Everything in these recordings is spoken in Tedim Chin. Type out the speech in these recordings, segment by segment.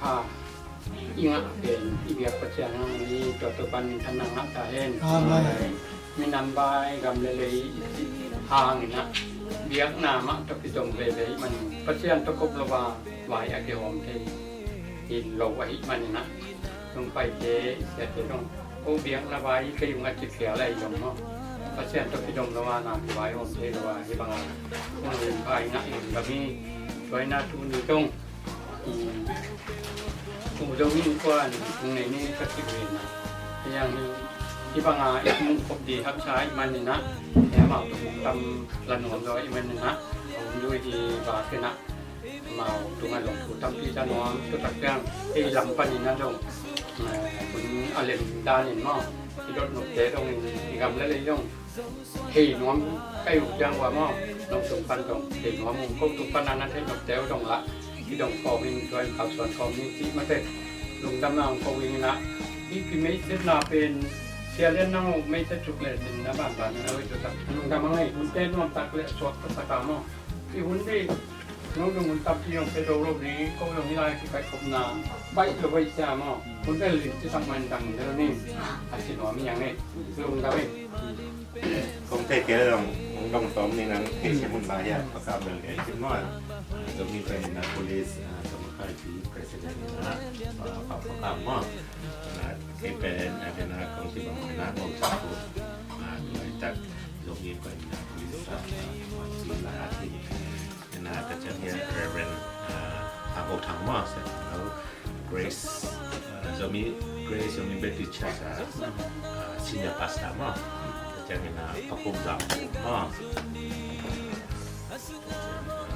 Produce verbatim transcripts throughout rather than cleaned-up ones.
Ha, i ngah pen i biak Pasian hang hi, tua Topa'n minthanna ngah ta hen. Amen. Minam vai gam le lei hangin ah biakna mah tawh kizom veve ahih manin Pasian tawh kop lo a vai a kihawm thei hi lo ahih manin ah, tung paite siate zong ko biakna vai kei ung a ci phial ahi zong maw, Pasian tawh kizom lo a na kivaihawm thei lo a, hih bangah hong lim pha i ngah i lungdam hi. Tua hi na tuni zong Pu Zo Min Kuan hong nei ni ka ci uh hi na. Hih bangah i hong khop ding haksa ahih manin ah, amau tawh hong tam la nuam zaw ahih manin ah, hong zui hi bak hi na. Amau tungah zong thu tampi za nuam, tua tak ciang ei lam panin ah zong hun a lem danin maw, i dot nopte zong, i gam le lei zong thei nuam ka hi uh ciang ua maw, nong tung pan zong thei nuam uh, ko tung pan a na thei nopte uh zong lah i dong khawm in, tua in kalsuan khawm ni cih mate, lungdamna hong ko ing in ah, i kimeitena pen Sia Lian nang uh meite cuk le cin na banban in a, oi, tua tak lungdam a ngei, hunte nuam tak le suak tak tak a maw, i hun dih nong dung hun tampi hong pia do lo ding, ko zong hih lai kipaih khopna baih lo baih cia maw, hunte lim ci tak man dang ding lo ni, a ci nuam hi a ngei, lungdam hi. Kong thei kei zong, hong dong tawm ni nang, kei sia mun lai hiah, pakam bel kei sim maw. Zomi pen na police, ah, Zomi Party president na, ah, pa pakam maw. Na, kei pen, ah, pen na kong ti bang na, bang cak ku. Ah, tua tak, Zomi pen na police, ah, ah, police la, ah, ti. Na, ta ciang hiah Reverend, ah, Thang Ho Thang maw, Sia Thang Ho, Grace, ah, Zomi, Grace Zomi Baptist Church, ah, ah, Senior Pastor maw. Ta ciang hiah, ah, Pakum Zam maw.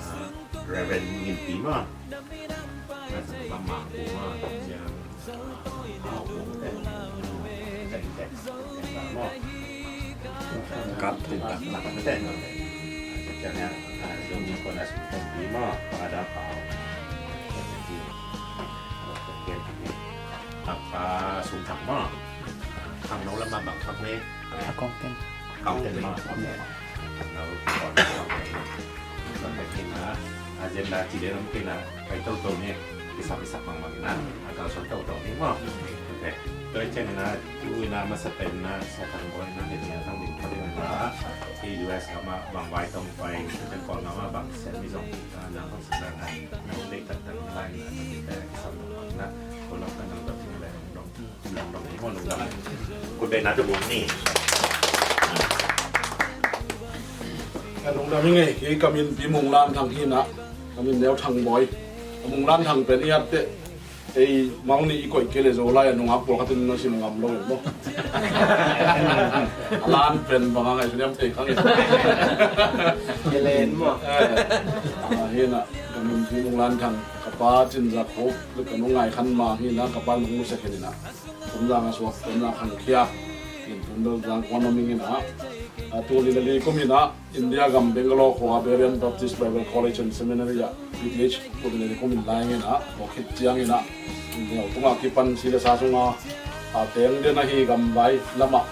Ah, Reverend Ngin Pi maw. Ah, Mama Pu maw. Ta ciang Agenda ci le lam kina, pai toto ni, kisap kisap bangmah ina, a kalsuan toto ni maw. Ok. Tua ciang ina, tu ina masa pen ina, Sia Thang Boi ina, hih ina thang ding khat ina, i U S gam ah bang vai tong pai, tua ciang Kawlgam ah bang siat mi zong, ah, nang bang siat nang, nang dei tak tak ina, ina, ina, kisap bangmah ina, ko lam kan nang tak ina le, dong. Ka lungdam hi ngei, kei ka min Pi Mung Lan Thang hi na, ka min neu Thang Boi. Ka Mung Lan Thang pen i at teh, ei, Mang nih i koih kei le Zolai a nungak pawlkhat in na sim ngam lo in maw. A Lan pen bang a ngai su niam te khang in. Kelen maw. Eh, ah, hi na, ka min Pi Mung Lan Thang, ka pa Cin Za Khup, le ka nu Ngai Khan Mang hi na, ka pa Nung Mu Sekhen hi na. Tonzang a suak, Tonzang khangkhia in, tun Tonzang khuan om ing in ah, a, tul nih le li kum in ah, India gam Bangalore khua Berean Baptist Bible College and Seminary ah B Th tul nih le li kum in la ing in ah, tua khit ciang in ah, neu tungah kipan si le sa sungah a teng den ahi, gamvai lamah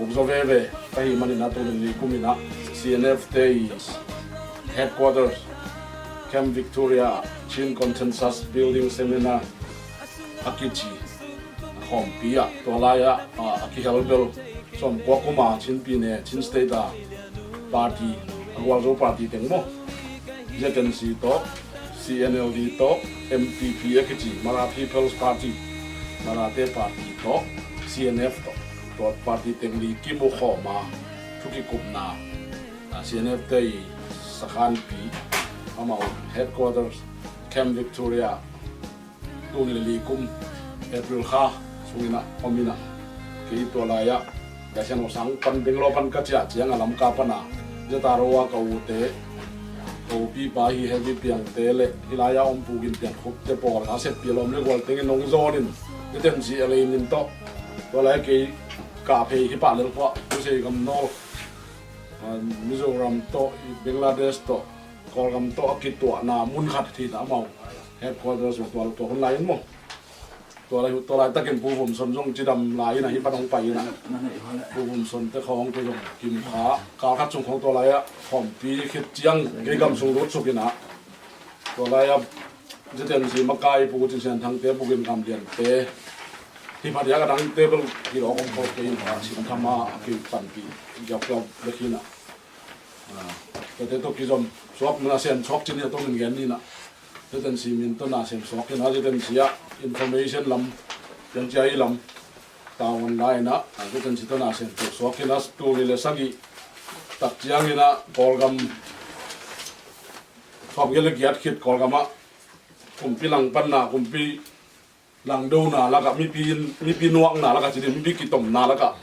uk zaw veve ka hih manin ah, tul nih le li kum in ah C N F te i headquarters Camp Victoria Chin Consensus Building Seminar a kici a khawmpi ah, tua lai-ah, a, a kihel bel sawmkua kum a Chin Pyine, Chin State a party, a gualzo party teng maw, Z N C tawh, C N L D tawh, M P P a kici, Mara People's Party, Marate party tawh, C N F tawh, tua party teng li kimu khawm a, thu kikupna, a, C N F te i sakhanpi, amau headquarters Camp Victoria, tul nih le li kum April kha sung in ah om in ah, kei tua lai-ah Daisian Hosang pan Bangalore pan ka ciah ciang a, Lamka pan a Z R O a ka ute, ka upipa hi Heavy Piangte le hih lai-ah om Pu Gin Pian Khupte pawl a seppi a lawm le gual teng in hong zawn in, Z N C a lei nin tawh, tua lai kei kah phei hi pah lel khua, Pu Sei Gam Nawl, a, Mizoram tawh, Bangladesh tawh, Kawlgam tawh a kituahna mun khat hi na, amau headquarters tua, tua hun lai in maw. Tua lai, tua laitakin Pu Vum Son zong cidam lai in ah, hih pan hong pai in ah. Pu Vum Son te khawng te zong kim kha, kal khat sung khawng tua lai-ah khawmpi khit ciang kei gam sung lut suk in ah. Tua lai-ah ZNC makai Pu Cin Sian Thangte, Pu Gin Kam Liante, hi pha diak a dangte bel hi lo kong kol kei in, a sim tham a, a kipanpih diak diak bek hi na. Ah, tate tawh kizom suak, na sem suak cin hi a tawh min gen ni na. ZNC min tawh na sem suak hi na, ZNC ah information lam, piancia i lam, tawn lai na, ah, ZNC tawh na sem suak hi na, tul nih le sagih tak ciangin ah Kawlgam, sawmgiat le giat khit Kawlgam ah kumpi langpanna, kumpi langdona lakah, mipi in, mipi nuakna lakah, ci ding, mipi kitomna lakah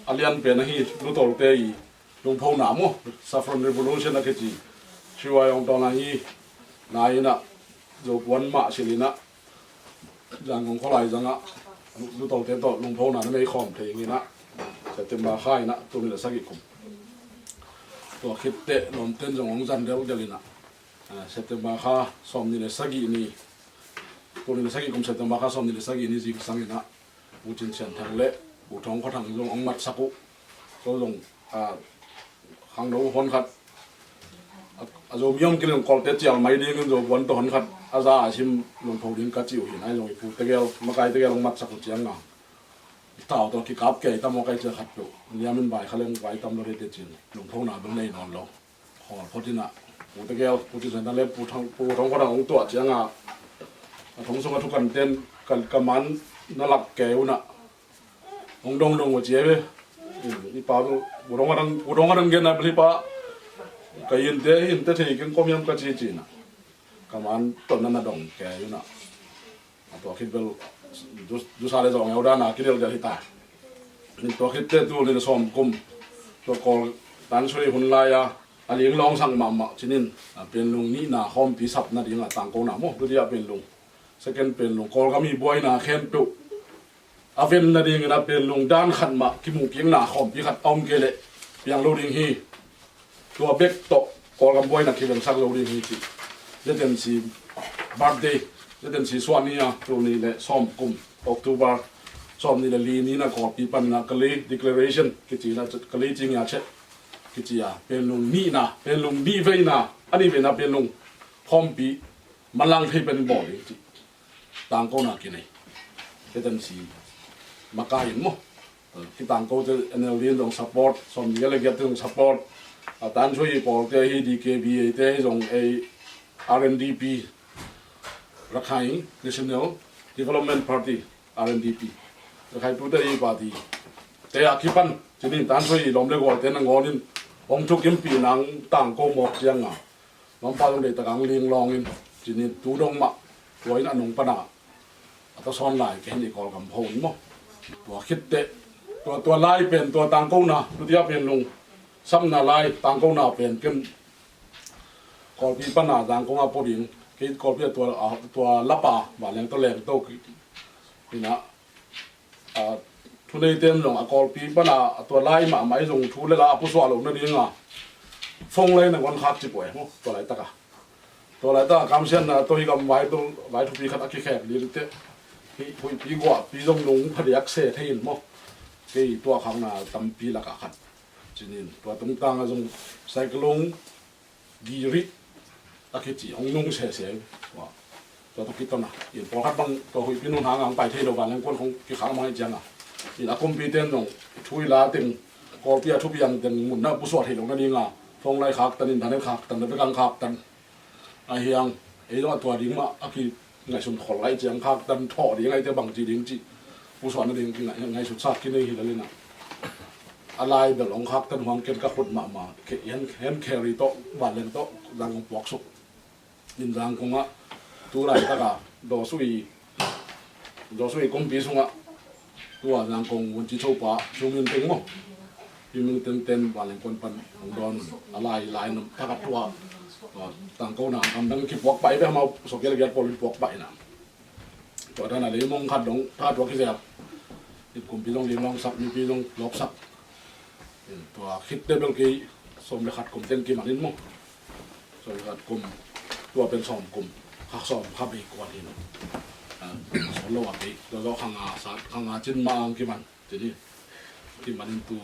a lian pen ahi Lu Tolte i lungphona maw, Saffron Revolution a kici, C Y Aung Hlaing hi na, in ah Zopuan mah silh in ah Zangkong khualai zangah Lu Tolte tawh lungphona na nei khawm thei in ah, September kha in ah, tul nih le sagih kum. Tua khit teh lawmten zong hong zan delhdel in ah, ah, September kha sawmnih le sagih ni, tul nih le sagih kum September kha sawmnih le sagih ni zingsang in ah, Pu Cin Sian Thang le Pu Thawng Khua Thang zong hong matsak uh. Tua zong, ah, khangno honkhat, a, a Zomi om kei leng Kawlte cial mai dingin Zopuan tawh honkhat a za a sim lungpho ding ka ci uh hi na, zong i pu tegel, makai tegel hong matsak uh ciang a, i tau tawh kikap kei tam maw, kai cial khat peuh niamin bai kha leng bai tam lo dei te cin, lungphona bel nei nawn lo. Khawl phot in ah, Pu tegel, Pu Cin Sian Thang le Pu Thawng, Pu Thawng Khua Thang hong tuah ciang a, a thong sung a thukan ten ka, ka man na lak kei un ah, hong dongdong uh ci e ve. I pa tu, Pu Thawng Khua Thang, Pu Thawng Khua Thang gen na bel hi pa, ka innte, innte thei keng kawm hiam ka ci ci in ah, ka man tawh na na dong kei un ah. A tua khit bel, du, dusa le zawng eu dan a kidelhdel hi ta. Tua khit teh tul nih le sawm kum, tua Kawl Tan Sui hun lai a, a linglawng sak mahmah cinin, a Pianlung nihna khawmpi sap nading a tangkona maw, Dudia Pianlung, Second Pianlung, Kawlgam i buaina khempeuh a ven nadingin a Pianlung dan khat mah kimu kikna khawmpi khat a om kei leh piang lo ding hi. Tua bek tawh Kawlgam buaina kivengsak lo ding hi ci. ZNC birthday, ZNC suah ni a, tul nih le sawm kum, October sawmnih le li ni in a Kawlpi panna Kalay Declaration kici in a, Kalay ci ngia chet kici a, Pianlung nihna, Pianlung nih veina, a nih veina Pianlung khawmpi manlang thei pen bawl ding ci. Tangkona kinei. ZNC makai in maw, kitangko te NLD in zong support, sawmnih le giat te zong support, a Tan Sui pawlte hi, DKBA te hi zong ei, RNDP, Rakhine National Development Party, RNDP, Rakhine tute hi party te a kipan cinin Tan Sui lawm le gualte nangawn in hong thukimpih nang tangko mawk ciang a, Lampa zong deihtak ang linglawng in cinin tu dong mah tua in a nung pana a tasawn lai kei hi ni Kawlgam pho un maw. Tua khit teh, tua, tua lai pen, tua tangkona, Dudia Pianlung sapna lai tangkona pen ken Kawlpi pana Zangkong a pua ding, kei Kawlpi a tua, a, tua lapa, Vanleng tawh Lengto, ina, a, thuneite in zong a Kawlpi pana a tua lai mahmah i zong thu le la a pusuah loh nadinga phone line nangawn khak ci pua e maw, tua laitaka. Tua laitaka kamsiatna tawh hi gam vai tawh vai thupi khat a kikhek ding teh, hi huihpi guahpi zong nung phadiak se thei in maw. Kei tua khakna tampi lakah khat cinin tua tungtanga zong Cyclone Giri a kici hong nung sese. Tua, tua tawh kiton a, in pawlkhat bang tua huihpi nun hanga hong pai thei lo, vanleng kuan khong kikhang mang hi cianga, in a kumpite in zong thu i la teng, Kawlpi a thupiang teng munna pusuah thei lo nadinga phone line khaktan, internet khaktan, na bekang khaktan. A hiang ei zong a tua ding mah a ki ngaihsun khol lai ciang khaktan thawh ding aite bangci ding cih pusuahna ding kingaih, ngaihsutsak kinei hi lel ina. A lai bel hong khaktan huang ken ka khut mahmah, hand, hand carry tawh, vanleng tawh Zangkong puaksuk. In Zangkong ah tu laitaka Dawsui, Dawsui kumpi sungah tua Zangkong Vuanci Chopa Siu Min Teng maw, Siu Min Teng ten vanleng kuan pan hong dawn un. A lai, lai nam taka tua, tua tangkona kamdang kipuak pah i beh amau sawmgiat le giat pawl in puak pah ina. Tua dana leimong khat dong tha tua kizel. Ip kumpi zong linglawngsak, mipi zong lawpsak. Tua khitte bel kei sawm le khat kum teng kiman in maw. Sawm le khat kum, tua pen sawm kum, khak sawm kha bei kuan in. Ah, sawm lo a kei tua zaw khanga sat, khanga cin ma ang kiman. Cini kiman in tu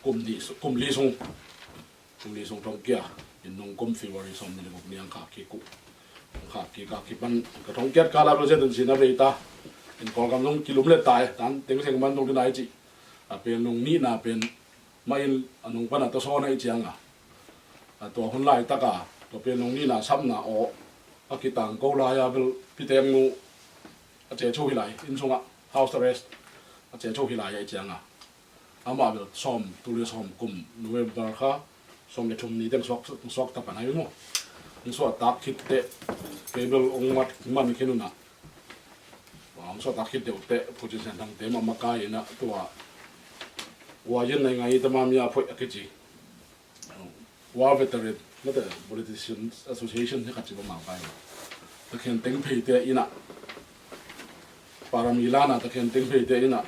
kum nih su-, kum li sung, kum li sung thong kia, in nung kum February sawmnih le guk niang kha kikuh. Kha kik a kipan ka thong kiat kal a bel zia den sin a vei ta. In Kawlgam zong kilum le tai tan teng seng man zong ding nai ci. A pen nung nihna pen mah in a nung pan a tawsawn a i ciang a, a tua hun laitaka tua pen nung nihna sapna aw a kitang ko lai a bel Pi Teng Nu a cecho hi lai, inn sungah house arrest a cecho hi lai a i ciang a, amah bel sawm, tul le sawm kum November kha sawm le thum ni teng suak, suak ta pan hai maw. Hong suah tak khit teh kei bel hong mat man khin un ah, hong suah tak khit deuh teh Pu Cin Sian Thang te mah makai in ah tua Wa Yin Nai Ngai Ta Ma Mia Phoih a kici War Veteran mate Politicians Association hi khat ci bang mangkai. Takhen teng phei te in ah, parami lana takhen teng phei te in ah,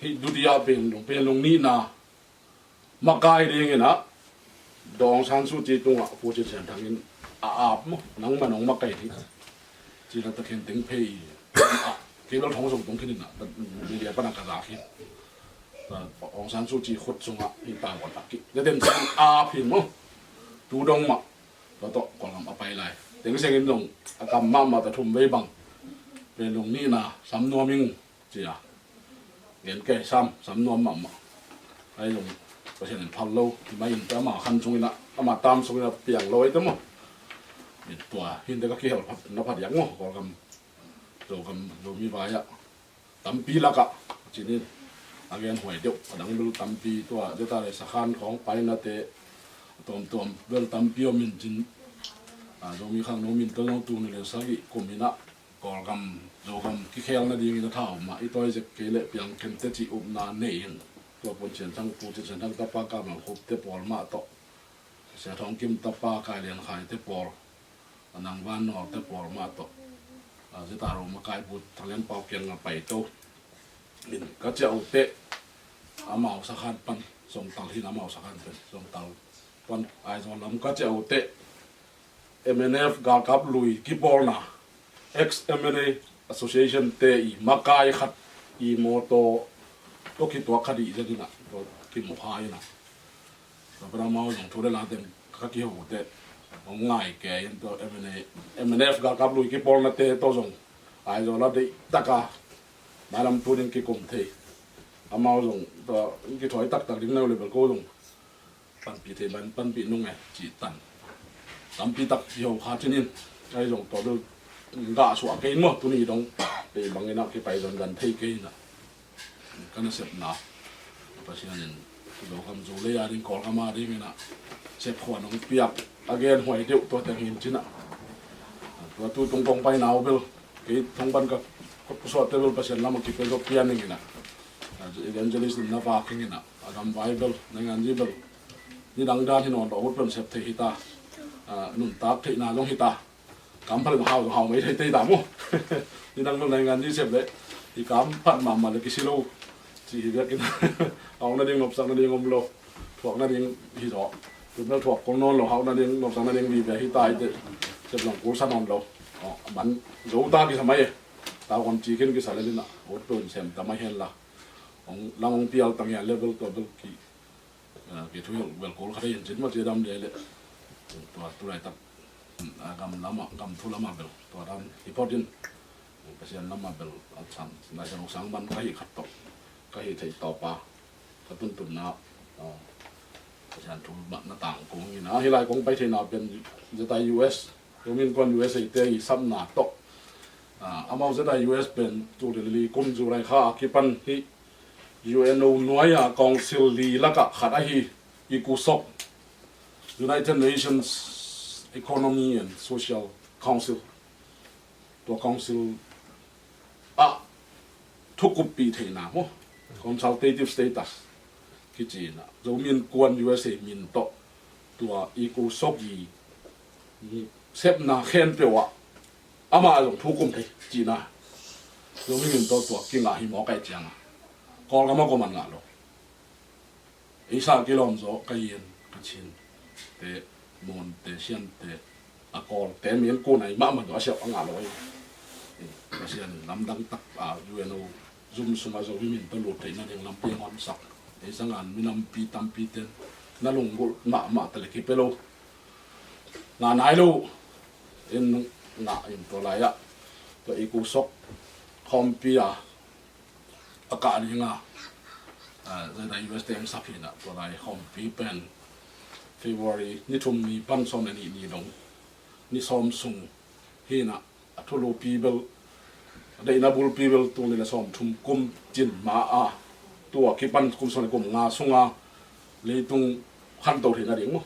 hi dutia pen lung pen lung nihna makai ding in ah, Daw Aung San Suu Kyi tungah Pu Cin Sian Thang in a ap maw, nangman hong makai ding. Cina takhen teng phei kei lo thong sung tung khin in ah, media pana ka za khin. Aung San Suu Kyi khut sungah hi ta wan a ki. Zaten san a phin maw. Tu dong mah. Tua tawh Kawlgam a pai lai. Teng seng in dong a kam mahmah ta thum vei bang. Pen dong nihna sam nuam ing cia. Gen kei sam, sam nuam mahmah. Ai dong Pasian in phal lo. Mai in ta ama khan sung in ah, ama tam sung in ah piang lo ai ta maw. Tua hin te ka kihel phat na phat yak maw. Kawlgam Zogam Zomi vai ah tampi lakah cinin a gen huai deuh a dang bel tampi tua deta le sakhan khawng painate tuamtuam bel tampi om in cin. Zomi khangno min tawh zong tul nih le sagih kum in ah Kawlgam Zogam kikhel nadingin a tha om ah i tawi zek kei leh piang khen te cih upna nei in tua Pu Cin Sian Thang, Pu Cin Sian Thang tapa Ka Mal Khup te pawl mah tawh Sia Thawng Kim tapa Kai Lian Khai te pawl, a Nang Van Nawl te pawl mah tawh, a, zeta ro makai Pu Thang Lian Pau kiang a pai to. In ka ciah uh teh amau sakhan pan zong tal hin, amau sakhan pan zong tal pan Aizawl lam ka ciah uh teh M N F galkap lui kipawlna, ex M N A Association te i makai khat i mawtaw tawh kituak kha dih zet in ah, tua kimu kha in ah. Tua pen amau zong thu le la teng ka kiho uh teh hong ngai kei in tua M N A, M N F galkap lui kipawlnate tawh zong Aizawl a deih taka mailam tu ding kikum thei. Amau zong tua kithawi taktak ding neu le bel ko zong panpih thei ban panpih nung e cih tan tampi tak kiho kha cinin, ai zong tua bel gah suah kei in maw, tuni dong kei bangin ah kipai zonzan thei kei in ah. Ka nasepna Pasian in Zogam Zolei a ding, Kawlgam a dingin ah sep khuan hong piak a gen huai deuh tua teng hin cin ah. Tua tu tung kong paina uh bel kei thong pan ka suahte bel Pasian lam a kipia zo pian dingin ah, evangelist in na vak dingin ah, a gam vai bel, nainganzi bel nidang dan hi nawn lo, ut pen sep thei hi ta, a, nuntak theihna zong hi ta. Kam phat le hau, hau mai thei tei ta maw. Nidang lo nainganzi sep le i kam phat mahmah le kisi lo. Ci hi biakin hau nading nopsak nading om lo. Thuak nading hi zaw. Tun bel thuak kong nawn lo, hau nading nopsak nading vive hi ta hi teh. Sep zong kul sa nawn lo. Aw, a man zo ta kisa mai e. Tau kam ci khin kisa le lin ah ut peuh in sem ta mai hen la. Hong lang hong pial tang hian level tua bel ki, a, ki thu hilh bel kul kha thei in cin maw, ci a dam le le. Tua tu laitak a gam lamah, gam thu lamah bel tua dan hi phot in, Pasian lamah bel a chan, Laisiangtho sang man ka hih khat tawh ka hih theih tawp a, ka tuntunna, a, Pasian thu mah na tang kong in a, hih lai kong pai theihna pen zeta U S, Zomi Innkuan U S A te i sapna tawh, a, amau zeta U S pen tul li kum July kha a kipan hih U N O nuai a council li lakah khat ahi ECOSOC, United Nations Economy and Social Council, tua council ah thukuppih theihna maw, consultative status kici in ah, Zomi Innkuan U S A min tawh tua ECOSOC i sepna khempeuh ah amah zong thu kum thei cihna, Zomi min tawh tua kingah hi mawk ahih ciangin Kawlgam ah kuaman ngah lo. Ei sa kilawm zaw ka hi in, Kachin te, Mon te, Sian te, a Kawl te, mi an kunai mahmah zaw a siau a ngah lo ei. Pasian in lamdang tak a U N O zum sungah Zomi min tawh lut theih nading lampi a honsak. Ei sangan minampi tampi ten na lunggulh mahmah ta le kipia lo. Ngah nai lo. In ngah in tua lai-ah tua i kusok khawmpi a a kah ding a, ah, zeta U S te hong sap hi in ah tua lai khawmpi pen February ni thum ni pan sawm le nih ni dong ni sawm sung hi in ah a thulupi bel a deihna bulpi bel tul nih le sawm thum kum cin ma a tua kipan kum sawm le kum nga sunga leitung khanto theihna ding maw,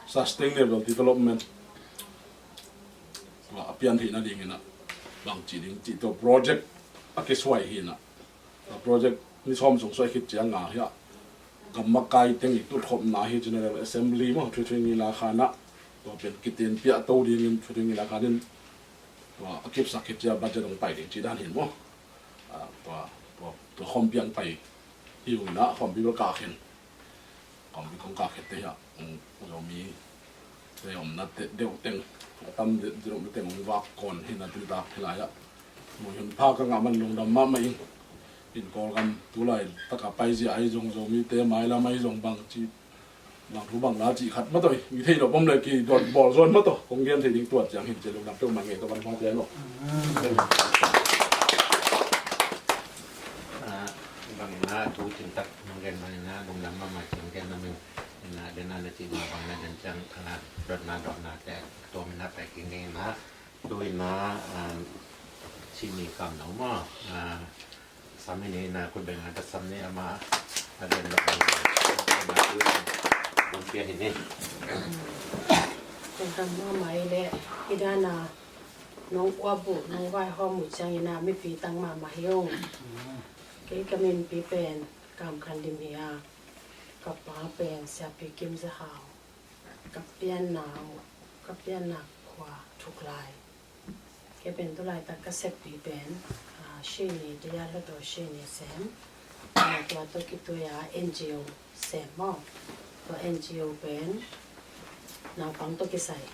sustainable development tua a pian theihna ding in ah bang ci ding cih tua project a kisuai hi in ah, tua project ni sawm sung suai khit ciang nga hi ah gam makai teng i tutkhopna hi General Assembly maw, Htuithuingi Lakhan ah tua pen kitenpiah to dingin Htuithuingi Lakhan in tua a kipsak khit ciang budget hong pai ding ci dan hi in maw. Ah, tua, tua, tua khawmpi hong pai hi uh in ah khawmpi bel kah khin. Kong, kong kah khit te hiah, um, Zomi te omna te deuh teng, a tam deuh, deuh teng hong vak kawn hi in ah tuni tak hi lai-ah. Mui hun pha ka ngah man lungdam mahmah ing. In Kawlgam tulai taka paizia ahi zong, Zomi te mailam ahi zong bang ci, bang thu bang la ci khat mataw, i thei lo pom le ki dot bawl zawn mataw, kong gen thei ding tuat ciang hin ci lungdam peuhmah ngei tawh van hong pian lo. Ah, bang in ah thu cin tak hong gen bang in ah lungdam mahmah ci hong gen na min. In ah den a na cihna bang na den ciang, ah, dotna dotna te tuam in ah pai kik ngei in ah. Tu in ah, ah, cih ni kam no maw. Ah, sam in ah khut beng a ka sam ni ama a den lo. Bun pia hi ni. Lungdam mahmah i le i dan a nong uap uh, nong vaihawm uh ciang in ah mipi tang mahmah hi ung. Kei ka minpi pen Kam Khan Dim hi a, ka pa pen Siapi Kim Za Hau, ka pianna uh, ka pianna khua Thuk Lai. Kei pen tu laitak ka seppi pen, ah, Shini, Dayal Hluttaw Shini sem, ah, tua tawh kituia N G O sem maw. Tua N G O pen naupang tawh kisai,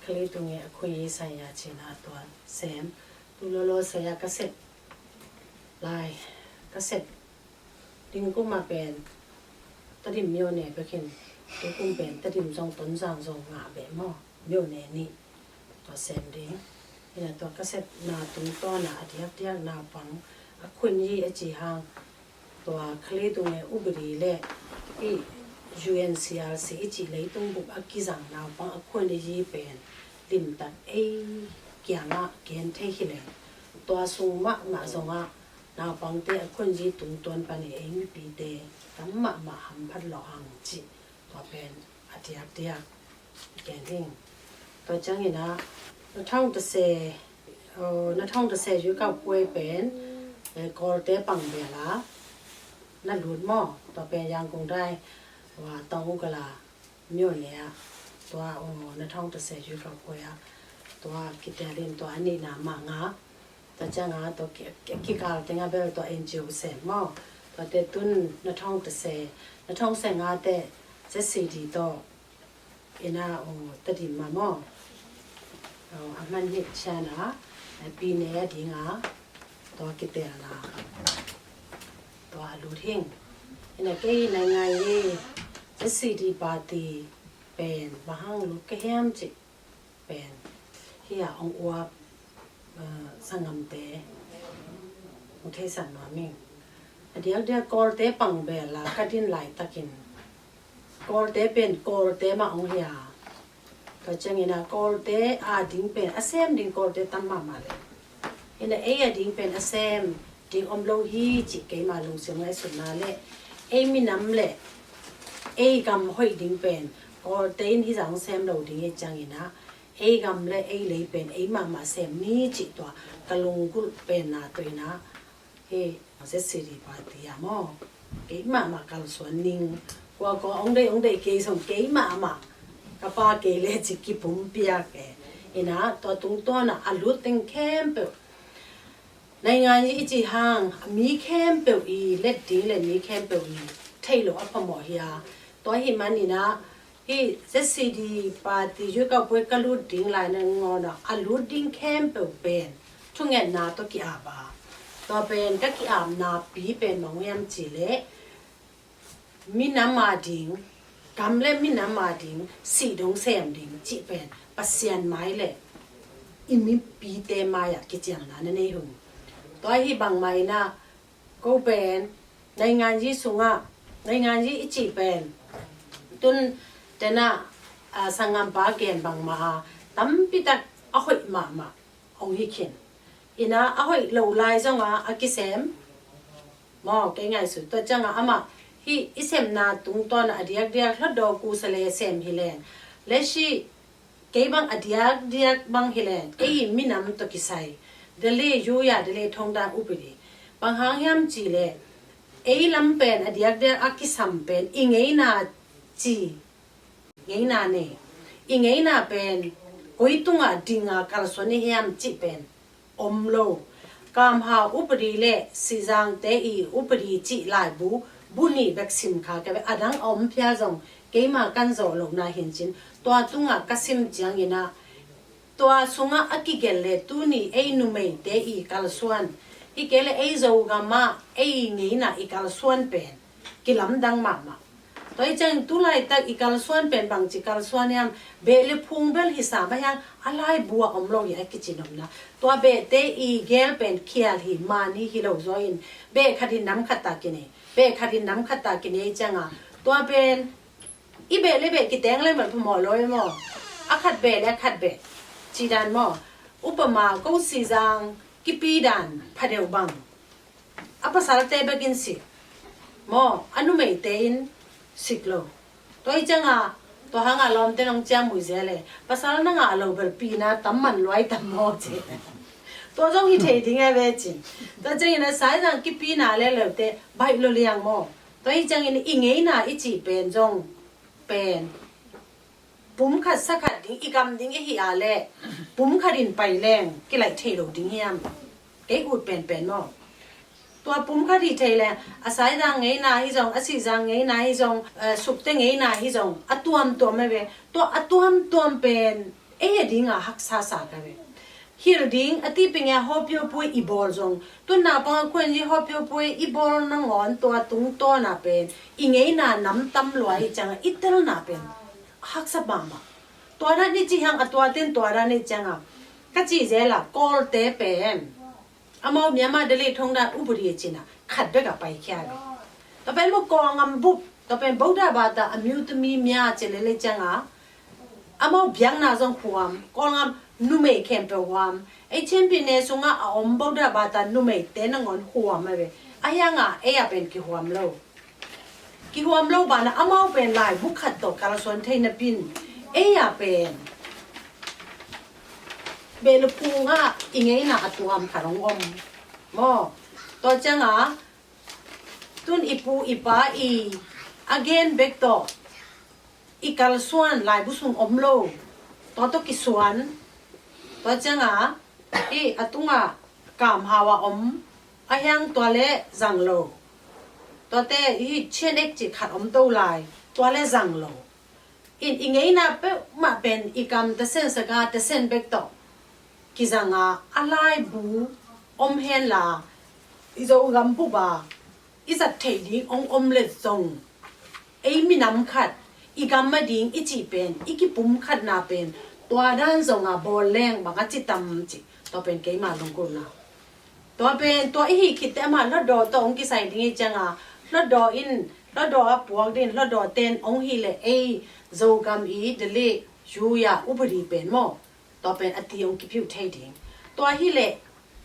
kha leitung i a khun i sai a ci in ah tua sem. Tu lolo sai a ka sep lai, ka sep ding kum a pen Tedim မြို့နယ် bek in, tu kum pen Tedim zong Tonzang zong ngah beh maw, မြို့နယ် nih tua sem ding. Hi in ah tua ka sepna tungtawn ah a diakdiak naupang a khun i a ci hang, tua kha leitung i upadi le i U N C R C i cih leitung bup a kizang naupang a khun i pen limtak ei kiangah gen thei hi leng, tua sung mahmah zongah naupangte a khun i tungtawn pan i ei mipite tam mahmah hamphat lawh hang cih tua pen a diakdiak gen hing. Tua ciang in ah Na Thawng Tase, oh, Na Thawng Tase ရွေးကောက်ပွဲ pen, eh, Kawlte pang bel a na lut maw. Tua pen Yangon dai wa Tawng Ukala မြို့နယ် ah, tua, oh, Na Thawng Tase ရွေးကောက်ပွဲ ah, tua kitel in tua a nihna mah ngah. Tua ciang a tua ki, ki, kikal teng a bel tua N G O sem maw. Tua te tun Na Thawng Tase, Na Thawng Tase nga te Z C D tawh in ah, oh, Tedim ah maw, oh, a man hi ciang a, eh, ပြည်နယ် a ding a tua kitelna tua a lut hing. In ah kei nai ngai hi, Z C D party pen bang hang lut ka hiam cih pen hi a hong uap, eh, sanggamte hong theisan nuam ing. A diakdiak Kawlte pang bel a ka din laitakin Kawlte pen Kawlte mah hong hi a, tua ciang in ah Kawlte a ding pen a sem ding Kawlte tam mahmah le, in ah ei a ding pen a sem ding om lo hi cih keima lungsim ngaihsutna le ei minam le ei gam hoih ding pen Kawlte in hi zah hong sem lo ding hi ciang in ah ei gam le ei lei pen ei mahmah sem ni cih tua ka lunggulh penna tawh in ah hi Z C D party ah maw, kei mahmah kalsuan ning. Kua kua hong deih hong deih kei zong kei mahmah, ka pa kei le cih kipumpiak e. In ah tua tungtawn ah a lut teng khempeuh, naingan i cih hang mi khempeuh i let ding le mi khempeuh i theih loh a phamawh hi a. Tua ahih man in ah hi Z C D party ရွေးကောက်ပွဲ ka lut ding lai nangawn ah a lut ding khempeuh pen thungetna tawh ki-ap a, tua pen ka ki-apna pi pen bang hiam cih leh minam a ding, gam le minam a ding sih dong sem ding cih pen Pasian mai le i mipite mai-ah kiciamna na nei hun. Tua hi bangmah inah ko pen nainganzi sungah, nainganzi i cih pen tun tenah, a, sanggampa gen bangmah a tampitak a hoih mahmah hong hi khin. Inah a hoih lo lai zongah a kisem maw, kei ngaihsut tua ciangah amah hih i semna tungtawnah a diakdiak Hlutdaw Kusale sem hi leng, lesi kei bang a diakdiak bang hi leng ei minam tawh kisai Delhi Yuya Delhi Thongdan Upadi. Bang hang hiam cih leh ei lam pen a diakdiak a kisam pen i ngeina ci, ngeina nei, i ngeina pen koi tungah dinga kalsuan i hiam cih pen om lo. Kamhau Upadi le Sihzangte i Upadi cih laibu bu nih bek sim kha ka ve, a dang a om phial zong keima kan zawh lohna hi cin, tua tungah ka sim cianginah tua sungah a kigelh le tuni ei numeite i kalsuan, hi kei le ei Zogamah ei ngeina i kalsuan pen kilamdang mahmah. Tua hi ciang tu laitak i kalsuan pen bangci kalsuan hiam, beh le phung bel hi sam a hiang a laibu ah om lo hi a kici nopna. Tua behte i gel pen khial hi, mani hi lo zaw in beh khat in nam khat ta kinei, beh khat in nam khat ta kinei cianga tua pen i beh le beh kiteng le mal phamawh lo e maw. A khat beh le a khat beh cidan maw. Upama ko Sihzang kipi dan phadeuh bang a pasalte bekin sik maw, a numeite in sik lo. Tua hi cianga tua hanga lawmte nong ciamui zel e, pasal na ngah lo bel pina tam man luai tam maw ci. Tua zong hi thei ding e ve cin. Tua ciangin a Sihzang kipina le lote baih lo liang maw. Tua hi ciangin i ngeina i cih pen zong pen pum khat sa khat ding i gam ding i hi a leh pum khat in pai leng kilaih thei lo ding hiam? Kei ut penpen maw. Tua pum khat hi thei leng a Sihzang ngeina hi zong, a Sihzang ngeina hi zong, eh, Sukte ngeina hi zong a tuamtuam a ve. Tua a tuamtuam pen ei a dinga haksa sa ka ve. Hilh ding a ti pengea hawpiopuai i bawl zong, tun naupang a khuan hi hawpiopuai i bawl nangawn tua tungtawna pen i ngeina nam tam lua i cianga i telna pen haksa mahmah. Tua dan i cih hang a tua ten tua dan i cianga ka cih zela Kawlte pen amau Myanmar Delhi Thongdan Upadi cina khat bek a paikhia ve. Tua pen mu Kawl ngam bup, tua pen Buddha bata a miutumi mia ci lele cianga amau biakna zong huam, Kawl ngam numei khempeuh huam. Ei Chin pi ne sungah a om Buddha bata numeite nangawn huam a ve. A hianga ei a pen kihuam lo. Kihuam lo banah amau pen laibu khat tawh kalsuan thei napin ei a pen beh le phungah i ngeina a tuam khat hong om maw. Tua cianga tun i pu i pa i a gen bek tawh i kalsuan laibu sung om lo. Tua tawh kisuan. Tua cianga i a tunga kamhau a om a hiang tua le zang lo. Tuate i chianek cih khat om to lai, tua le zang lo. In i ngeina peuhmah pen i kam tasen saka tasen bek tawh kizanga a laibu om henla i Zogam bup a i zat theih ding hong om let zong ei minam khat i gam a ding i cih pen i kipum khatna pen tua dan zonga bawl leng bang a ci tam cih tua pen keima lunggulhna. Tua pen tua i hih khitte amah Hlutdaw tawh hong kisai ding i cianga Hlutdaw in Hlutdaw a puak ding Hlutdaw ten hong hih leh ei Zogam i Delhi Yuya Upadi pen maw, tua pen a ti hong kiphiuh thei ding. Tua hileh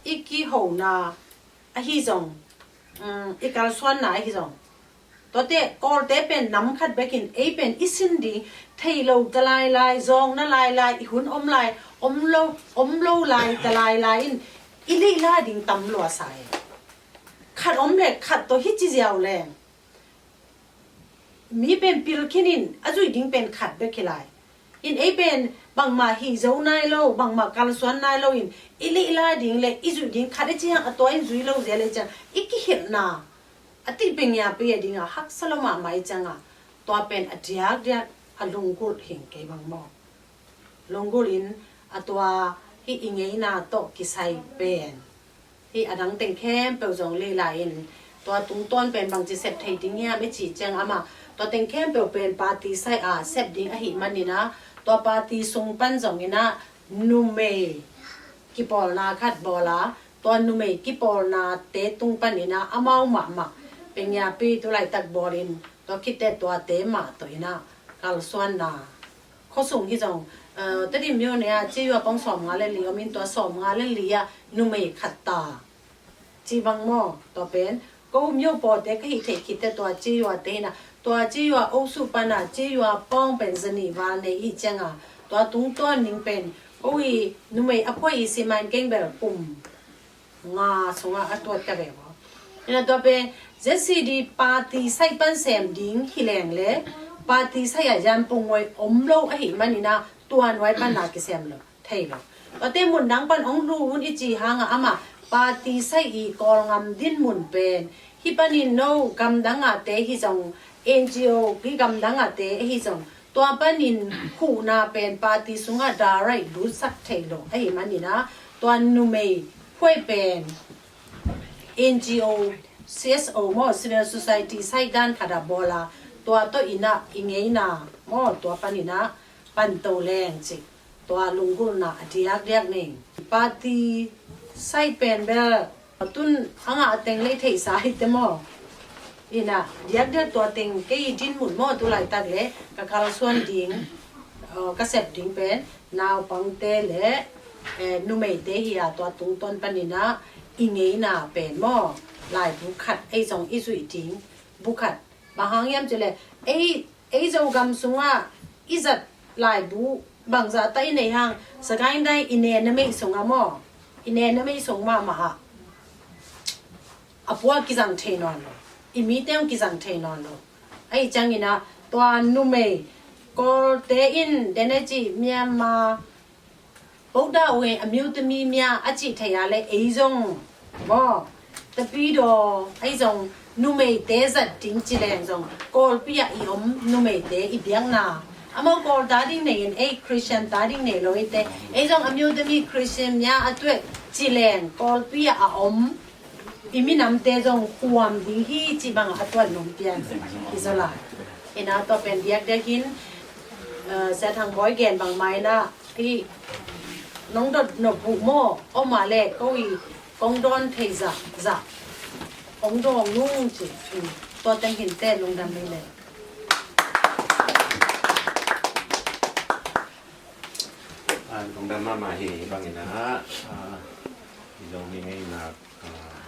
i kihona ahi zong, um, i kalsuanna ahi zong, tuate Kawlte pen nam khat bekin ei pen i sin ding thei lo ta lailai, zawng na lailai, i hun om lai, om lo, om lo lai ta lailai in i lihla ding tam lua sa e. Khat om le khat tawh hi ci ziau leng mi pen pil khinin a zuih ding pen khat bek hi lai. In ei pen bangmah hih zo nai lo, bangmah kalsuan nai lo in i lihla ding le i zuih ding khat i ci hang a tua in zui lo zia le ciang i kihilhna a tih pen ngiapi a dinga haksa lo mahmah i cianga tua pen a diakdiak a lunggulh hing kei bang maw. Lunggulh in a tua hih i ngeina tawh kisai pen hih a dang teng khempeuh zong lila in tua tungtawn pen bangci sep thei ding hiam i cih ciang amah tua teng khempeuh pen party sai a sep ding ahih manin a tua party sung pan zongin a numei kipawlna khat bawl a, tua numei kipawlnate tung panin ah amau mahmah pengiapi tulaitak bawlin tua khit teh tuate mah tawh in ah kalsuanna. Khuasung hi zong, eh, Tedim Myo ne ah Ceyua pawng sawmnga le li om in tua sawmnga le li ah numei khat ta. Ci bang maw, tua pen ko myo pawte ka hih theih khit teh tua Ceyuate in ah, tua Ceyua osu pan ah Ceyua pawng pen zanih val nei i ciang a, tua tungtawn ning pen ko i numei a phuai i siman keng bel kum nga sungah a tuat ka ve maw. In ah tua pen Z C D party sai pan sem ding hi leng le party sai ah yan pungoi om lo ahih manin ah tua nuai pan na kisem lo thei lo. Tuate mun dang pan hong lu hun i ci hang ah amah party sai i Kawlgam dinmun pen hih panin no gamdang ahte hi zong, N G O hih gamdang ahte hi zong, tua panin huhna pen party sungah direct lutsak thei lo ahih manin ah tua numei phuai pen N G O, C S O maw, civil society sai dan khat ah bawl a, tua tawh in ah i ngeina maw, tua panin ah pan to leng cih tua lunggulhna a diakdiak nei. Party sai pen bel tun a ngah teng lei theihsa hi teh maw. In ah diakdiak tua teng kei dinmun maw, tulaitak le ka kalsuan ding, eh, ka sep ding pen naupangte le, eh, numeite hi a, tua tungtawn panin ah i ngeina pen maw, laibu khat ei zong i zuih ding bu khat. Bang hang hiam cih leh ei, ei Zogam sungah i zat laibu bangzah tak i nei hang, Sagaing Dai i ne na meih sungah maw, i ne na meih sung mahmah ah a pua kizang thei nawn lo, i mite hong kizang thei nawn lo. Ahih ciangin ah tua numei Kawlte in dene cih Myanmar Buddha way a myo tami mya a cih thei a le ei zong maw, tapidaw ei zong numeite zat ding ci leng zong Kawlpi ah i om numeite i biakna, amau Kawl ta ding nei in ei Christian ta ding nei lo i te, ei zong a myo tami Christian mya a tuek ci leng Kawlpi ah a om i minamte zong huam ding hi cih bangah a tuan nong pian hi zaw lai. In ah tua pen diakdiak in, eh, Sia Thang Bawi gen bang mai na, i nong dot nop buh maw, om a le ko i kong dawn thei zah zah hong dawng nung ci. Tua teng hin te lungdam mai le. Ah, lungdam mahmah hi. Bangin ah, ah, i Zomi ngeina, ah,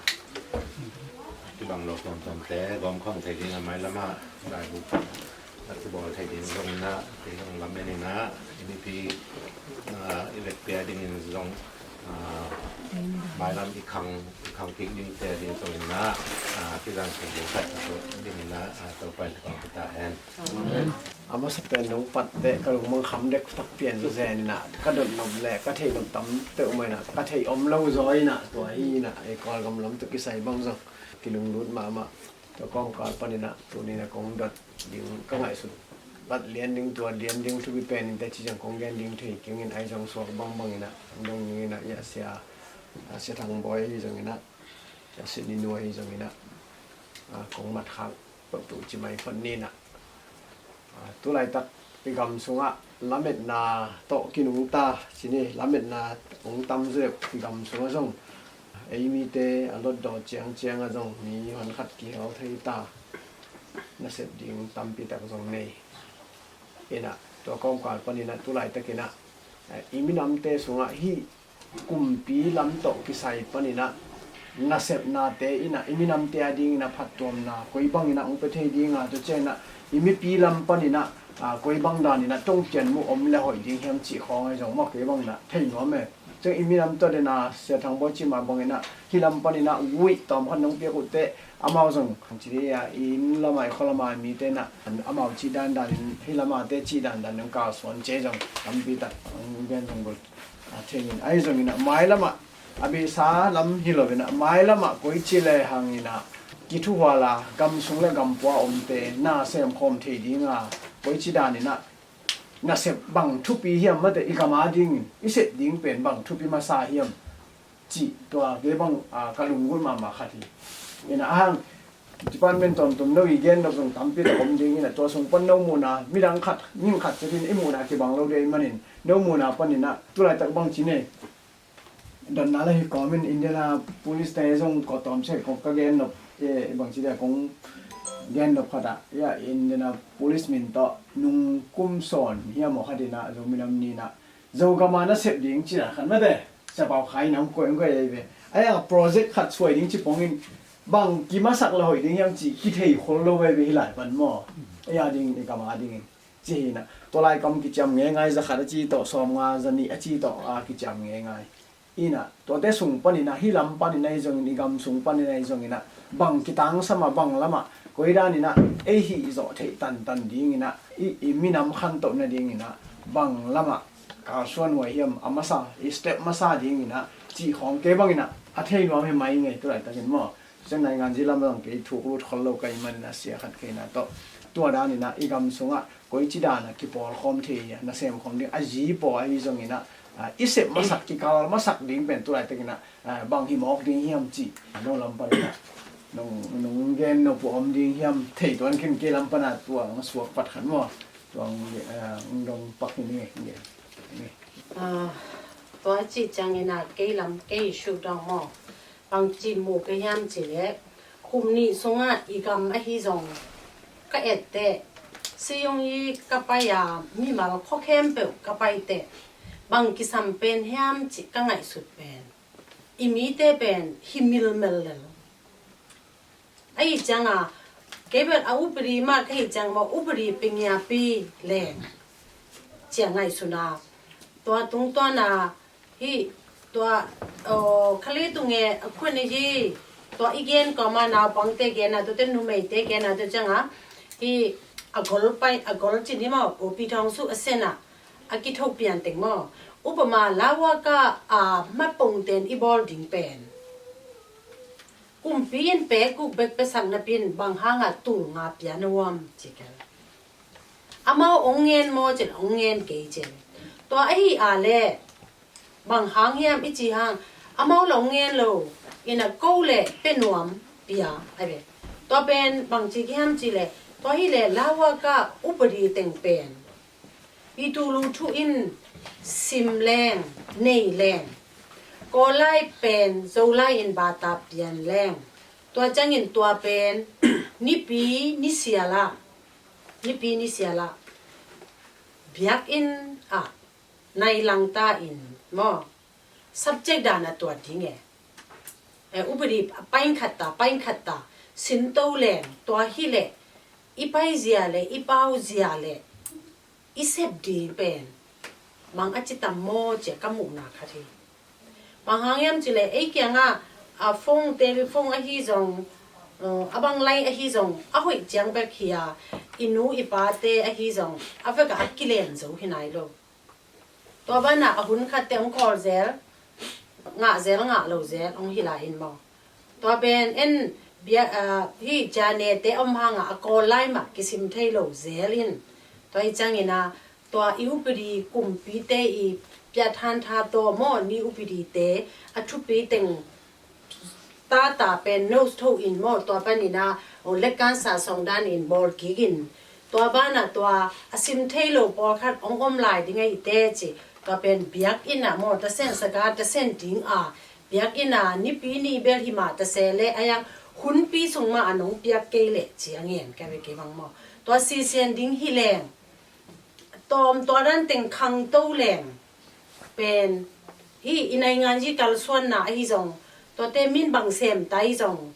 kibang lo tuamtuamte gawmkhawm thei ding a mailam ah laibu a kibawl thei ding zongin ah, kei zong lamen in ah i mipi, ah, i vekpi a dingin zong, ah, mailam i khang, i khang kik dingte a ding zongin ah, ah, kizang thei ding khat a tuah dingin ah, ah, Topa in thupha pia ta hen. A masa pen nong pat teh ka lungmang kham dek tak pian zaw zen in ah, ka dot nop le ka theih nop tam peuhmah in ah, ka theih om lo zaw in ah, tua hi in ah, ei Kawlgam lam tawh kisai bang zong kilunglut mahmah. Tua kawngkal panin ah tuni in ah kong dot ding ka ngaihsut, lat lian ding, tua lian ding thupi pen in teh ci ciang kong gen ding thei keng in, ahi zong suak bangbang in ah, dong ding in ah, i a sia, a sia Thang Bawi hi zong in ah, i a sia Ni Nuai hi zong in ah, a, kong mat khak peuh tu ci mai phot ni in ah. A, tu laitak i gam sungah lametna tawh kinungta ci ni, lametna hong tam zeuh i gam sungah zong. Ei mite a lotdaw ciangciang ah zong mi hon khat kihel thei ta, nasep ding tampi tak zong nei. In ah, tua kawngkal panin ah tu laitak in ah, i minamte sungah hih kumpi lam tawh kisai panin ah nasepnate in ah i minamte a dingin ah phattuamna koi bangin ah hong pia thei ding a, tua ciangin ah i mipi lam panin ah, a, koi bang danin ah tongpian mu om le hoih ding hiam cih khawng ahi zong maw, kei bangin ah thei nuam e. Ciang i minam tawh den a, Sia Thang Bawi cih mah bangin ah hih lam panin ah wih tawm khat nong piak uh teh, amau zong ci ni a, i inn lam a, i khua lam a mite in ah amau cih dandan in, hih lam a te cih dandan in kalsuan ci zong tampi tak hong gen zong bul a thei in, ahi zongin ah mailam ah, a beisa lam hi lo in ah, mailam ah koici le hangin ah kithuhual a, gam sung le gam pua omte na semkhawm thei ding a, koici danin ah nasep bang thupi hiam, mate i gam a dingin i sep ding pen bang thupi masa hiam cih tua kei bang, a, ka lunggulh mahmah khat hi. In ah, a hang department tuamtuam no i gen dok zong tampi tak om ding in ah, tua sung pan no muhna, midang khat, ning khat ciatin i muhna kibang lo ding ahih manin, no muhna panin ah tu laitak bang ci nei, Donna le hi kawmin Indianapolis te zong kawtawm se kong ka gen nop, e, bangci dia kong gen nop khat ah, ya, Indianapolis min tawh nung kum sawn hiam aw khat inah Zomi Nam Ni inah Zogam a nasep ding cina khat mate, Capau Khai inah hong koih hong koih ei ve. Ai a project khat suai ding ci pongin bang kimasak la hoih ding hiam ci kithei khol lo veve hi lai pan maw? Ei a dingin, i gam a dingin ci hi inah, tua lai kam kiciam ngeingai, za khat a ci tawh, sawm nga za nih a ci tawh a kiciam ngeingai. Inah tuate sung paninah, hih lam paninah ahi zongin, i gam sung paninah ahi zonginah, bang kitangsam a, bang lamah koi daninah ei hih zawh theih tantan dinginah, i, i minam khantoh nadinginah bang lamah kalsuan huai hiam, a masa, i step masa dinginah cih khawng kei banginah a thei nuam hi mai ngei tu laitakin maw? Tua ciang nainganzi lam zong kei thuk lut khol lo ka hih maninah, sia khat kei na tawh, tua daninah i gam sungah koici danah kipawlkhawm thei a, nasem khawm ding a zi paw ahi zonginah, a, i sep masak, kikal masak ding pen tu laitakinah, a, bang hi mawk ding hiam cih no lam paninah nong, nong gen nop uh om ding hiam? Thei tuan khin, kei lam panah tua hong suak pat khan maw? Tua hong, a, hong dong pak hi ni, ni, ni. A, tua cih cianginah kei lam, kei issue dong maw? Bangci mu ka hiam cih leh, kum nih sungah i gam ahi zong ka et teh, Siyong hi ka pai a, mimal khua khempeuh ka pai teh, bang kisam pen hiam cih ka ngaihsut pen, i mite pen hi milmel lel. Ahi cianga, kei bel a upadi mah ka hih ciang maw, upadi pengiapi leng cia ngaihsuna. Tua tungtuana hih tua, aw, khali tunge a khun ahi, tua i gen kawma naupangte genna, tuate numeite genna, tua cianga hih a gol pai, a gol cin hi maw, upi thawng su a sena a kitho pian teng maw, upama lauaka a mapongten i bawl ding pen kumpi in pekuk bek pesak napin bang hanga tul nga pia na uam ci kel. Amau ong ngen maw cin, ong ngen kei cin. Tua ahi a le bang hang hiam i ci hang, amau lo ong ngen lo, ina ko le pe nuam pia a ve. Tua pen bang ci hiam ci le, tua hi le lauaka upadi teng pen i tulu thu in sim leng, nei leng, Kawllai pen Zolai in bata pian leng, tua ciangin tua pen nipi nisiala, nipi nisiala biakinn ah nai langta in maw, subject dana tua ding e. E, upadi paing khat ta, paing khat ta sinto leng, tua hi le i paizia le i pauzia le i sep ding pen bang a ci tam maw cia ka muhna khat hi. Bang hang hiam ci le ei kianga a phone, telephone ahi zong, a bang lai ahi zong a hoih ciang bek hi a, i nu i pate ahi zong a veka a kilen zo hi nai lo. Tua bana a hun khatte hong khawl zel, ngah zel, ngah lo zel hong hi lai in maw. Tua pen en bia, a, hih janete om hanga a Kawllai mah kisim thei lo zel in. Tua hi ciangina tua i upadi kumpite i piathantha tawh maw, ni upadite a thupi teng tata pen nose tho in maw, tua panina lekkansa song dan in bawl kik in. Tua bana tua a sim thei lo pawlkhat ong om lai ding a ite ci. Tua pen biakinn ah maw, tasen saga tasen ding a biakinn ah nipi ni bel hi mah tase le a yang hunpi sung mah a nong piak kei le ci a ngen ka ve kei bang maw. Tua sisian ding hi leng, tawm tua dan teng khangto leng pen hih i nainganzi kalsuanna ahi zong, tuate min bang sem ta ahi zong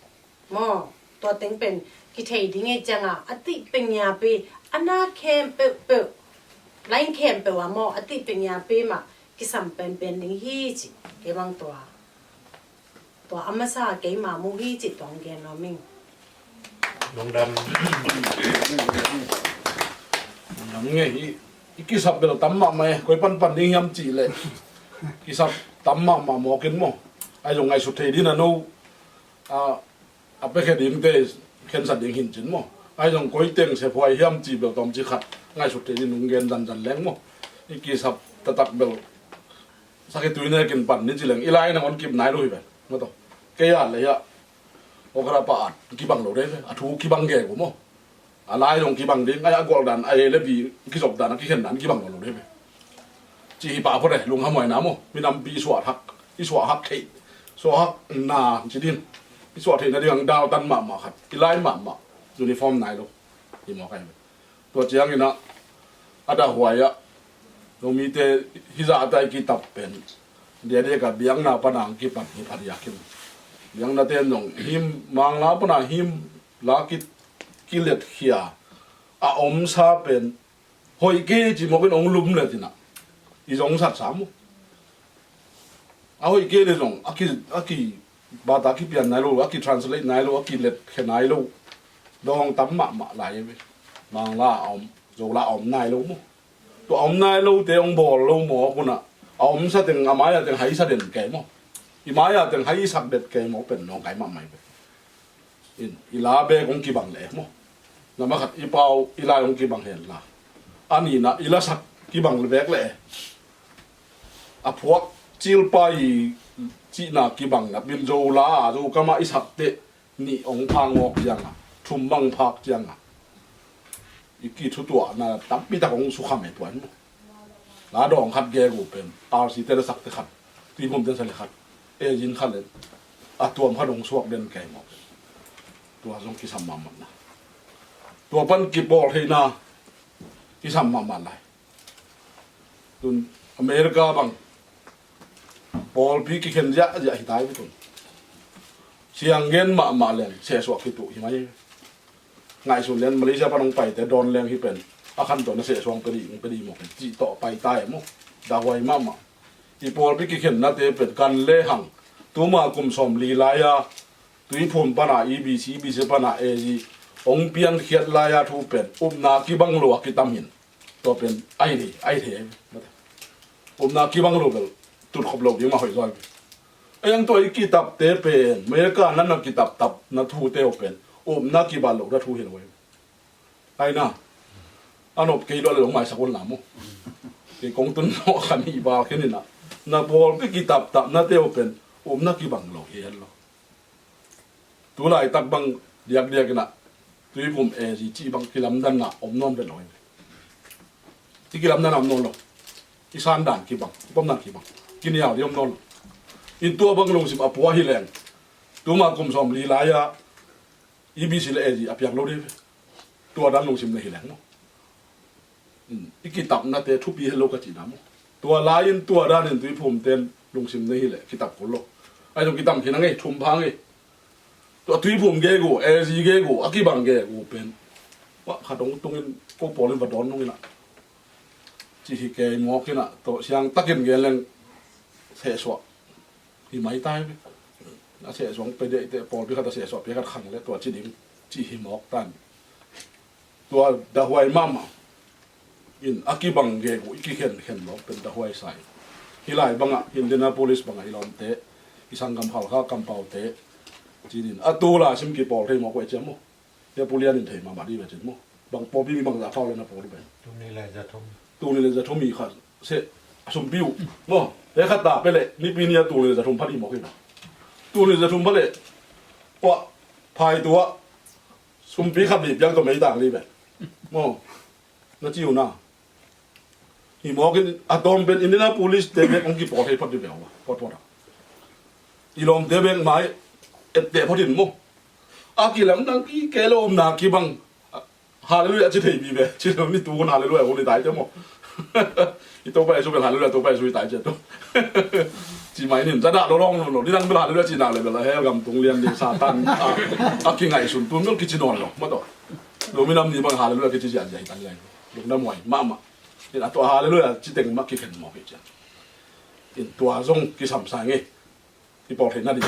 maw, tua teng pen kithei ding e cianga a tih pengiapi, a na khempeuhpeuh, lain khempeuh a maw, a tih pengiapi mah kisam penpen ding hi ci. Kei bang tua tua a masa keima mu hi ci tong gen nuam ing. Lungdam. Lungdam ngei hi. I kisap bel tam mahmah e, koi panpan ding hiam cih leh kisap tam mahmah mawk in maw. Ai zong ngaihsut thei ding a no, a, a pekhe dingte khensat ding hin cin maw. Ai zong koi teng sephuai hiam cih bel tawmcik khat ngaihsut thei ding nung gen zanzan leng maw. I kisap taktak bel sakhi tui nekin pan ni ci leng i lai nangawn kip nai lo hi ve. Maw taw. Kei a lei ah okra pa at kibang lo dei ve. A thu kibang gegu maw. A lai zong kibang ding, ai a golh dan, a A le B kizop dan, a kikhen dan kibang lo dei ve. Ci hi pah phot e, lunghamhuaina maw. Minampi suah thak. i suah hak theih, suah hak na ci ding, i suah theih nading ang dal tan mahmah khat, i lai mahmah, uniform nai lo. Hi mawk ai. Tua ciangin ah a dahhuai ah Zomite hizah tai kitap pen diadia ka biakna pana ang kipan hi a diakin. Biaknate zong him Mangla pana him la ki, kiletkhia a omsa pen hoih kei ci mawkin ong lum le tinah i zong satsa mu. A hoih kei le zong a ki, a ki bata kipian nai lo, a ki translate nai lo, a kiletkhia nai lo. Dawng tam mahmah lai ve. Mangla a om, Zola a om nai lo mu. Tua a om nai lote ong bawl lo maw kunah a omsa teng a mai-a teng haisa den kei maw? I mai-a teng haisak den kei maw pen nawngkai mahmah ve. In, i la bek hong kibang leh maw? Namah khat i pau i lai hong kibang hen la, a nihna i lasak kibang bek leh a phuak cilpa i cihna kibang na pin Zola a Zokam ah i sak teh nih hong phak ngawk ciangah, thum bang phak ciangah i kithutuahna tampi tak hong sukham e tuan maw? La dawng khat gegu pen R C te le sak te khat, Tuiphum te sa le khat, A G in khat le a tuam khat hong suak den kei maw? Tua zong kisam mahmah na. Tua pan kipawl theihna kisam mahmah lai. Tun America bang pawlpi kikhen ziahziah hi tai ve tun. Siang gen mahmah leng sehsuah kituh hi mai. Ngaihsun lian Malaysia pan hong paite dawn leng hi pen a khan tawh na sehsuang pe dih, hong pe dih maw pen cih tawh pai tai maw? Dahhuai mahmah. I pawlpi kikhennate pen kan le hang tuma kum sawm li lai-a Tuiphum pana E B C, E B C pana A G hong piankhiat lai-a thu pen upna kibang lo a kitam hin. Tua pen ai thei, ai thei ai. Upna kibang lo bel tutkhop lo ding mah hoih zaw ai. Ai ang tua i kitapte pen America nan na kitaptap na thute uh pen upna kibang lo na thu hi lo ai. Ai na a nop kei lo le lo maisak un la mu. Kei kong tun lo khan i bal khen ina na pawlpi kitaptap na te uh pen upna kibang lo hi hen lo. Tu laitak bang diakdiak inah Tuiphum A G cih bang kilamdanna om nawn vet lo. I kilamdanna om nawn lo. I sandan kibang, i pomdan kibang, kinial ding om nawn lo. In tua bang lungsim a pua hi leng tuma kum sawm li lai-a E B C le A G a piak lo ding. Tua dan lungsim na hi leng maw? I kitapnate thupi hi lo ka cihna maw? Tua lai-in tua danin Tuiphum ten lungsim nei hileh kitap kul lo. Ai zong kitam khin a ngei, thum pha ngei. Tua Tuiphum gegu, A G gegu, a kibang gegu pen, wah, khat hong tungin ko pawlin va dawn nung inah, ci hi kei mawk inah, tua siangtakin gen leng sehsuah hi maitai ve. A sehsuang pe deihte pawlpi khat a sehsuah pia khat khang le tua ci ding ci hi mawk tan. Tua dahhuai mahmah in a kibang gegu i kikhenkhen lo pen dahhuai sa in. Hih lai bangah Indianapolis bangah i lawmte, i sanggam Khalkha kampaute cinin a tula sim kipawl thei mawk uh e ciam maw? Hia pulian in thei mahmah dih ve cin maw? Bang pawlpi mi bangzah phau le na pawl uh pen? Tuni le zathum. Tuni le zathum i kha seh a sumpi uh maw? He khat ta pe leh nipi ni a tuni le zathum pha dih mawk hi. Tuni le zathum pha leh puah phai tuah sumpi khat bih piang tawh meitang li pen maw? Na ci uh na. Hi mawk in a tawm pen Indianapolis te bek hong kipawl thei phot dih ve uh a, phot phot a. I lawmte bek mai etteh phot in maw? A kilamdang kik kei lo omna kibang. Halleluiah ci thei pi ve. Ci lo ni tu hun halleluiah hun i tai te maw? I Topa Jesu bel halleluiah, Topa Jesu i tai ce tu. Ci mai nin zadah lo lawng lo lo. Ni dang bel halleluiah ci nak le bel a hell gam tung lian ding Satan a, a kingaihsun tun bel kici nawn lo. Maw tawh. Lo minam ni bang halleluiah kici ziahziah hi tan lian. Lungdam huai mahmah. In a tua halleluiah ci teng mah kikhen mawk hi cian. In tua zong kisam sa ngei. I pawl theihna ding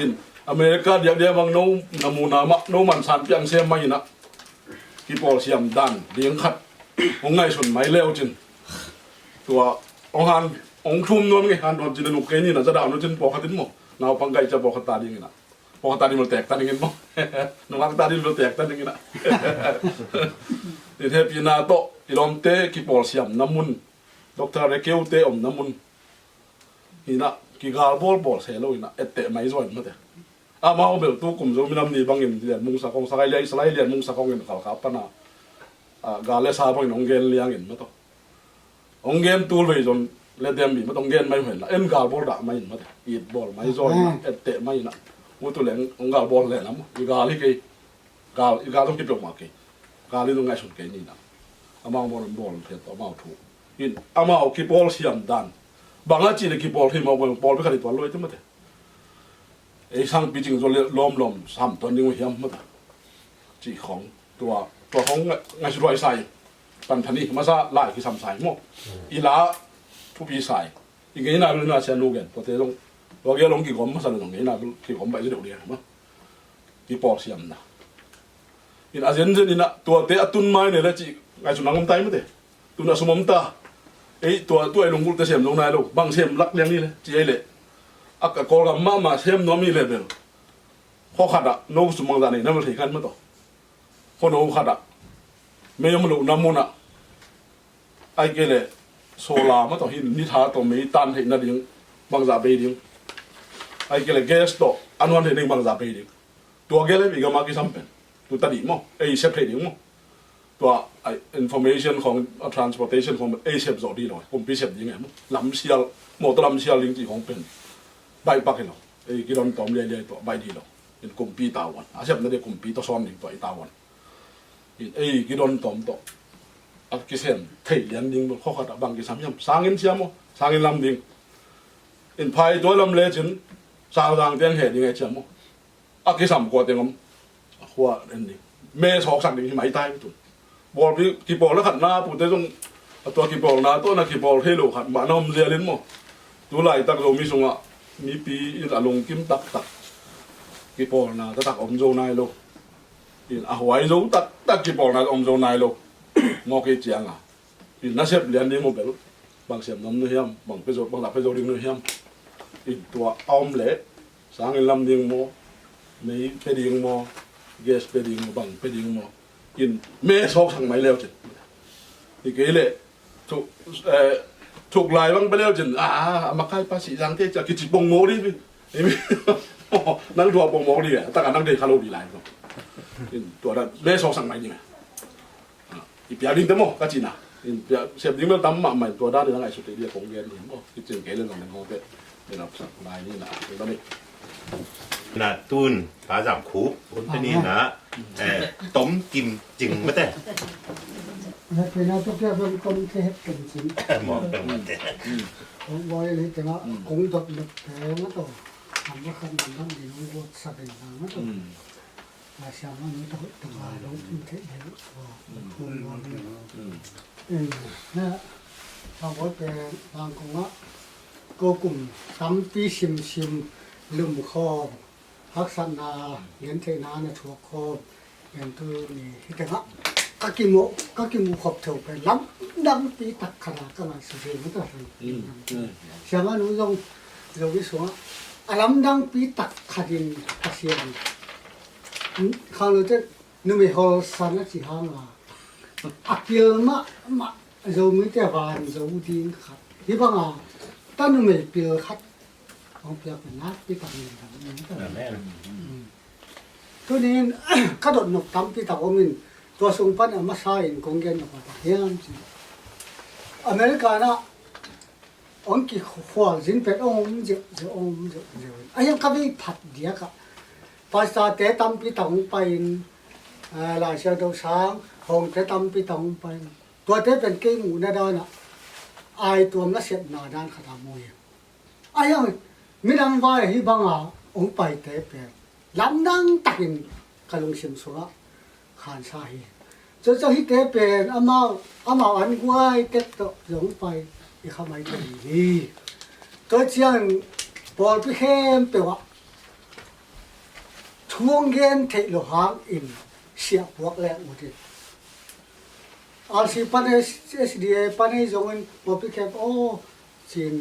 in America diakdiak bang no na muhna mah no mansan piang sem mah inah kipawl siam dan ding khat hong ngaihsun mai leu cin. Tua hong han hong thum nuam ngei, han nuam cin a nuk kei ni na zadah nu cin pawlkhat in maw? Naupang gaih cia pawlkhat ta ding inah, pawlkhat ta ding bel tek ta ding in maw? Nungak ta ding bel tek ta ding inah. In hehpihna tawh i lawmte kipawl siamna mun, Doctor Rekeu te omna mun inah kigal bawlbawl se lo inah etteh mai zaw in mate. Amau bel tu kum Zo minam ni bangin Lianmung Sakong, Salai Lian, Salai Lianmung Sakong in Khalkha pana, ah, gal le sa bangin hong gen liangin maw tawh. Hong gen tul vei zon Le dem bi ma tong gen mai hen la, en gal bawl dah mai in mate, it bawl mai zaw in a, et teh mai in a. Utu leng ong gal bawl leng a maw, i gal hi kei. Gal, i gal zong hi peuhmah kei. Gal in zong ngaihsun kei ni na. Amau bawl, bawl phiat tawh amau thu. In amau kipawl siam dan. Bang a cih le kipawl hi mawk, pawlpi khat i tuan luai te mate. Ei sangpi cing zaw le lawmlawm sam tuan ding uh hiam mate. Cih khong. Tua, tua khong ngai, ngaihsut huai sa i. Pan thani, masa lai kisam sa i maw. I la thupi sa i. I ngeina bel na sia nu gen. Tuate zong, tua gel zong kigawm masa le zong ngeina bel kigawm baih zi deuh ding a maw. Kipawl siamna. In a zenzen in a tuate a tun mai ne le cih ngaihsun nang om ta hi mate. Tun a sum om ta. Ei tua, tua ei lunggulhte sem zo nai lo. Bang sem lak liang ni le cih ei le. A ka Kawlgam mahmah sem nuam hi le bel. Khaw khat ah no sum bangzah nei na bel thei khan mah tawh. Khaw no khat ah. Mei om lohna mun ah. Ai kei le solar mah tawh hi ni tha tawh mei tan theih nading bangzah bei ding. Ai kei le gas tawh a nuan theih ding bangzah bei ding. Tua gel i gam a kisam pen. Tu ta dih maw. Ei sep theih ding maw. Tua ai information khong, a transportation khong ei sep zawh dih lo. Kumpi sep ding e maw. Lam sial, mawtaw lam sial ding cih khong pen. Baih pak hi lo. Ei kidon tawm liailiai tawh baih dih lo. In kumpi tavuan. A sepna dih kumpi tawh sawn ding tua i tavuan. In ei kidon tawm tawh a kisem thei lian ding bel khaw khat ah bang kisam hiam. Sangin siam maw, sangin lam ding. In phai tua lam lecin sangzang tiang heh ding ei ciam maw. A kisam kua tiang om. A khua en ding. Me sawksak ding hi mai tai tun. Bawlpi kipawl na khat na pute zong a tua kipawlna tawh na kipawl thei lo khat mah na om zialin maw. Tu laitak Zomi sungah mipi in a lungkim taktak. Kipawlna taktak om zo nai lo. In a huai zo taktak kipawlna om zo nai lo. Mawk i cianga. In nasep lian ding maw bel. Bang sem nuam na hiam, bang pia zo, bang dah pia zo ding na hiam. In tua a om leh, sangin lam ding maw, mei pia ding maw, gas pia ding maw, bang pia ding maw. In me sawksak mai leu cin. I kei leh, thuk, eh, thuk lai bang pia leu cin, a, a makai pa sih zang te cia kici pong maw dih. Nang tua pong maw dih, a taka nang dei kha lo dih lai. In tua dah, me sawksak mai ding. I piak ding te maw ka cihna. In piak sep ding bel tam mahmah in tua dan in a ngaihsut ding a kong gen ding maw. Kicing kei le zong len hong te. Ina sak lai ni na. Ina ni. Na tun ka zam khu un te ni na. Eh, tom kim cing mate. Na pe na to kia bel tom te het kim cing. Maw tom mate. Kong boi le te nga kong dot dot te nga to. Am na khan man dang ding hong guat sa ding nga to. A siam a nu ta hoih ta ngai lo in theih deuh. Hum lo ding. Na, Thang Bawi pen Zangkong ah ko kum tampi simsim lum khawm, haksatna, gentheihna na thuak khawm, pen tu ni hi tengah ka kimu, ka kimu khop theu pen lamdangpi tak khat a ka ngaihsut hi mata. Siam a nu zong Zomi sungah a lamdangpi tak khatin Pasian khang lo te numei hawlsan a ci hang a, a pil mahmah Zomite van zo ding khat hi banga ta numei pil khat hong piak pen nakpi tak ni. Amen. Tunin ka dot nop tampi tak om in tua sung pan a masa in kong gen nop a tak hiam ci. America na hong kikhual zin pet hong om ziauziau, hong om ziauziau in a hiang ka vei phat diakah pastor te tampi tak hong pai in, eh, Lai Siangtho sang hong te tampi tak hong pai in tuate pen kei muhna danah ai tuam nasepna dan khat a mu hi. A hiang minam vai hi banga hong paite pen lamdang takin ka lungsim sungah khansa hi. Cucu hihte pen amau, amau an guai tek tawh zong pai i kha mai thei hi. Tua ciang pawlpi khempeuh ah thu hong gen theih lo hangin siah puak leng ut in. R C pan, S D A pan ei zongin pawlpi khempeuh aw cin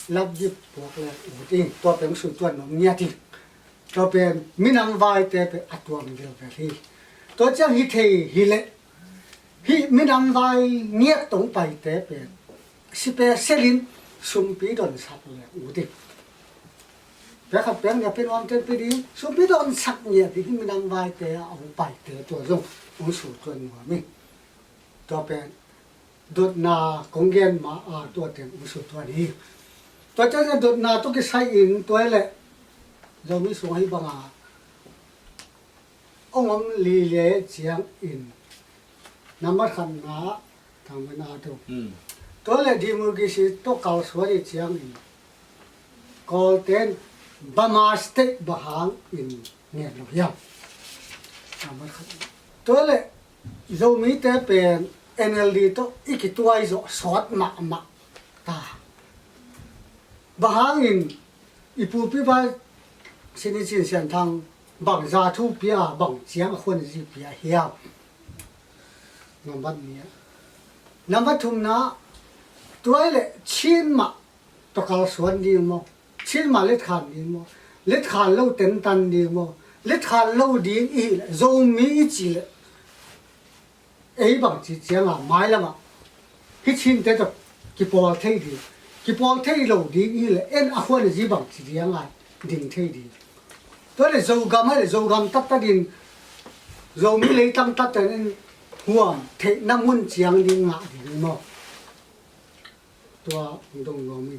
lapgip puak leng ut in. Tua pen sui tuan nong ngiat in. Tua pen minam vaite pen a tuam deuh vel hi. Tua ciang hi thei hi leh hih minam vai ngiat tong paite pen sipe selin sumpi donsak leng ut in. Pek khat pek nia pe nuam ten pe ding sumpi donsak ngiat ding hih minam vaite a hong paite tua zong hong su tuan nuam in. Tua pen Dotna kong gen ma a tua teng hong sut tuan hi. Tua ciangin dotna tawh kisai in tua hi leh Zomi sung ahi banga hong om lile ciangin nambat khatna ah thangvena tu. Hmm. Tua leh democracy tawh kalsuan hi ciangin Kawlten Burma State bang hangin ngen lo hiam? Nambat khat. Tua leh Zomite pen N L D tawh i kituai zawh sawt mahmah ta. Bang hangin i pupi pa Sini Cin Sian Thang bang za thu pia, bang ciang a khuan zi pia hiam? Nambat nih. Nambat thumna, tua hi leh Chin mah tawh kalsuan ding maw? Chin mah letkhan ding maw? Letkhan lo tentan ding maw? Letkhan lo ding i hih leh Zomi i cih leh ei bangci cianga mailamah hih Chinte tawh kipawl thei ding, kipawl thei lo ding i hih leh en a khuan a zi bangci cianga ding thei ding. Tua leh Zogam a leh Zogam taktakin Zomi leitang taktakin huam theihna mun ciang ding ngah ding maw? Tua hong dong nuam hi.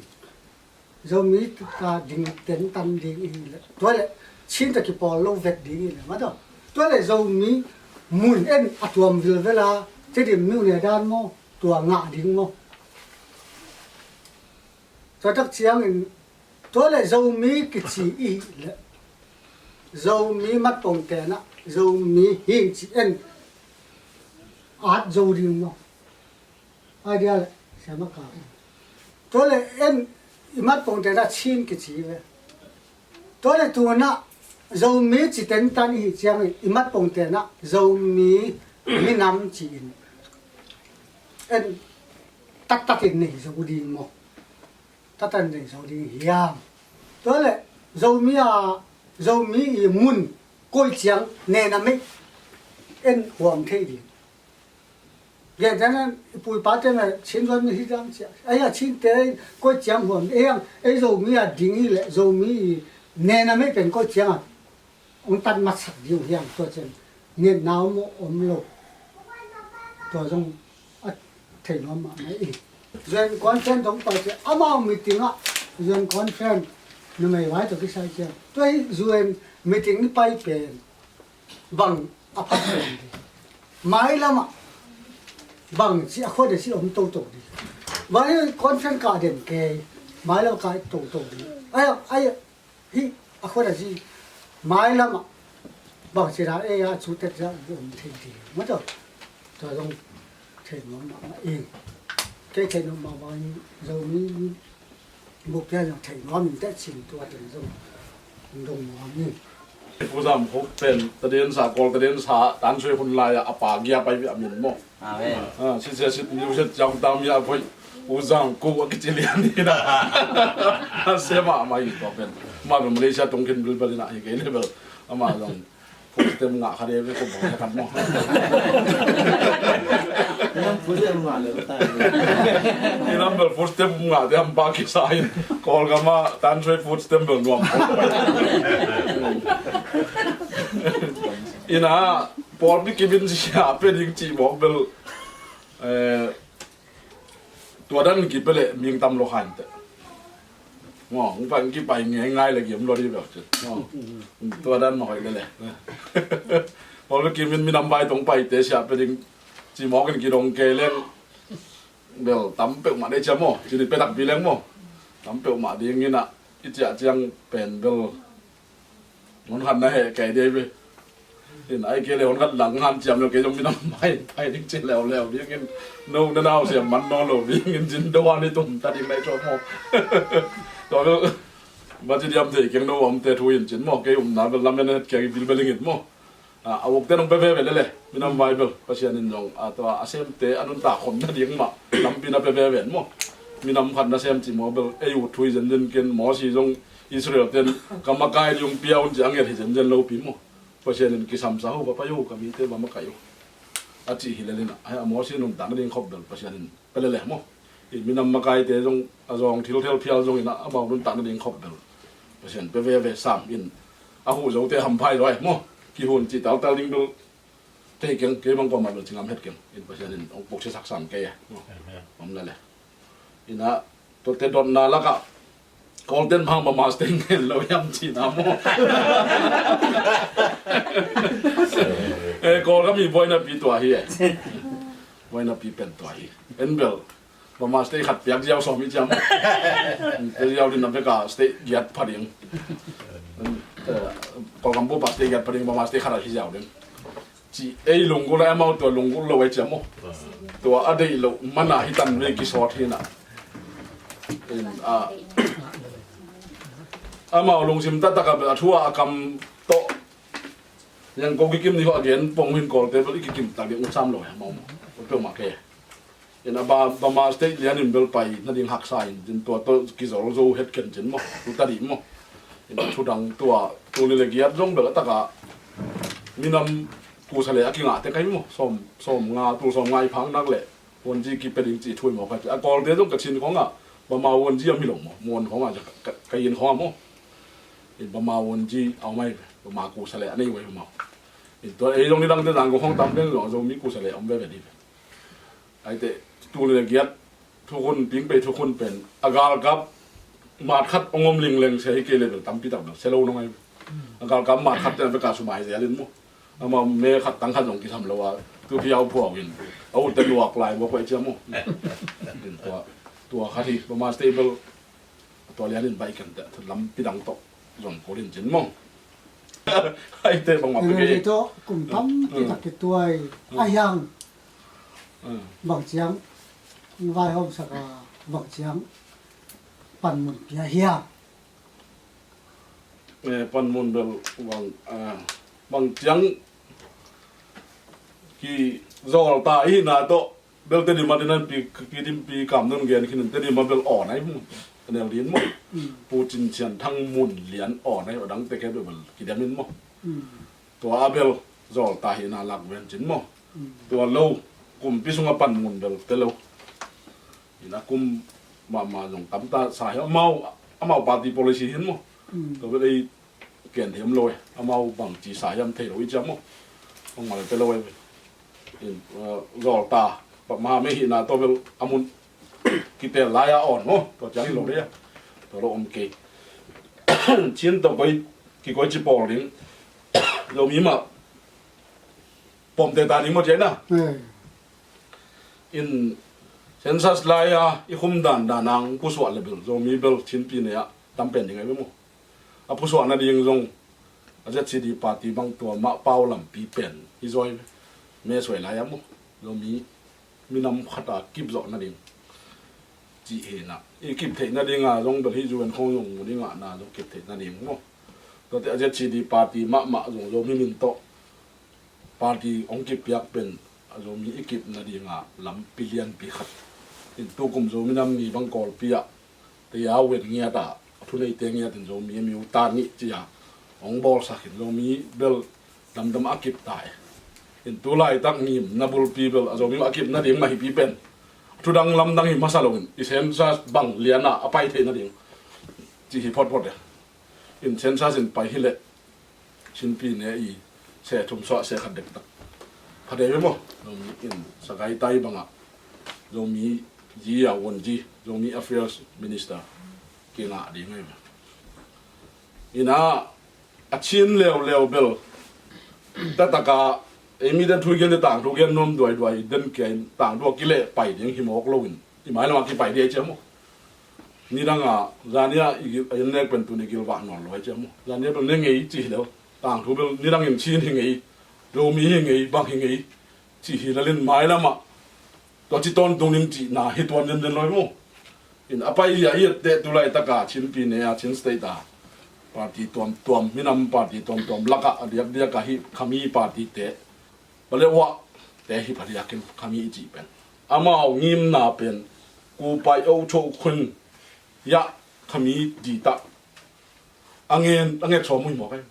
Zomi ta ding tentan ding i hih leh, tua leh Chin ta kipawl lo vet ding i hih leh, mataw. Tua leh Zomi mun en a tuam vilvel a, Tedim nu ne dan maw, tua ngah ding maw? Tua tak ciangin, tua leh Zomi kici i hih leh, Zomi matpong tenah, Zomi hing ci en at zo ding maw? Idea leh siama ka. Tua leh en i matpong tenah Chin kici ve. Tua leh tunah Zomi ci tentan i hih ciangin i matpong tenah Zomi minam ci-in en taktakin nei zo ding maw? Taktakin nei zo ding hiam? Tua leh Zomi a, Zomi i mun koi ciang nena mei en huam thei ding. Gentehna i pu i pate na Chin zuan mi hi dam cia. Ei a Chinte koi ciang huam ei ang ei Zomi a ding i leh Zomi i nena mei pen koi ciang a hong tat matsak ding uh hiam tua ciang ngetna om, om lo. Tua zong a thei nuam mahmah i. U N conference dong pai ciang amau meeting ah U N conference numei vai tawh kisai ciang tua hi U N meeting i pai pen bang a phat pen di. Mailamah bang ci a khuat a ci om toto di. Vai conference kah den kei mailam kah toto di. Ai ai hi a khuat a ci mailamah bang ci da ei a cu tet za om thei di. Mataw. Tua zong thei nuam mahmah ing. Kei thei nuam mahmah ing Zomi Buk pian zong thei nuam in teh cin tua teng zong dong nuam in. Pu Zam Khuk pen tadin sa Kawl tadin sa tan sui hun lai a pa gia pai bia min maw. Amen. Ah, si sia sit miu sit jam tam ya koi Pu Zam Khuk a kici lian ni na. A se ma ma i tua pen. Ma pen Malaysia tung khin bil bel ina hi kei le bel. Ama zong Food stamp ngah kha ding ve ko bawng khat maw. Nam food stamp ngah le ta. I nam bel food stamp ngah te am ba kisa in. Kawlgam a tan sui food stamp bel nuam. Ina pawlpi kibin sia pe ding ci bawk bel. Eh, tua dan kipe le ming tam lo khan te. Maw, hong pai, hong kipai ngeingai le giam lo dih bek cin. Maw. Tua dan mah hoih lele. Paul Kim in minam vai tong paite siah pia ding ci mawk in kidong kei leng. Bel tam peuhmah dei cia maw, cin i pia takpi leng maw. Tam peuhmah ding in ah i ciah ciang pen bel. Hon khat na heh kei dei ve. In ai kei le hon khat lang han ciam lo kei zong minam pai pai ding ci leuleu ding in no na nau siam man nawn lo ding in cin do an i tum ta ding lai cawm maw. Tua bel ba ci diam thei keng no omte thu in cin maw kei umna bel lamen het keng i bilbel ing in maw. A, a ukte nong pe veve lele minam vai bel Pasian in zong a tua a semte a nuntak khom nading mah lampi na pe veve in maw. Minam khat na sem ci maw bel ei ut thu hi zenzen ken Mosi zong Israel ten ka makai ding pia un ci a nget hi zenzen lopi maw. Pasian in kisamsa ho va pai ho ka mite va makai ho a cih hi lel in ah a Mosi nuntak nading khop bel Pasian in pe lele maw. I minam makaite zong a zawng thil thel phial zong in ah amau nuntak nading khop bel Pasian pe veve sam in a huh zote hamphai zaw ai maw. Kihun cih taltal ding bel Kei keng, kei bang kuamah bel ci ngam het keng. In Pasian in hong pukcisak sam kei a. Om lele. Ina, tuate dotna lakah Kawlten bang Burma State ngen lo hiam cihna maw? Eh, Kawlgam i buainapi tua hi e. Buainapi pen tua hi. En bel Burma State khat piak ziau sawm i ciam. Te ziau din a beka state giat pha ding. Eh, Kawlgam bupa state giat pha ding, Burma State khat a hi ziau ding. Ci ei lunggulh a, amau tua lunggulh lo ei ciam maw. Tua a deih loh mana hi tan vei kisawt hi na. In, ah, amau lungsim taktak a bel a thu a kam tawh. Yang ko kikim ni ko a gen pong hin Kawlte bel i kikim tak ding uh sam lo ei amau maw. Tua peuhmah kei. Ina ba, Burma State lianin bel pai nading haksa in, cin tua tawh kizol zo het ken cin maw, tu ta dih maw. Ina thudang tua, tul nih le giat zong bel a taka minam kusa le a kingah te kai maw, sawm, sawm nga, tul sawm nga i phak nak le, wonji kipia ding ci thu i maw kai. A Kawlte zong ka cin khong a, Burma wonji a mi lo maw, muan khong a, ka, ka, ka yin khong a maw. In Burma wonji a om ai, Burma kusa le a nei wai maw. In tua ei zong nidang te zang ko khong tam deng zong, Zomi kusa le om veve dih. Aite, tul nih le giat thukhun, pingpei thukhun pen a galkap mat khat hong om lingleng sia hi kei le bel tampi tak bel sia lo nong ai. A galkap mat khat te a beka sumai zel in maw. Amau me khat tang khat zong kisam lo a, tu phiau phuau in a ut te luak lai buak vai ciam maw. Tua, tua khat hi, Burma State bel tua lianin baih ken te lampi dang tawh zong kul in cin maw. Aite bang mah pe kei. Kum tam pi tak kituai a hiang. Bang ciang vaihawmsak a, bang ciang panmun pia hiam? Eh, panmun bel bang, ah, bang ciang kizawlta i hihna tawh bel Tedim a dinan pi, pi dim pi kam nun gen khin in Tedim a bel awn ai mu. Anel din mu. Pu Cin Sian Thang mun lian awn ai, a dang te ke bel kidem in mu. Tua a bel zawlta hi na lak ven cin maw. Tua lo kumpi sungah panmun bel te lo. Ina kum mahmah zong tamta sa hi amau, amau party policy hin maw. Tua bel ei ken them lo e. Amau bangci sa hiam thei lo i ciam maw. Amau te lo e. In, uh, zawlta pa ma me hi na tua bel amun kitel lai a awn maw. Tua ciang hi lo le a. Tua lo om kei. Chin tawh koi, kikoi ci pawl ding. Zomi mah pom te ta ding maw ciai na. In census lai a i khum dan dan ang pusuah le bel Zomi bel Chin pi ne a tam pen ding ai maw. A pusuah nading zong a Z C D party bang tua mah pau lampi pen hi zoi me suai lai a maw. Zomi minam khat a kip zawh nading. Cih hi na. I kip theih nading a zong bel hi U N khong zong mu ding a na zong kip theih nading maw. Tuate a Z C D party mahmah zong Zomi min tawh party hong kipiak pen a Zomi i kip nading a lampi lianpi khat. In tukum Zomi nam ni bang Kawlpi ah te a wen ngiat a, a thuneite ngiat in Zomi a miu ta nih ci a hong bawlsak in Zomi bel damdam a kip ta e. In tu laitak ngimna bulpi bel a Zomi a kip nading mah hipi pen thudang lamdang hi masa lo in i census bang lian a a pai theih nading ci hi photphot e. In census in pai hileh Chin pi ne i se thum suah se khat dektak. Phate ve maw? Zomi in Sagai tai bangah Zomi zi a won zi, Zomi Affairs Minister kingah ding ai ve. Ina a Chin leuleu bel tataka ei mi den thu gen te tangthu gen nuam duaiduai den kia in tangthu a kileh pai ding hi mawk lo in i mai lamah kipai ding ai ciam maw. Nidang a zania i gil, a nek pen tuni gilvah nawn lo ai ciam maw. Zania bel ne ngei ci hi lo. Tangthu bel nidang in Chin hi ngei, Zomi hi ngei, bang hi ngei ci hi lalin mai lamah tua ci tawntung ding cihna hi tuan denden lo hi maw. In a pai hi a i etteh tu laitaka Chin pi ne a Chin state a party tuamtuam, minam party tuamtuam lakah a diakdiak a hi khami party te Pale uah te hi phadiakin khami i cih pen amau ngimna pen kupai o cho khun yah khami dita a ngen a nget sawm muimawk ai.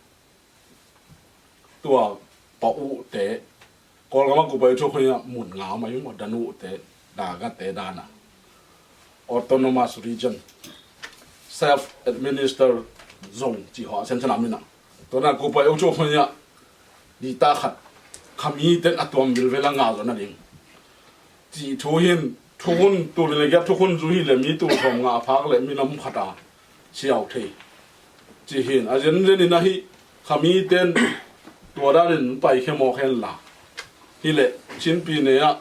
Tua pa uh te Kawlgam a kupai o cho khun yah mun nga mai maw dan uh te daga te dana autonomous region, self administer zone ci hawh a sensen a minah. Tua na kupai o cho khun yah dita khat Khami ten a tuam vilvel a ngah zawh nading cih thu hin, thukhun tul le giat thukhun zu hi le mi tul sawm ngah a phak le minam khat a siau thei cih hin a zenzen in ahi. Khami ten tua danin paikhia mawk hen la, hi le Chinpi ne ah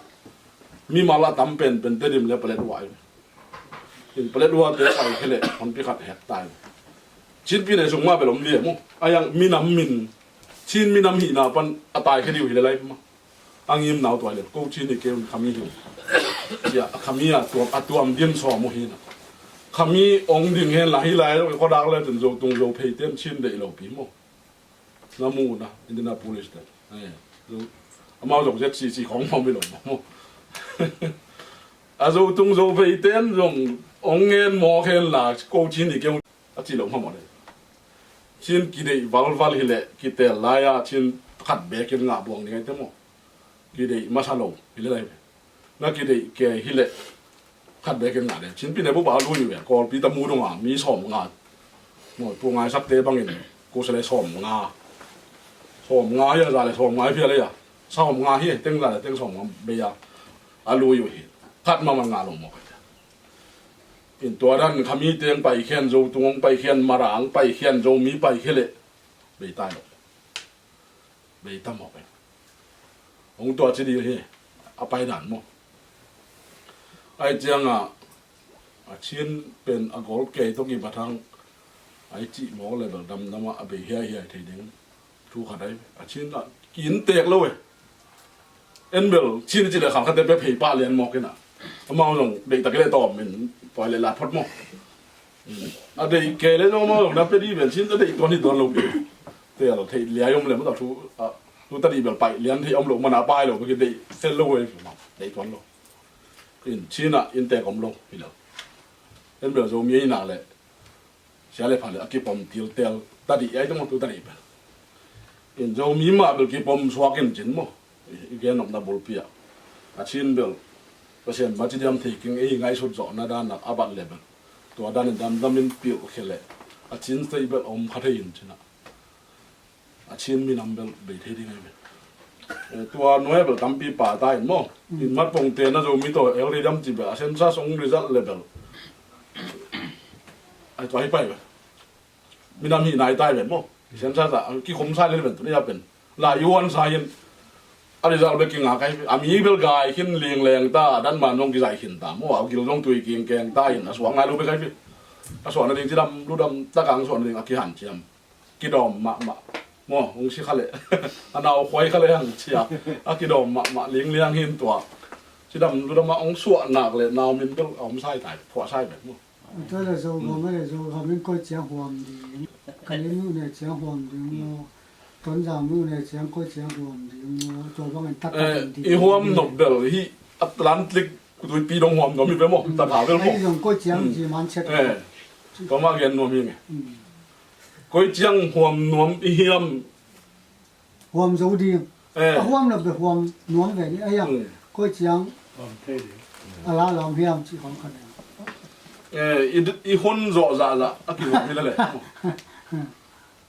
mimal a tam penpen Tedim le Paletwa in, Paletwa te paikhia le honpi khat hek tai. Chinpi ne sung mah bel om liam uh a, yang minam min Chin minam hihna pan a taikhia dih uh hi le lai mah. A ngim nau tua hi le ko Chin hi kei un, khami hi un. Cia a khami a tuam, a tuam dim sawm uh hi na. Khami ong ding hen la hi lai lo i khuadak le tun Zotung Zophei ten Chin deih lo pi maw. Na mu na Indianapolis te. Amau zong Z C C khong maw mi lo maw. A Zotung Zophei ten zong ong ngen mawk hen la ko Chin hi kei un a ci lo maw maw le. Chin kideih valval hi le kitel lai a Chin khat bekin ngah buang ding ai te maw. Kideih masa lo hi le lai ve. Na kideih kei hi le khat bekin ngah le Chinpi ne bupa a lui ve. Kawlpi ta mu dong a mi sawm nga maw, pu ngai sakte bangin ko sa le sawm nga. Sawm nga hi a za le sawm nga hi pia le a sawm nga hi teng za le teng sawm nga bei a a lui uh hi. Khat mah man ngah lo maw ka cia. In tua dan khami teng paikhian Zotung ong paikhian Mara ang paikhian Zomi paikhia le bei tai lo. Bei tam hok e. Hong tua ci dih hi a pai dan maw. Ai cianga a Chin pen a gol kei tawh kibat hang ai cih mawk le bel damdam a bei hiaihiai thei ding. Thu khat ai a Chin a ki-in tek lo e. En bel Chin ci le khang khatte pe phei pah lian mawk in a amau zong deih tak le tawm in pai le lat phot maw. A deih kei le zong amau zong na pe dih bel Chin a deih tuan hi tuan lo pi. Tel theih liai om le maw ta thu a thu ta dih bel paih lian theih om lo man a pai lo bek hi deih tel lo e. Deih tuan lo. In Chin ah in tek om lo hi lo. En bel Zomi ei nak le sia le pha le a kipom tiltel ta dih ai tong tu ta dih bel. In Zomi mah bel kipom suak in cin maw. I gen nopna bulpi ah a Chin bel Pasian ma ci diam thei keng ei ngaihsut zawhna dan a bat le bel tua dan in damdam in pilh khia le a Chin state bel om kha thei in cin ah. A Chin minam bel bei thei ding ai ve. Eh, tua nuai bel tampi pa ta in maw. In mat pong te na Zomi tawh el ri dam ci bel a census ong result le bel ai tua hi pai ve. Minam hi nai tai ve maw. Census a kikhum sai le ven tu ni a pen la i wan sai in a result bel kinga kai a mi bel gai khin ling leng ta dan man zong kizai khin ta maw. A gil zong tui king keng ta in a suak ngai lo bel kai ve. A suak na ding ci dam lu dam ta kang suak na ding a kihan ciam. Kidawm mahmah maw, hong si kha le a nau khuai kha le hang cia a kidawm mahmah lingliang hin tua. Cidam ludam ah hong suah nak le nau min bel a om sai tai, phuah sai bek maw. Tua le Zogam le Zogam in koi ciang huam ding, Kalay mi uh ne ciang huam ding maw, Tonzang mi uh ne ciang koi ciang huam ding maw, tua bangin tak tak ding. I huam nop bel hi Atlantic tuipi dong huam nuam hi ve maw, ta kha bel maw. Ai zong koi ciang ci man chet. Tua mah gen nuam hi nge. Koi ciang huam nuam i hiam? Huam zo ding. A huam lo bek huam nuam ve ni a hiam. Koi ciang a la lawm hiam ci khong khat. I hun zawh zahzah a kihuam hi lele.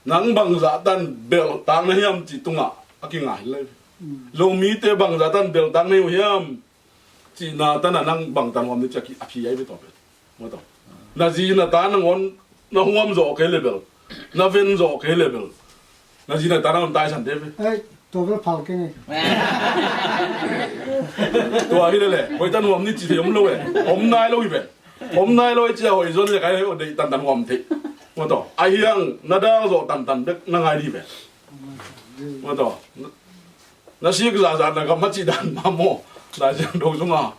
Nang bangzah tan belh tang na hiam ci tungah a kinga hi lele. Zomite bangzah tan belh tang na hi uh hiam? Cihna tan a nang bangtan huam ni ci a phi ai ve tua pen. Maw tua. Na zi na ta nangawn na huam zawh kei le bel, na ven zawh kei le bel, na zi na ta nangawn taisan te ve. Ei, tua bel phal kei ngai. Tua hi le le, hoih tan huam ni ci thei om lo e. Om nai lo hi pen. Om nai lo i ci a hoih zon le kai hoih deih tantan huam thei. Maw tua. A hiang na dang zawh tantan bek na ngai dih pen. Maw tua. Na sik zahzah na gam a cih dan mah maw. Lai Siangtho sungah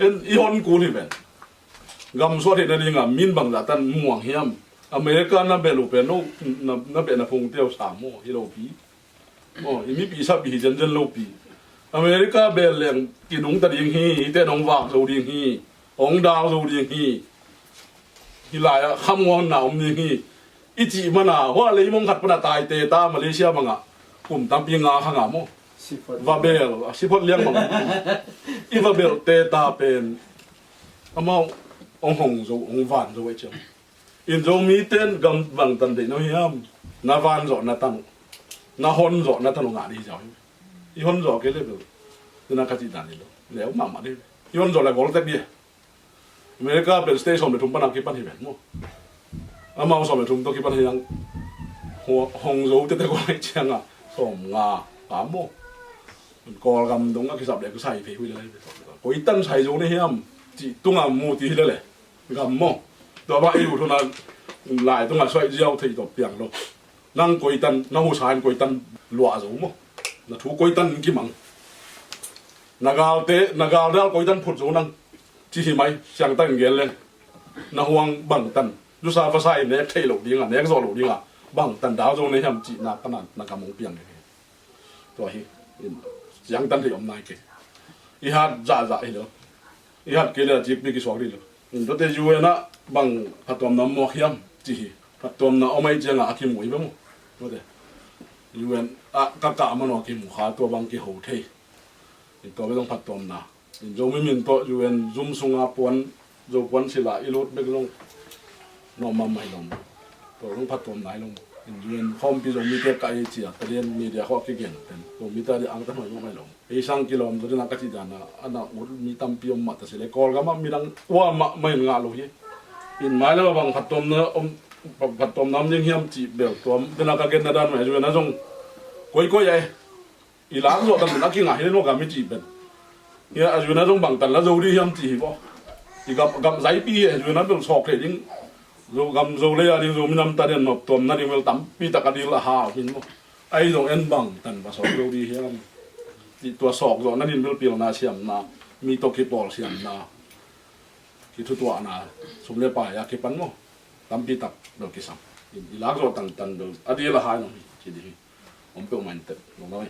en i hon kul hi pen. Gam suah theihna dingah min bangzah tan muang hiam? America na belh uh pen no, na, na beh na phungte uh sa maw, hi lopi. Maw, i mipi sapi hi zenzen lopi. America belh leng kinungta ding hi, hite nong vak zo ding hi, hong dal zo ding hi. Hi lai-ah khamngawnna om ding hi. I cih mana hua leimong khat pana taite ta Malaysia bangah kum tampi nga kha nga maw. Va bel a siphot liang bang i va bel te ta pen amau ong hong zo, ong van zo e ciam. In Zomi ten gam bangtan deih no hiam? Na van zawh na tan uh, na hon zawh na tan uh ngah dih ziau hi. I hon zawh kei le bel, tena ka cih dan hi lo. Neu mahmah dih. I hon zawh le gol tek dih. America pen state sawm le thum pana kipan hi ven maw. Amau sawm le thum tawh kipan hi ang. Hong zo tete ko lai cianga sawm nga ka maw. Kawlgam dong a kisap le kisai phei hui le lai. Koi tan sai zo ni hiam cih tunga mu ti hi le le. Gam maw. Tua bang ei u thuna lai tunga suai ziau thei tawh piang lo. Nang koi tan, na husa in koi tan luah zo maw. Na thu koi tan kimang. Na galte, na gal dal koi tan phut zo nang. Ci hi mai, siangtang in gen leng. Na huang bang tan. Zusa vasa in nek thei lo dinga, nek zo lo dinga. Bang tan dau zo ne hiam cih na ka na, na ka mong piang hi. Tua hi, in, siangtan thei om nai kei. I hat zahzah hi lo. I hat kei le a cikpi kisuak dih lo. In tuate U N ah bang phattuamna om mawk hiam ci hi. Phattuamna om ai cianga a kimu i bemu. Tuate U N ah ka kah mano a kimu kha tua bang kiho thei. In tua bang phattuamna. In Zomi min tawh U N zum sunga puan, Zo puan sila i lut bek zong nawm mahmah hi lo maw. Tua zong phattuamna hi lo maw. In U N khawmpi Zomite ka ei cia, ka lian media khawh a kigen pen. Zomite a dih angtan huai mahmah hi lo maw. Ei sang kilawm zaw dina ka cih dana, a na ut mi tampi om mah ta si le, Kawlgam ah midang ua mahmah in ngah lo hi. In mailam a bang phattuamna om, phattuamna om ding hiam cih bel tuam, dina ka genna dan mah U N a zong koikoi ai. I lak zawh tan a kingah hi le nuam ka mi cih pen. Hia a zuina zong bangtan la zo dih hiam cih hi vaw. I gam, gam zaipi hi a zuina bel sawk thei ding. Zo gam zo lei a ding zo minam ta den nop tuam na ding bel tampi tak a dil a hau hin maw. Ai zong en bangtan va sawk zo dih hiam. Cih tua sawk zawh na din bel pilna siamna, mi tawh kipawl siamna. Kithutuahna, sum le pai a kipan maw. Tampi tak bel kisam. I, i lak zawh tantan bel a dil a hai nong hi, ci dih hi. Om peuhmah in tep lo maw.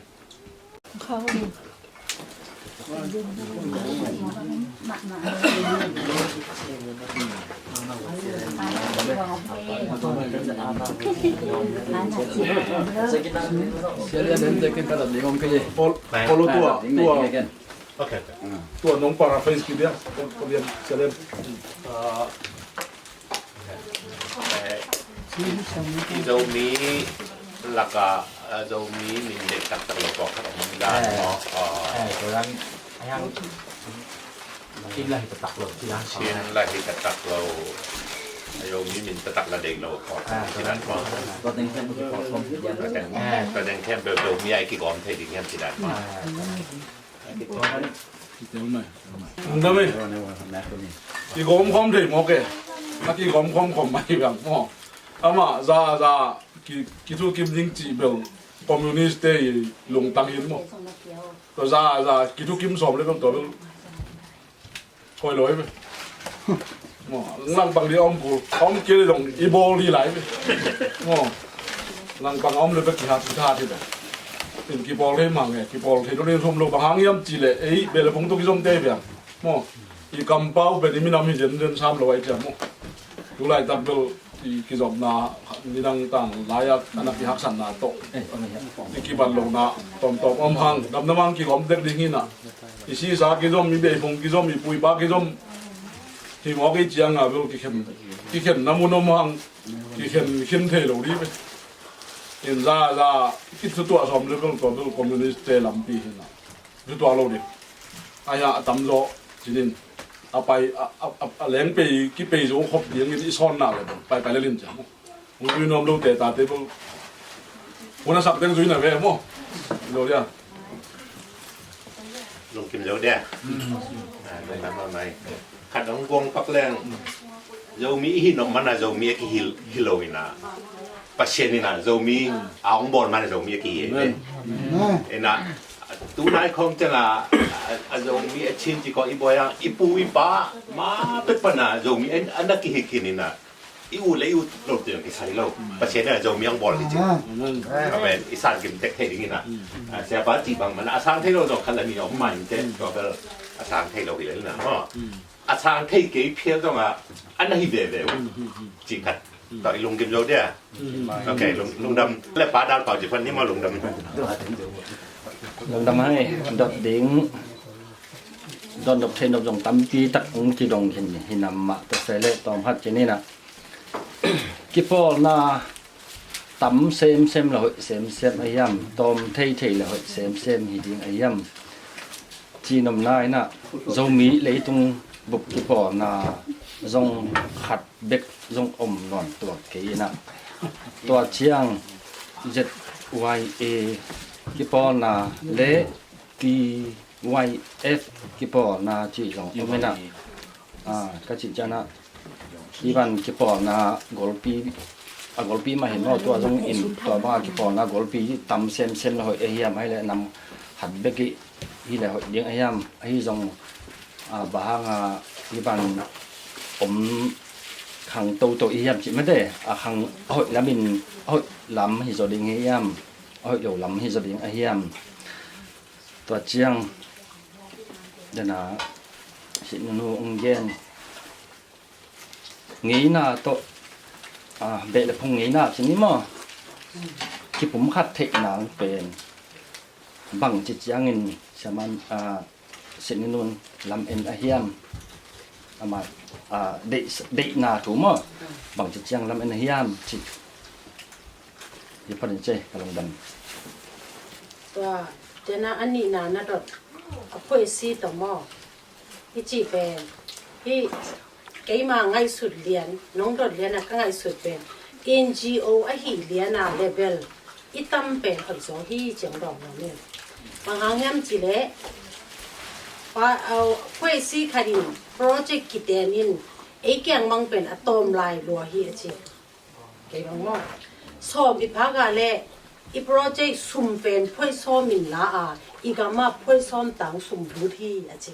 Pol, polo tua, tua. Okay, okay. Tua nong paraphrase ki dia, ko, ko dia, sia dia. Eh, i Zomi laka, eh, Zomi min deih taktak lo pawlkhat om dan maw? Eh, tua dan, ayang, Chin la hi taktak lo, Chin la hi taktak lo. A Zomi min taktak la deih lo pawlkhat om ci dan maw? Tua deng khempeuh Zomi a i kigawm thei ding hiam ci dan maw? Lungdam ei. Kigawm khawm thei mawk e. A kigawm khawm khawm mai bang maw. Amah za za ki, kithukim ding cih bel communist te i lungtang hin maw. Tua za za kithukim sawm le bel tua bel. Koi lo ei bel. Maw, langpang di om kul, om kil zong i bawl di lai ve. Maw, langpang a om le bek kihat, kihat hi ve. In kipawl thei mang e, kipawl thei lo ding sum lo bang hang hiam cih leh, ei, beh le phung tawh kizom te bia. Maw, i kampau pen i minam hi zenzen sam lo ai cia maw. Tu laitak bel i kizopna nidang tang lai-a a na kihaksatna tawh i kibat lohna tawmtawm om hang, damdam hang kigawm tek ding hi na. I sisa kizom, i beiphung kizom, i puipa kizom. Hi mawk i cianga bel kikhen, kikhenna mun om hang, kikhen khin thei lo dih ve. In za za kithutuah sawm le bel tua bel communist te lampi hi na. Thutuak lo ding. Ahi a tamzaw cinin a pai a, a, a, a leng pei kipei zo khop dingin i sawnna le bang paipai le lin ciang. Hong zui nuam lote tate bang hun a sak teng zui na ve maw? Zo dia. Lungkim zo dia. Ah, lungdam mahmah. Khat hong guang pak leng Zomi i hi nop mana Zomi a kihil hi lo ina. Pasian ina Zomi a hong bawl mana Zomi a kihi. Amen. Ina tunai khawng cianga a, a Zomi a Chin ci khawng i buai a i pu i pa ma pek pana Zomi a, a na kihi khin ina. I ut le i ut lo te kisai lo. Pasian ina Zomi a hong bawl hi ci. Amen. Amen. I san kim tek thei ding ina. Ah, siapa ci bang mana a sang thei lo zong khat la ni om ma in te. Tua bel a sang thei lo hi le ina. A sang thei kei phial zong a, a na hi veve uh. Cih khat tawh i lungkim zo dia. Ok, lung, lungdam. Le pa dal pau ci pan ni maw lungdam. Lungdam hai, dot ding. Don dot thei nop zong tampi tak hong kidong hin, hi nam mah ta se le tawm hat ci ni na. Kipawlna tam semsem le hoih semsem a hiam, tawm theithei le hoih semsem hi ding a hiam? Cihnopna in ah Zomi leitung bup kipawlna zong khat bek zong om nawn tuak kei in ah, tua ciang Z Y A kipawlna le T Y F kipawlna cih zong om in ah, ah, ka cih ciang ah, hih bang kipawlna golpi, a golpi mah hi maw, tua zong in tua bang a kipawlna golpi tam semsem le hoih a hiam, ahih leh nam khat bek hi leh hoih ding a hiam, ahi zong, ah, bang hang a hih bang om khang toto i hiam cih mate, a khang a hoih lam in, a hoih lam hi zaw ding hi hiam, a hoih lo lam hi zaw ding a hiam? Tua ciang dena Sitnunu ong gen ngeina tawh, ah, beh le phung ngeina cih ni maw, kipumkhat theih nang pen bangci ciangin Siaman, ah, Sitnunun lam en a hiam? Amah, ah, deih, deihna thu maw, bangci ciang lam en a hiam cih hi phatin cei ka lungdam. Tua, tena a nihna na dot a phuaisi tawh maw, i cih pen, hih keima ngaihsut lian, nong dot lian a ka ngaihsut pen N G O ahi lian a level i tam pen hoih zaw hi ci-in dawng nuam ing. Bang hang hiam cih leh, pa, au, phuaisi khat in project kiten in ei kiang mang pen a tawm lai lua hi a ci. Kei bang maw, sawm i phak a leh i project sum pen phuai sawm in la a, i gam ah phuai sawm tang sum lut hi a ci.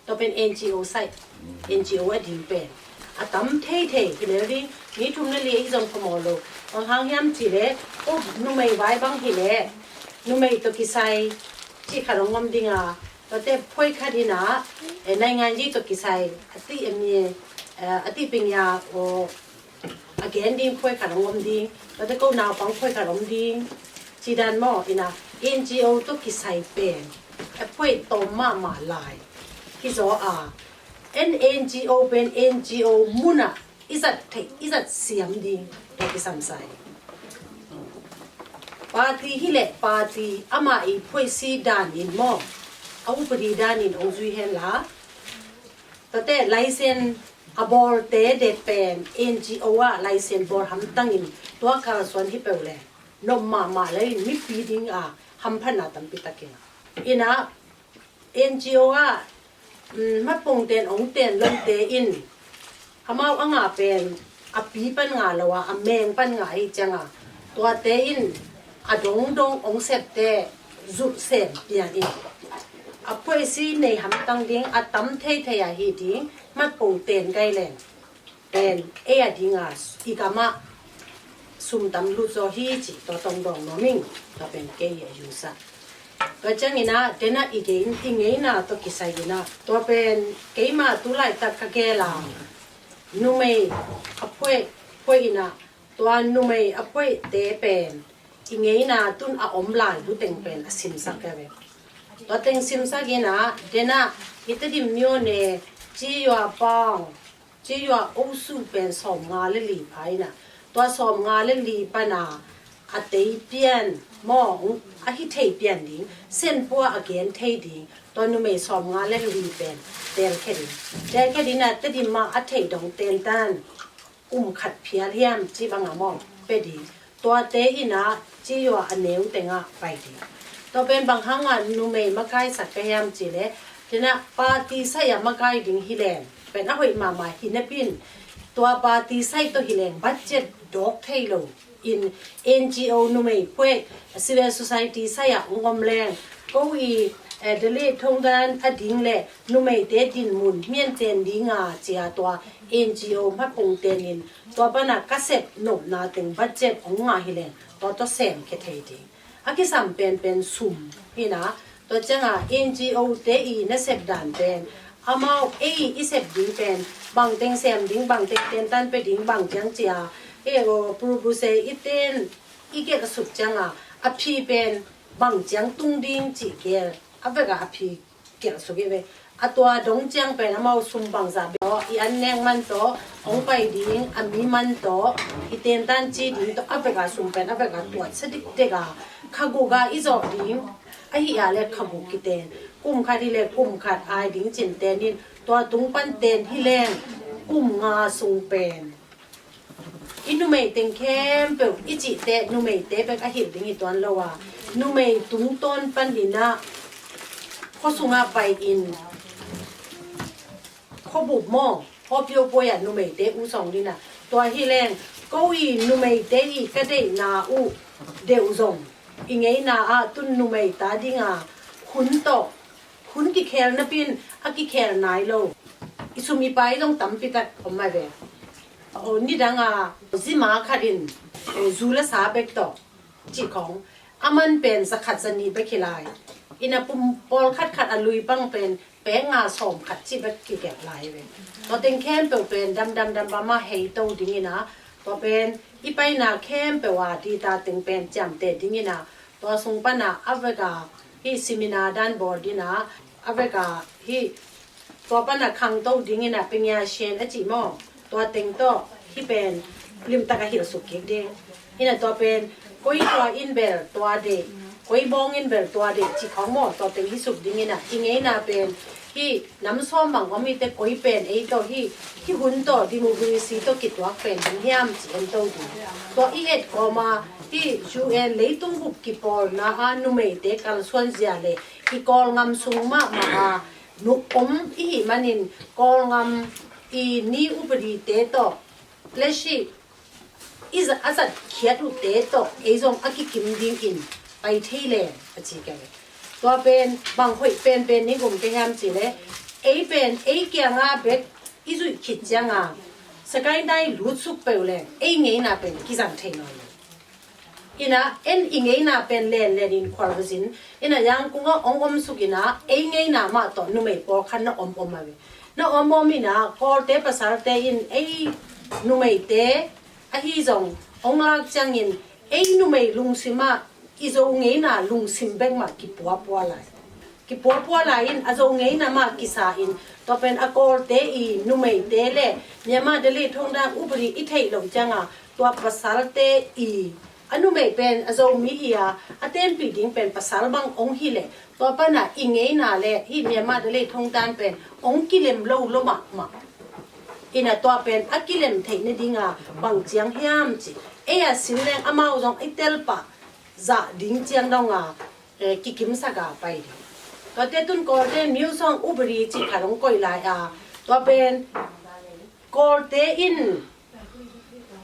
Tua pen N G O side, N G O a ding pen a tam theithei hi lel ding. Mi thum le li ahi zong phamawh lo. Bang hang hiam cih leh, oh, numei vai bang hi leh numei tawh kisai cih khat hong om ding a, tuate phuai khat in ah, eh, nainganyi tawh kisai a tih a mi, eh, a tih ping ya, oh, a gen ding phuai khat hong om ding, tuate ko naupang phuai khat om ding, ci dan maw, in ah N G O tawh kisai pen a phuai tawm mahmah lai hi zaw a, N G O pen N G O mun ah i zat theih, i zat siam ding tawh kisam sa hi. Party hi leh party amah i phuaisi dan in maw, a upadi dan in hong zui hen la, tuate license a bawlte det pen N G O ah license bawl hamtang in tua kalsuan hi peuh leh nop mahmah lei in mipi ding a hamphatna tampi tak hi a. In ah N G O ah, mm, hmatpungten hong ten lomte in amau a ngah pen a pi pan ngah lo a, a meng pan ngah hi ciang a, tuate in a dongdong hong septe zuh sem pian in a phuaisi nei hamtang ding, a tam theithei a hi ding, hmatpung ten kai leng pen ei a ding a i gam ah sum tam lut zaw hi cih tua tawh dawng nuam ing. Tua pen kei a yusa. Tua ciangin ah dena i gen, i ngeina tawh kisai in ah, tua pen keima tu laitak ka gel a numei a phuai, phuai in ah, tua numei a phuaite pen i ngeina tun a om lai bu teng pen a simsak ka ve. Tua teng simsak in ah dena i Tedim myo ne Ci Yua Pawng, Ci Yua Osu pen sawmnga le li pha in ah, tua sawmnga le li pan a a tei pian maw, a hi thei pian ding, Senpua a gen thei ding, tua numei sawmnga le li pen telkhia ding. Telkhia ding in ah Tedim ah a theih dong tentan um khat phial hiam cih bang a maw, pia ding. Tuate in ah Ci Yua a neu teng ah pai ding. Tua pen bang hang a numei makaisak ka hiam cih leh, dena party sai a makai ding hi leng pen a hoih mahmah hi napi in, tua party sai tawh hi leng budget dawk thei lo in, N G O numei phuai, civil society sai a hong om leng, ko i, eh, Delhi thongdan a ding le numeite dinmun mian ten ding a ci a, tua N G O hmatpung ten in tua pan a ka sep nopna teng budget hong ngah hi leng tua tawh semkhia thei ding. A kisam penpen sum hi in ah, tua ciang a N G O te i nasep dan pen, amau ei i sep ding pen bang teng sem ding, bang teng tentan pia ding, bang ciang ci a, ei aw, proposal i ten i gelh suk ciang a, a phi pen bang ciang tung ding cih gel a, vek a a phi gelh suk i ve. A tua dong ciang pen amau sum bangzah bek tawh, i an nek man tawh, hong pai ding a mi man tawh, i tentan ci ding tawh, a veka sum pen a veka tuatsa dikdek a, kha guk a i zawh ding ahi a le kha guk kiten, kum khat hi le kum khat ai ding cin ten in, tua tung pan ten hi leng kum nga sung pen i numei teng khempeuh i cihte numeite bek a hilh ding hi tuan lo a, numei tungtawn panin ah khuasungah pai-in khuabup maw, khuapiopuai ah numeite uh sawng ding ah, tua hi leng ko i numeite i ka deihna uh deuh zong i ngeina ah tun numei ta dinga hun tawh hun kikhel napin a kikhel nai lo i sum i pai zong tampi tak om mah ve. Aw, nidang a zima khat in, eh, zu le sa bek tawh cih khawng a man pen za khat za nih bek hi lai. Ina pum pawlkhat khat a lui pang pen pek nga sawm khat cih bek kigelh lai ve. Tua teng khempeuh pen dam dam dam bam a hei to ding ina, tua pen i paina khempeuh a dita teng pen ciamteh ding ina, tua sung pana a veka hi seminar dan bawl dina, a veka hi tua pana khangto ding ina pengia shen a cih maw? Tua teng tawh hi pen limtak a hilh suk kik ding. Ina tua pen koi tua in bel tua deh, koi bawng in bel tua deh cih khawng maw? Tua teng hi suk ding ina i ngeina pen hi nam sawm bang om hi te koi pen ei tawh hi, hi hun tawh democracy tawh kituak pen ding hiam ci en to ding. Tua i et kawma hi U N leitung bup kipawlna a numeite kalsuan zia le i Kawlngam sung mahmah a nu om i hih manin Kawlngam i ni upadite tawh le si i za a zat khiat uhte tawh ei zong a kikim dingin pai thei le a ci ka ve. Tua pen bang hoih penpen ning um ka hiam ci le ei pen ei kianga bek i zuih khit cianga sakai nai lut suk peuh le ei ngeina pen kizang thei nawn lo. Ina en i ngeina pen len len in khual va zin. Ina Yangkung a ong om suk ina ei ngeina mah tawh numei pawlkhat na om om a ve. Na om om ina Kawlte pasalte in ei numeite ahi zong ong lak ciangin ei numei lungsim ah i Zo ngeina lungsim bek mah kipuapua lai. Kipuapua lai in a Zo ngeina mah kisa in tua pen a Kawlte i numeite le Myanmar Delhi thongdang upadi i theih loh cianga tua pasalte i a numei pen a Zomi hi a a tenpih ding pen pasal bang ong hi le tua pana i ngeina le hi Myanmar Delhi thongdan pen ong kilem lo lo mahmah. Ina tua pen a kilem theih nadinga bang ciang hiam ci ei a sin leng amau zong i telpah zah ding ciang donga eh, kikimsak a pai ding. Tuate tun Kawlte Myo Sawng upadi cih khat hong koih lai a, tua pen Kawlte in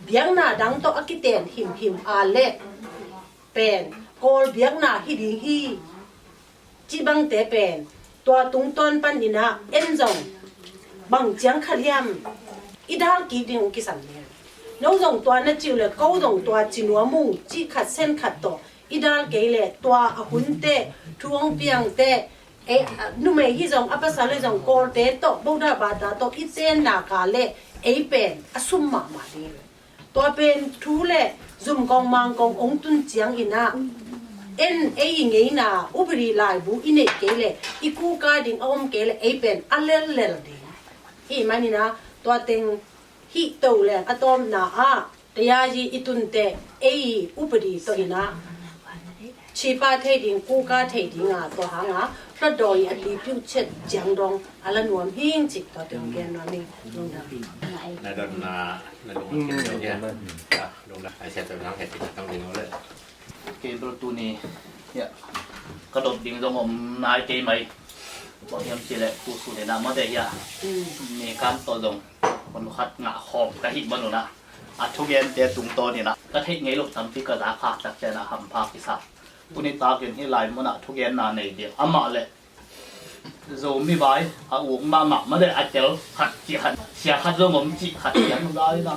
biakna dang tawh a kiten himhim a le pen Kawl biakna hi ding hi cih bangte pen tua tungtawn panin ah en zong bang ciang khat hiam i dal kik ding hong kisam ding. No zong tua na cih uh le ko zong tua ci nuam ung cih khat sen khat tawh i dal kei le tua a hunte thu hong piangte ei numei hi zong a pasal hi zong Kawlte tawh boda bata tawh i tenna ka le ei pen a sum mahmah ding hi. Tua pen thu le zum kong mang kong ong tun ciang ina en ei i ngeina upadi laibu i neih kei le i kuka ding a om kei le ei pen a lellel ding. Hi manina tua teng hih to leng a tawpna ah Tayaji i tunte ei upadi tawh ina chipa thei ding kuka thei dinga tua hanga hlotdawi a tipiu chet ciang dong a la nuam hing cik tua teng gen nuam hing. Lungdam. Na dotna na lungdam. Lungdam. Ai sia tawh nang heti na tang ding le. Kei bel tuni hia ka dot ding zong om nai kei mai. Bang hiam ci le tu su ne na ma te hia. Ni kam to zong kon khat nga khom ka hi manuna. A thugente tungtawn ina ka theih ngei lo tampi ka za khak tak ciana hampha kisa. Tuni takin hi lai muna thugenna nei ding amah le Zomi vai a uk mahmah made a tel khat cih khat sia khat zong om cih khat cian za ina.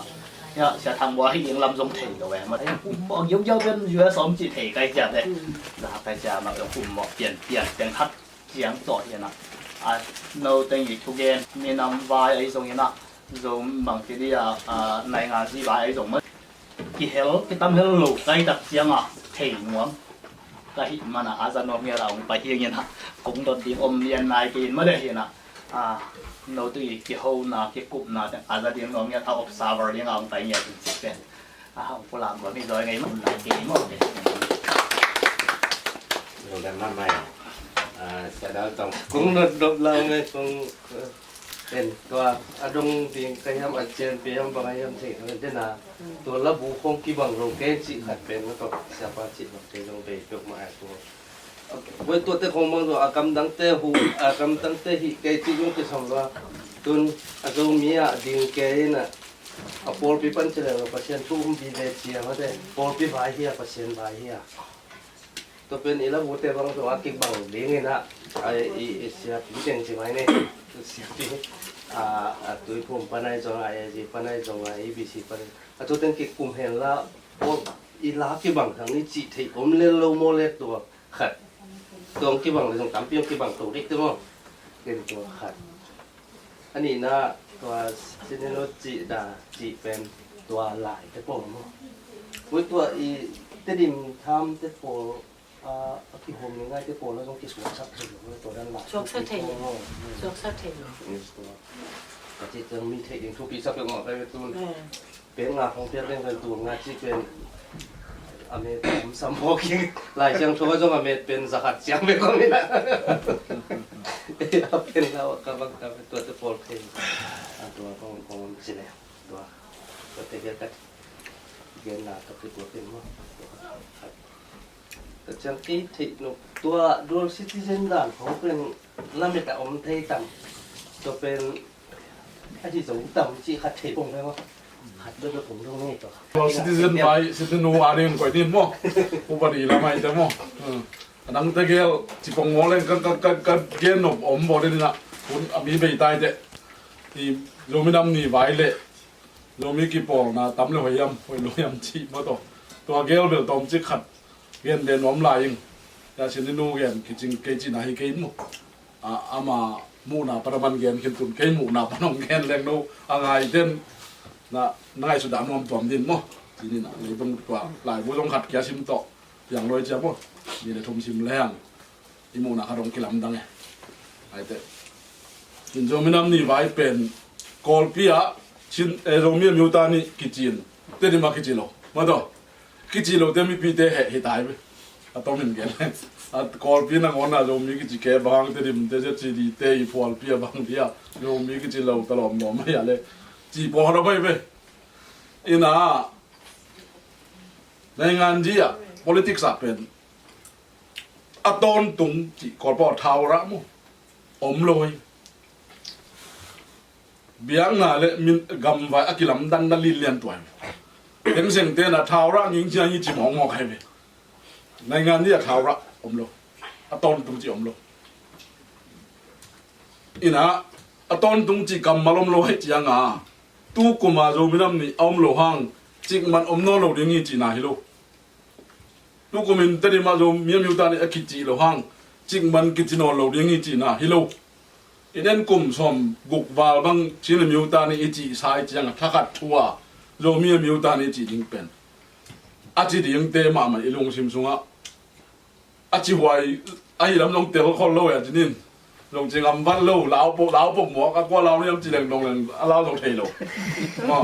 Ya sia thang bua hi ing lam zong thei lo e made kum bawk yau yau pen U S om cih thei kai cian le. Za kai cia mah kum bawk pian pian pian khat ciang tawh hi na. A no teng i thugen minam vai a i zong ina. Zo bangkit i a, a, naingan zi vai a i zong ma kihel kitam hel lo kai tak cianga thei nuam ka hih mana a za nuam hiala hong pai hiangin ha kong dot ding om lian nai kei in ma deh hi na. A, no tu i kihona, kikupna teng a za ding nuam ngiat, a observer ding a hong pai ngiat in cih pen a hong pulak gua mi zaw ngei mah na kei maw. Lo dan mah mai. A, Sia Dal Tong. Kong nop nop lau ngei kong, eh, en tua a dong ding ka hiam, a cian pi hiam, bang a hiam thei ka den a. Tua labu khong kibang lo kei cih khat pen maw, tua siapa cih bang kei zong bei peuhmah a tua. Tua tuate khong bang zong a kamdangte hu, a kamdangte hih kei cih zong kisam lo a. Tun a Zomi ah ding kei in a, a pawlpi pan ci leng lo Pasian thu um vive cia mate. Pawlpi vai hi a, Pasian vai hi a. Tua pen i labute bang zong a kibang ding in a, a, i, i siapi teng ci mai ni. Siapi, a, a Tuiphum pan ahi zong a, A G pan ahi zong a, A B C pan ahi, a tu teng kikum hen la, pawl i la kibang thang i cih theih om lel lo maw le tua khat. Tua hong kibang le zong tampi hong kibang to dek te maw. Ken tua khat. A nihna tua Sinilo cih da cih pen tua lai te pawl maw. Ui tua i Tedim tham te pawl, a, a kihawm ni ngai te pawl a zong kisuaksak thei lo maw, tua dan lai. Suaksak thei lo. Maw. Suaksak thei lo. Tua ka cih ciang mi theih ding thupi sa peuhmah ka hi ve tun. Eh. Pek nga khong piak ding pen tul nga cih pen a met kum sam hawk hi. Lai Siangtho ah zong a met pen za khat ciang bek om in a. A pen lau a ka bang ka tua te pawl thei. A tua kong kong om ci le. Tua tua te kia kat genna ka pi tua pen maw. Ka ciang kei theih nuk tua dual citizen dan khong pen lamet a om thei tam. Tua pen a ci zo tam cih khat thei pong thei maw. Khat bek bek pong dong ni tua. Dual citizen vai, citizen nu a ding koi din maw. Upadi lamai te maw. Hmm. A dang te gel ci pong maw leng ka, ka, ka, ka gen nop om baw den na. Kun a mi bei tai te. I Zomi nam ni vai le. Zomi kipawlna tam le hoih hiam, hoih lo hiam cih maw taw. Tua gel bel tawm cik khat gen den nuam lai ing. Tua sin i nu gen kicing kei cihna hi kei maw. A, ama muhna pan a man gen khin tun kei muhna pan hong gen leng no a ngai den na, na ngaihsut dah nuam tuam din maw. Cih ni na, leitung tua laibu zong khat kia sim tawh piang lo i cia maw. Ni le thum sim leng i muhna khat hong kilamdang e. Aite. In Zomi nam ni vai pen Kawlpi ah Chin, eh, Zomi a miuta nih kici in Tedim a kici lo. Maw taw. Kici lote mipite heh hi tai ve. A tom in gen. A Kawlpi nangawn a Zomi kici ke bang Tedim te Z C D te i phualpi a bang dia Zomi kici lo ta lawmlawm ahi a le. Ci pawl hawh a bai ve. Ina naingan ji ah politics ah pen a tawntung cih Kawlpau a thaurah maw om lo hi. Biakna le min gamvai a kilamdanna linlian tuai. Tengseng ten a thaurah ngingcia hi ci mawkmawk hai ve. Naingan ni a thaurah om lo. A tawntung cih om lo. Ina a tawntung cih kammal om lo hai cianga tu kuma Zomi nam nih a om lo hang cikman om nawn lo ding hi cihna hi lo. Tukumin Tedim ah Zomi a miuta nih a kici lo hang cikman kici nawn lo ding hi cihna hi lo. I nen kum sawm guk val bang Chin a miuta nih i cihsa i cianga thakhat thu a Zomi a miuta nih i cih ding pen a ci dingte mahmah i lungsim sungah a ci huai ahi lam zong tel khol lo e a ci nin. Zong ci ngam vat lo, lau pok, lau pok muak, a kua lau niam ci leng dong leng a lau zong thei lo. Maw.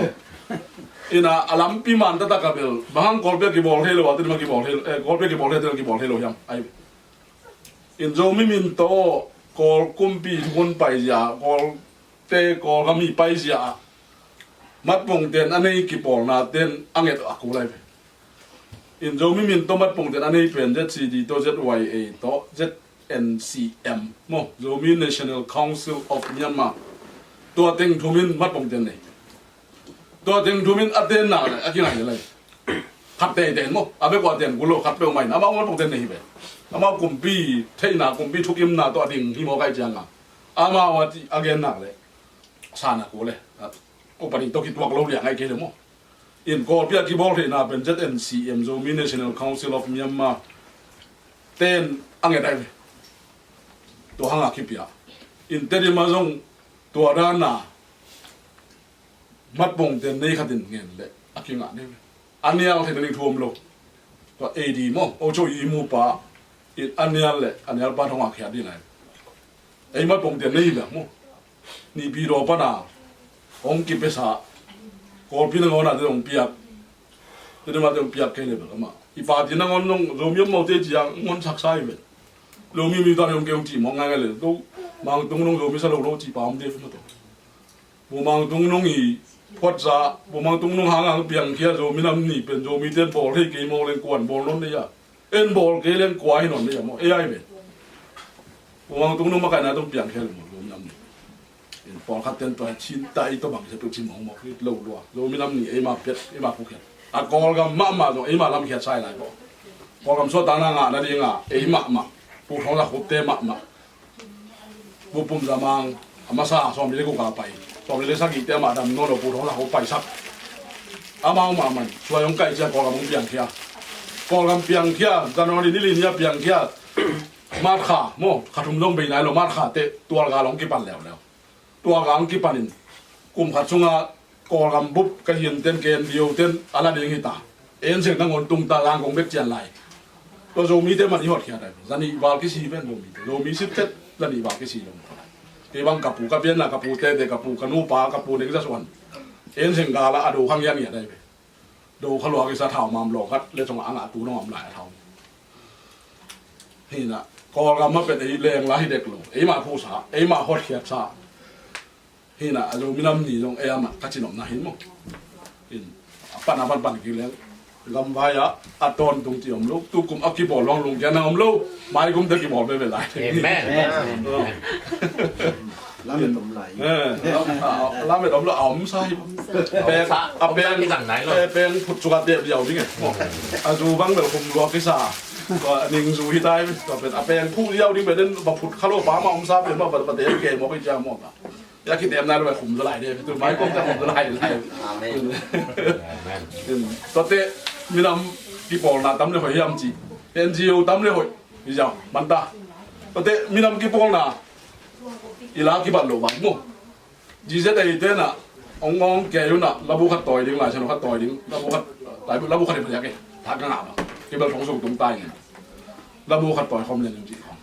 Ina a lampi man taktak a bel bang hang Kawlpi a kibawl thei lo a, Tedim a kibawl thei lo, eh, Kawlpi a kibawl thei, Tedim a kibawl thei lo hiam. Ai. In Zomi min tawh Kawl kumpi hun paizia, Kawlte Kawlgam hi paizia ah matpongten a nei kipawlnaten a nget a kul ai ve. In Zomi min tawh matpongten a nei pen Z C D tawh Z Y A tawh Z N C M maw, Zomi National Council of Myanmar. Tua teng thumin matpongten nei. Tua teng thumin a tenna le a kingai le lai. Khat teiten maw, a bek ua ten kul lo, khat peuh mai na amau matpongten nei hi ve. Amau kumpi theihna, kumpi thukimna tawh a ding hi maw kai cianga amau a genna le sana kul le. Upadi tawh kituak lo liang ai kei le maw. In Kawlpi a kibawl theihna pen Z N C M, Zomi National Council of Myanmar ten a nget ai ve. Tua hanga kipia in Tedim a zong tua dana matpongten nei khatin ngen le a kingah nei ve. A nial theihna ding thu om lo. Tua A D maw, ocho i mupa in a nial le a nialpa thonga khiat ding lai. Ei matpongten nei hi bek maw. Nipi daw pana hong kipesa, Kawlpi nangawn ah te hong piak, te dema te hong piak kei le bel amah i party nangawn zong Zomi om maute ci a ngon saksa hi ven. Zomi mi tan hong kei hong ci mawk ngaingai le to. Mangtung nung Zomi sa lo lo ci pa om te fu ma to. Pu Mangtung nung i phuatsa, Pu Mangtung nung hang hang piangkhia Zomi nam ni pen Zomi ten bawl thei kei maw leng kuan bawl nawn nei a. En bawl kei leng kua hi nawn nei a maw, ei ai ve. Pu Mangtung nung makaina tong piangkhia leng maw Zomi nam ni. En pawlkhat ten tua Chin ta i to bang se tu Chin mawng mawk hi lo lua. Zomi nam ni eima piat, eima pukhiat. A Kawlgam mahmah zong eima lamkhiat sai lai maw. Kawlgam suahtakna ngah nadinga ei mahmah, Pu Thawng Za Khup te mahmah. Pu Pum Za Mang a masa sawmli le guk a pai, sawmli le sagihte amah dam nawn lo, Pu Thawng Za Khup paisak. Amau mahmah in suai hong kaih ciang Kawlgam hong piangkhia. Kawlgam piangkhia, January ni li ni a piangkhia. March kha maw, kha thum zong bei nai lo, March kha teh tualgal hong kipan leuleu. Tualgal hong kipanin kum khat sunga Kawlgam bup ka hian ten, K N D O ten a la ding hi ta. En seng nangawn tung ta lang kong bek cian lai. Tua Zomite man i hotkhiat ai ve. Zanih val kisi ven Zomite. Zomi sittet zanih val kisi lo. Kei bang ka pu ka pianna, ka pu tete, ka pu, ka nupa, ka pu Neng Za Suan. En seng gala a do khang yan ngiat ai ve. Do kha lua kisa thau mam lo khat le cong a ngah tu nong am lai a thau. Hina, Kawlgam a pet ei leng la hi dek lo. Eima phusa, eima hotkhiatsa. Hina, a Zomi nam ni zong ei amah ka cinomna hin maw. In, a pan a pan pan kik leng. Gamvai ah a tawntung ci om lo. Tukum a kibawl long lungkia na om lo. Maikum te kibawl veve lai. Amen. Amen. Lamet om lai. Eh, a, a, lamet om lo, a om sa hi. Peng, a peng, eh, peng phut suka tep liau ding e. A zu bang bel khum luak kisa. Tua ning zu hi tai. Tua pen a peng phu liau ding bel den ba phut kha lo pa ma om sa pen ma ba, ba te ke mo ki ja mo ba. Ya ki tem nai lo ba khum za lai de. Tu mai kom ta khum za lai lai. Amen. Tua te minam kipawlna tam le hoih hiam ci. N G O tam le hoih. Hi zau, man ta. Tua te minam kipawlna i la kibat lo bang maw. G Z A te na ong ong kei un a labu khat tawi ding, lai sian khat tawi ding, labu khat, lai, labu khat i padiak e. Thak ka ngah bang. Kibel thong sung tung tai ning. Labu khat tawi khom lian ding ci khom.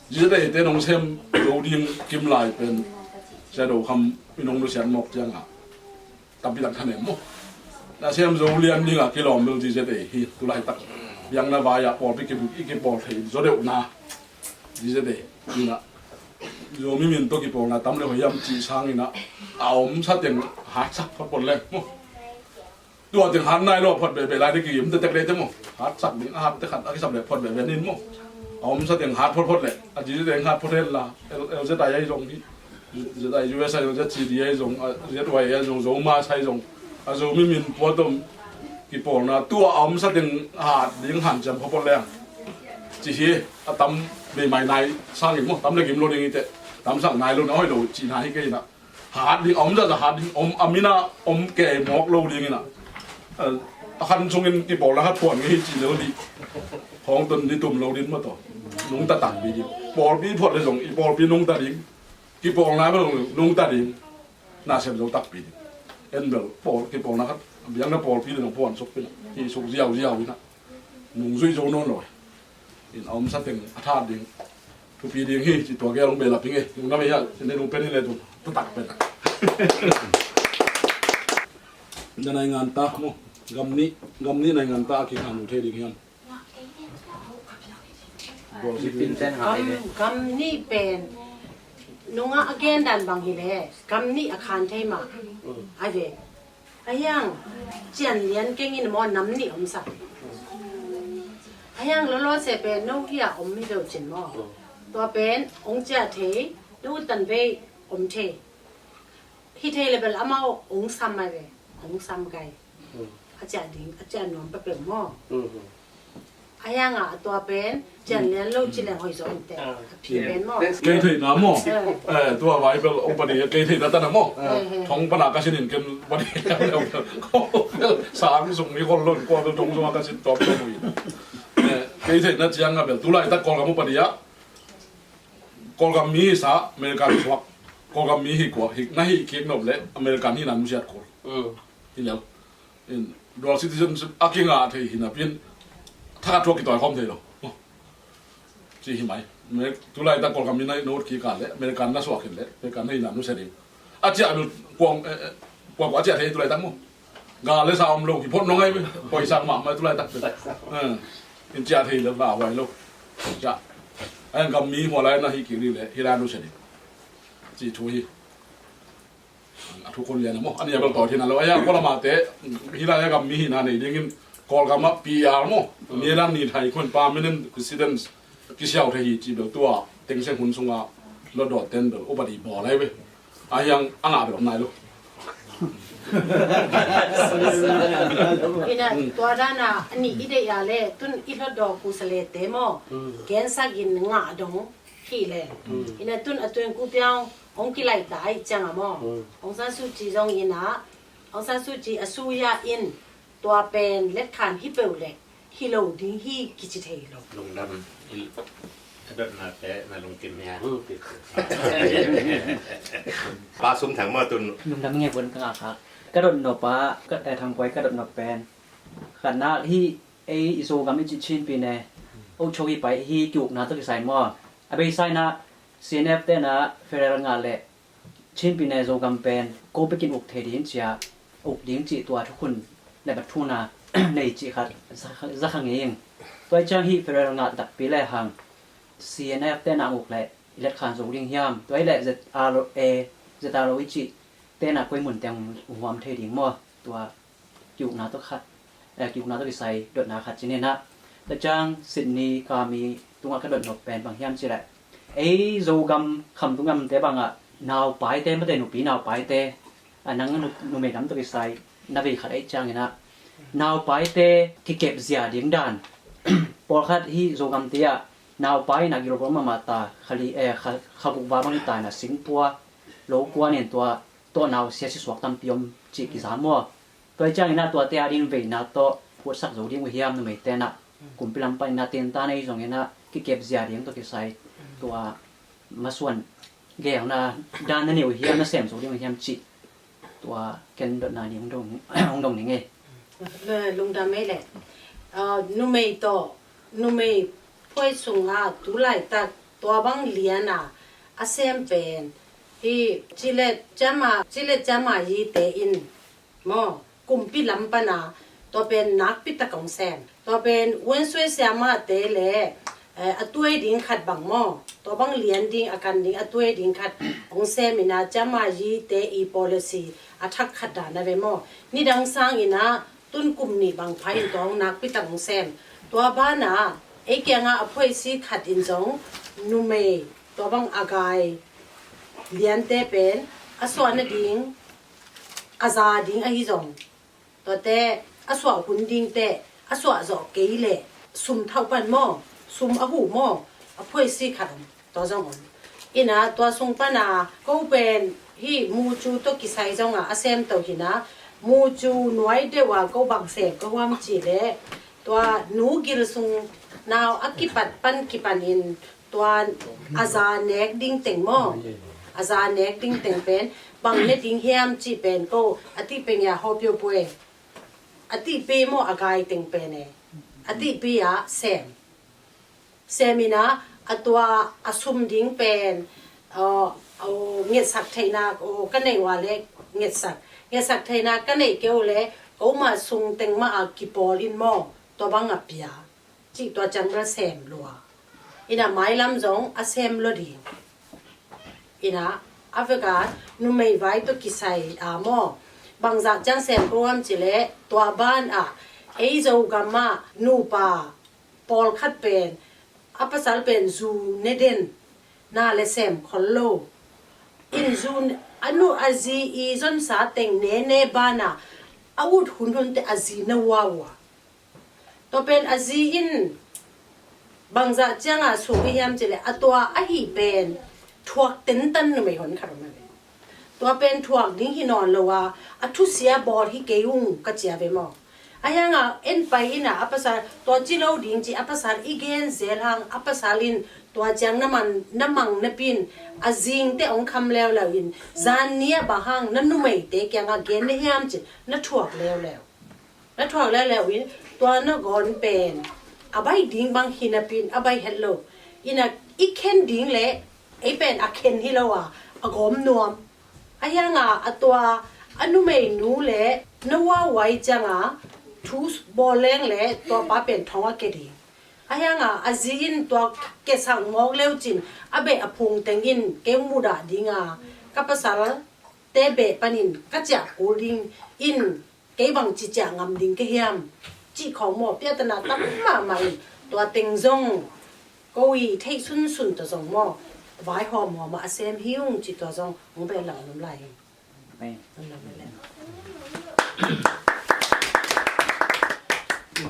G Z A te nong sem zo ding kim lai pen. Sia do kham i nong lu sian mok ciang a. Tapi dang khanem maw. Na siam zo lian ding a kilawm bel G Z A hi tu laitak. Biakna vai ah pawlpi kibu i kipawl thei zo deuhna. G Z A hi na. Zomi min tawh kipawlna tam le hoih hiam cih sangin a, a omsa teng hatsak photphot leng maw. Tua teng hat nai lo phot behbeh lai ding kigim tetek le te maw. Hatsak ding a hat te khat a kisam le phot behbeh nin maw. A omsa teng hat photphot le a G Z A teng hat phot hen la. L Z I ahi zong hi. Z I U S ahi zong, Z C D ahi zong, Z Y A ahi zong, Zomas ahi zong, a Zomi min puatom kipawlna tua a omsa teng hat ding hanciam khawpawt leng ci hi. A tam beimai nai sangin maw, tam le gim lo ding hi teh, tamsak nai lo na hoih lo cihna hi kei na. Hat ding a om zahzah hat ding om a mina om kei mawk lo ding ina. A khan sungin kipawlna khat puan ngei hi ci lo dih. Hong ton ni tum lo ding maw tawh. Nungta takpi ding. Pawlpi phot le zong i pawlpi nungta ding. Kipawlna bel nungta ding. Na sem zo takpi ding. En bel pawl, kipawlna khat biakna pawlpi le nong puan suk pina hi suk ziauziau ina. Nung zui zo nawn lo. In a omsa teng a tha ding. Thupi ding hi ci tua gel hong belap ding e. Nung na mei ha, sin dei nung pen hi le tung. Tatak pen. Na nai ngan ta maw. Gam nih, gam nih nai ngan ta a kikhan uh thei ding hiam. Gam, gam nih pen nungah a gen dan bang hi le gam nih a khan thei mah. A ve. A hiang cian lian kengin maw nam nih om sak. A hiang lolo se pen no hi a om hi lo cin maw. Tua pen ong cia thei, no tan vei om thei. Hi thei le bel amau ong sam a ve, ong sam gai. A ciah ding, a ciah nuam peuhpeuh maw. A hiangah a tua pen cian lian lo ci leng hoih zaw inteh. A phi pen maw. Kei theihna maw. Eh, tua vai bel ong pani kei theihna tana maw. Thong pana ka sinin ken pani. Sang sung ni kol lon kua bel thong sunga ka sin tuam tuam ui. Eh, kei theihna cianga bel tulaitak Kawlgam ong pani ah. Kawlgam mi hi sa, American suak. Kawlgam mi hi kua, hi, na hi kik nop le, American hi nan musiat kul. Hi lel. In, dual citizenship a kingah thei hi napi in, thak a thuak kitawi khawm thei lo. Ci hi mai. Tulaitak Kawlgam in a note kik a le American na suak khin le American na hi na nusia ding. A ciah bel kuang, eh, eh, kuang, kuang a ciah thei tulaitak maw. Gal le sa om lo hi phot nong ai ve. Poisak mahmah tulaitak bel. Eh, in ciah thei lo, lauhuai lo. Ciah. A hiang gam mi hua lai na hi kik ding le hi lai nusia ding. Ci thu hi. A thu kon lian a maw, a nia bel tawi thei na lo. A hiang Kawlgam a te, hi lai a gam mi hihna nei dingin Kawlgam ah P R maw, ni dang ni thai khun permanent residence kisiau thei hi ci bel tua Thein Sein hun sunga hlutdaw ten bel upadi bawl ai ve. A hiang a ngah bel om nai lo. Ina tua dana a nih i deih a le tun i hlutdaw kusa le te maw, gensak in ngah dong hi le. Ina tun a tuan kupiang hong kilai ta ai ciang a maw. Aung San Suu Kyi zong ina, Aung San Suu Kyi a suya in tua pen letkhan hi peuh le hi lo ding hi kici thei lo. Lungdam i a dotna te na lungkim hia. Pa Sum Thang maw tun. Lungdam nge bun ka ngak a. Ka dot nop a, ka, eh, Thang Puai ka dot nop pen. Khatna hi ei i Zogam i cih Chin Pyine. Aw chok i pai hi kiukna tawh kisai maw. A beisa ina C N F te na federal ngah le Chin Pyine Zogam pen ko pekin uk thei ding cia, uk ding cih tua thukhun le bat thuna nei cih khat za kha ngei ing. Tua i ciang hi federal ngah takpi le hang C N F te na uk le i letkhan zo ding hiam. Tua hi le Z R A, Z R O i cih te na koi mun teng huam thei ding maw. Tua kiukna tawh khat, eh, kiukna tawh kisai dotna khat ci ni na. Tua ciang Sydney Kami tungah ka dot nop pen bang hiam ci le. Ei Zogam Khamtung gam te bangah naupaite mate nupi naupaite, a nang nu, numei lam tawh kisai na vei khat ei ciang ina. Naupaite kikep zia ding dan. Pawlkhat hi Zogam te ah naupai na gilbawl mahmah ta, khali, eh, kha, kha guk va bang hi ta ina singpua, lo kua nen tua, tawh nau sia si suak tampi om cih kizam maw. Tua i ciang ina tuate a ding veina tawh puatsak zo ding uh hiam numei te na. Kumpi lam pan ina tenta nei zong ina kikep zia ding tawh kisai tua masuan gelna dan na nei uh hiam na sem zo ding uh hiam cih. Tua ken dotna ni hong dong, hong dong ning ei. Lungdam ei le. Ah, numei tawh, numei phuai sungah tu laitak tua bang liana a sem pen hi cilet ciama, cilet ciama yi te in maw, kumpi lam pana tua pen nakpi tak hong sem. Tua pen uan suai siama te le, eh, a tuai ding khat bang maw, tua bang lian ding a kan ding a tuai ding khat hong sem ina ciama yi te i policy a thak khat dan a ve maw. Nidang sang ina tun kum nih bang pha in tua hong nakpi tak hong sem. Tua bana ei kianga a phuaisi khat in zong numei tua bang a gai liante pen a suah nading a za ding ahi zong, tuate a suah hun dingte a suah zawh kei leh sum thauh pan maw, sum a huh maw, a phuaisi khat om, tua zong om. Ina tua sung pana ko pen hih mucu tawh kisai zonga a sem to hina, mucu nuai deuha ko bang sem ka huam cih leh tua nu gil sung nau a kipat pan kipan in tua a za nek ding teng maw? A za nek ding teng pen bang ne ding hiam cih pen ko a tih peng ia hawpio puai. A tih pi maw a gai teng pen e. A tih pi ah sem. Sem ina a tua a sum ding pen, aw, aw, ngetsak theihna, aw, ka neih ua le ngetsak. Ngetsak theihna ka neih kei uh le ko mah sung teng mah a kipawl in maw? Tua bang a pia. Cih tua ciang bel sem lua. Ina mailam zong a sem lua ding. Ina a veka numei vai tawh kisai a maw? Bangzah ciang sem ko huam cih leh tua ban ah ei Zogam ah nupa pawlkhat pen a pasal pen zu ne den na le sem khol lo. In zu a nu a zi i zonsa teng ne ne bana a ut hunhun te a zi na ua ua. Tua pen a zi in bangzah cianga suk i hiam cih leh a tua ahi pen thuak tentan numei hon khat om a ve. Tua pen thuak ding hi nawn lo a, a thusia bawl hi kei ung ka cia ve maw? A hianga en pai ina a pasal tua ci lo ding ci a pasal i gen zel hang a pasal in tua ciang na man na mang na pin a zingte ong kham leuleu in zan ni a bang hang na numeite kianga gen na hiam ci na thuak leuleu. Na thuak leuleu in tua na gawn pen a bai ding bang hi napin a bai het lo. Ina i khen ding le ei pen a khen hi lo a, a gawm nuam. A hianga a tua a numeinu le na huahuai cianga thu bawl leng le tua pa pen thong a ke ding. A hianga a zi in tua kesak mawk leu cin a beh a phung teng in kei mudah dinga ka pasal te beh panin ka ciah kul ding in kei bang ci ciah ngam ding ka hiam cih khawng maw piatana tam mahmah in tua teng zong ko i theih sunsun tawh zong maw vaihawm hawm a sem hi ung cih tua zong hong beh lam lam lai hi.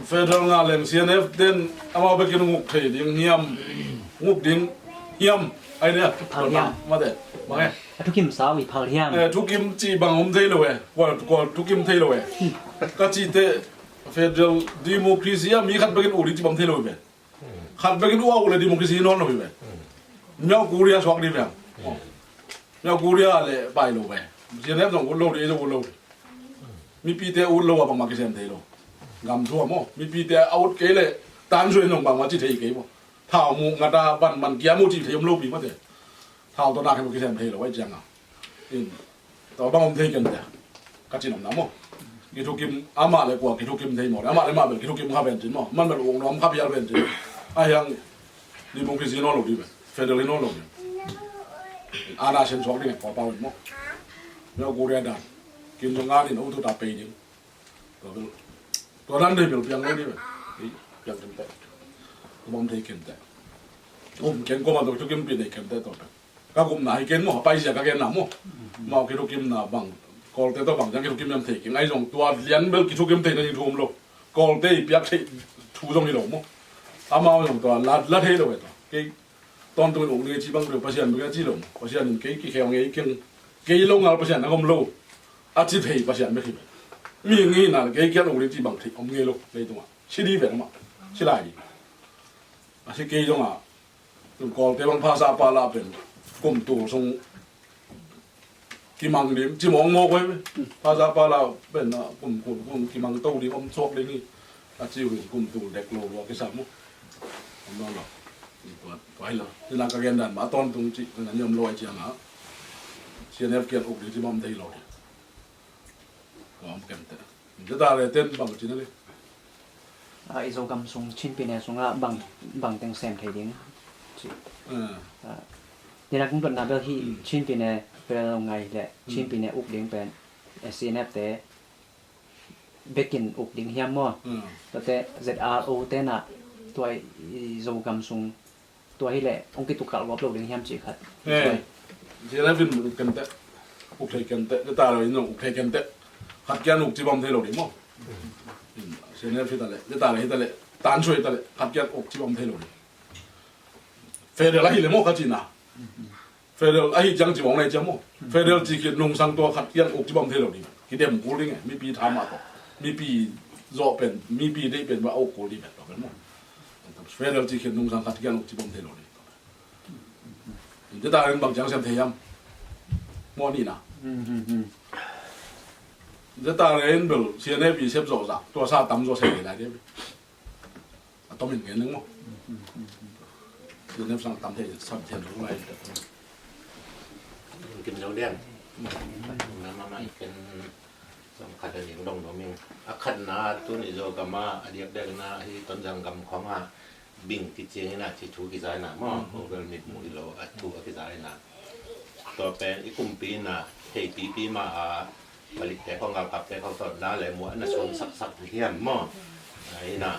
Federal nga leng C N F ten amau bekin nguk thei ding hiam, nguk ding hiam, ai nia, phal hiam. Mate, mange. A thukim sau i phal hiam. Eh, thukim ci bang om thei lo e, kual, kual thukim thei lo e. Ka ci te federal democracy a mi khat bekin uli ci bang thei lo e. Khat bekin ua ule democracy nawn lo hi ve. Myaw Korea suak ding ve. Myaw Korea le pai lo ve. C N F zong ut lo ding, zong ut lo ding. Mipite ut lo a bangmah kisem thei lo. Gam thu a maw. Mipite a ut kei le tan suai zong bangmah ci thei kei maw. Thau mu ngata ban man kia mu ci thei om lo pi mate. Thau tawh nak hem kisem thei lo ai cianga. In. Tua bang om thei ken tia ka cin om na maw. Kithukim amah le kua kithukim thei maw, amah le mah bel kithukim kha ven cin maw, man bel uk nuam kha pial ven cin. A hiang democracy nawn lo ding ve, federal nawn lo ding. Ana sen suak ding e kua pau in maw. Myaw Korea dan kin zong anin utu ta pei ding. Tua bel tua dan dei bel piang lo ding ve. Piang ken te. Tua bang om thei ken te. Om ken kua ma tua kithukim pi nei ken te tua bel. Ka gupna hi ken maw, a paizia ka genna maw. Mau kithukimna bang Kawlte tawh bang ciang kithukim hiam thei keng. Ahi zong tua lian bel kithukim theihna ding thu om lo. Kawlte i piak theih thu zong hi lo maw. Amau zong tua la, la thei lo e tua. Kei tawntungin uk ni ci bang lo Pasian bek a ci lo maw. Pasian in kei kikheu ngei keng. Kei lo ngal Pasian a om lo. A ci thei Pasian bek hi bek. Mihing hihna le kei kian uk ni ci bang theih om ngei lo. Leitungah. Si di ven amah. Si lai di. A si kei zongah Kawlte bang phasa pala pen kum tul sung kimang ding, ci mawngmawng koi ve. Phasa pala pen kum, kum, kum kimang to ding om suak ding hi. A ci uh in kum tul dek lo lua kisa mu. Om lo lo. Tua, tua hi lo. Hi la ka gen dan mah a tawntung ci, ka ngan om lo ai ciang a. C N F kian uk ding ci mawm thei lo ding. Tua om kem te. Zeta le ten bang cina le. A, i Zogam sung Chin pyine sungah bang, bang teng sem thei ding ci. Ah. Nina kung dotna bel hi Chin pyine pel ngai le Chin pyine uk ding pen S C N F te bekin uk ding hiam maw? Tate Z R O tenah tua i Zogam sung Tua hileh hong kituk kal gawp lo ding hiam cih khat. Eh, C N F in uk kenteh, uk thei kenteh, data lo in uk thei kenteh. Khat kian uk cibam thei lo ding maw? C N F hitaleh, data lo hitaleh, tansuai hitaleh, khat kian uk cibam thei lo ding. Federal ahileh maw ka cihna. Federal ahi ciang cibam nai ciang maw? Federal cikhit nungsang tua khat kian uk cibam thei lo ding. Kidem kul ding eh, mipi thamah tawh. Mipi zawh pen, mipi deih pen, ba uk kul ding pen tawh pen maw? Federal cikhit nungsang khat kian uk cibam thei lo ding. Data in bang ciang sem thei hiam? Mawh nihna. Data in bel C N F i sep zawh zah tua sa tam zawh sem thei lai ding. A tom in ngen ning maw? C N F sang tam thei sam thei lo lai. Kim Jong Dian. Nama mai ken Zong khat a ning dong dong ming. A khatna tuni Zogam a, a diakdiakna hi Tonzang gam khawngah bing kiciangin ah ci thu kizaina maw? Ko bel mit mu hi lo a thu a kizaina. Tua pen i kumpi in ah hei pipi mah a palikte khawng galkapte khawng tawh na le muah na suang saksak hiam maw? Ahi na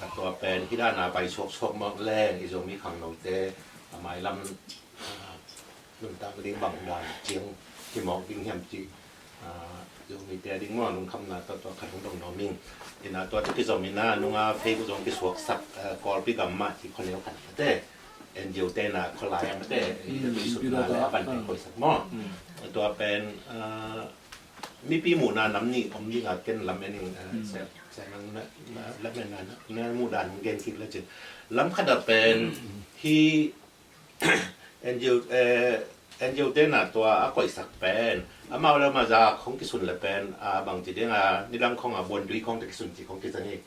a tua pen hih dana pai suaksuak mawk leng i Zomi khangnote a mailam nuntak ding bang dan ciang hi mawk ding hiam cih. Zomite a ding maw lungkhamna tawh tua khat hong dong nuam ing. Ina tua tawh kizom ina nunga Facebook zong kisuaksak Kawlpi gam mah cih khuaneu khat kate N G O te na khualai a mate i tuisutna le a ban pen koisak maw. Tua pen mipi muhna nam nih om dinga ken lam en ing. Lam en na muhdan hong gen kik le cin lam khat a pen hi N G O, eh, N G O te na tua a koihsak pen amau le amau za khong kisun le pen a bangci ding a nidang khong a buandui khong te kisun ci khong kisan hi.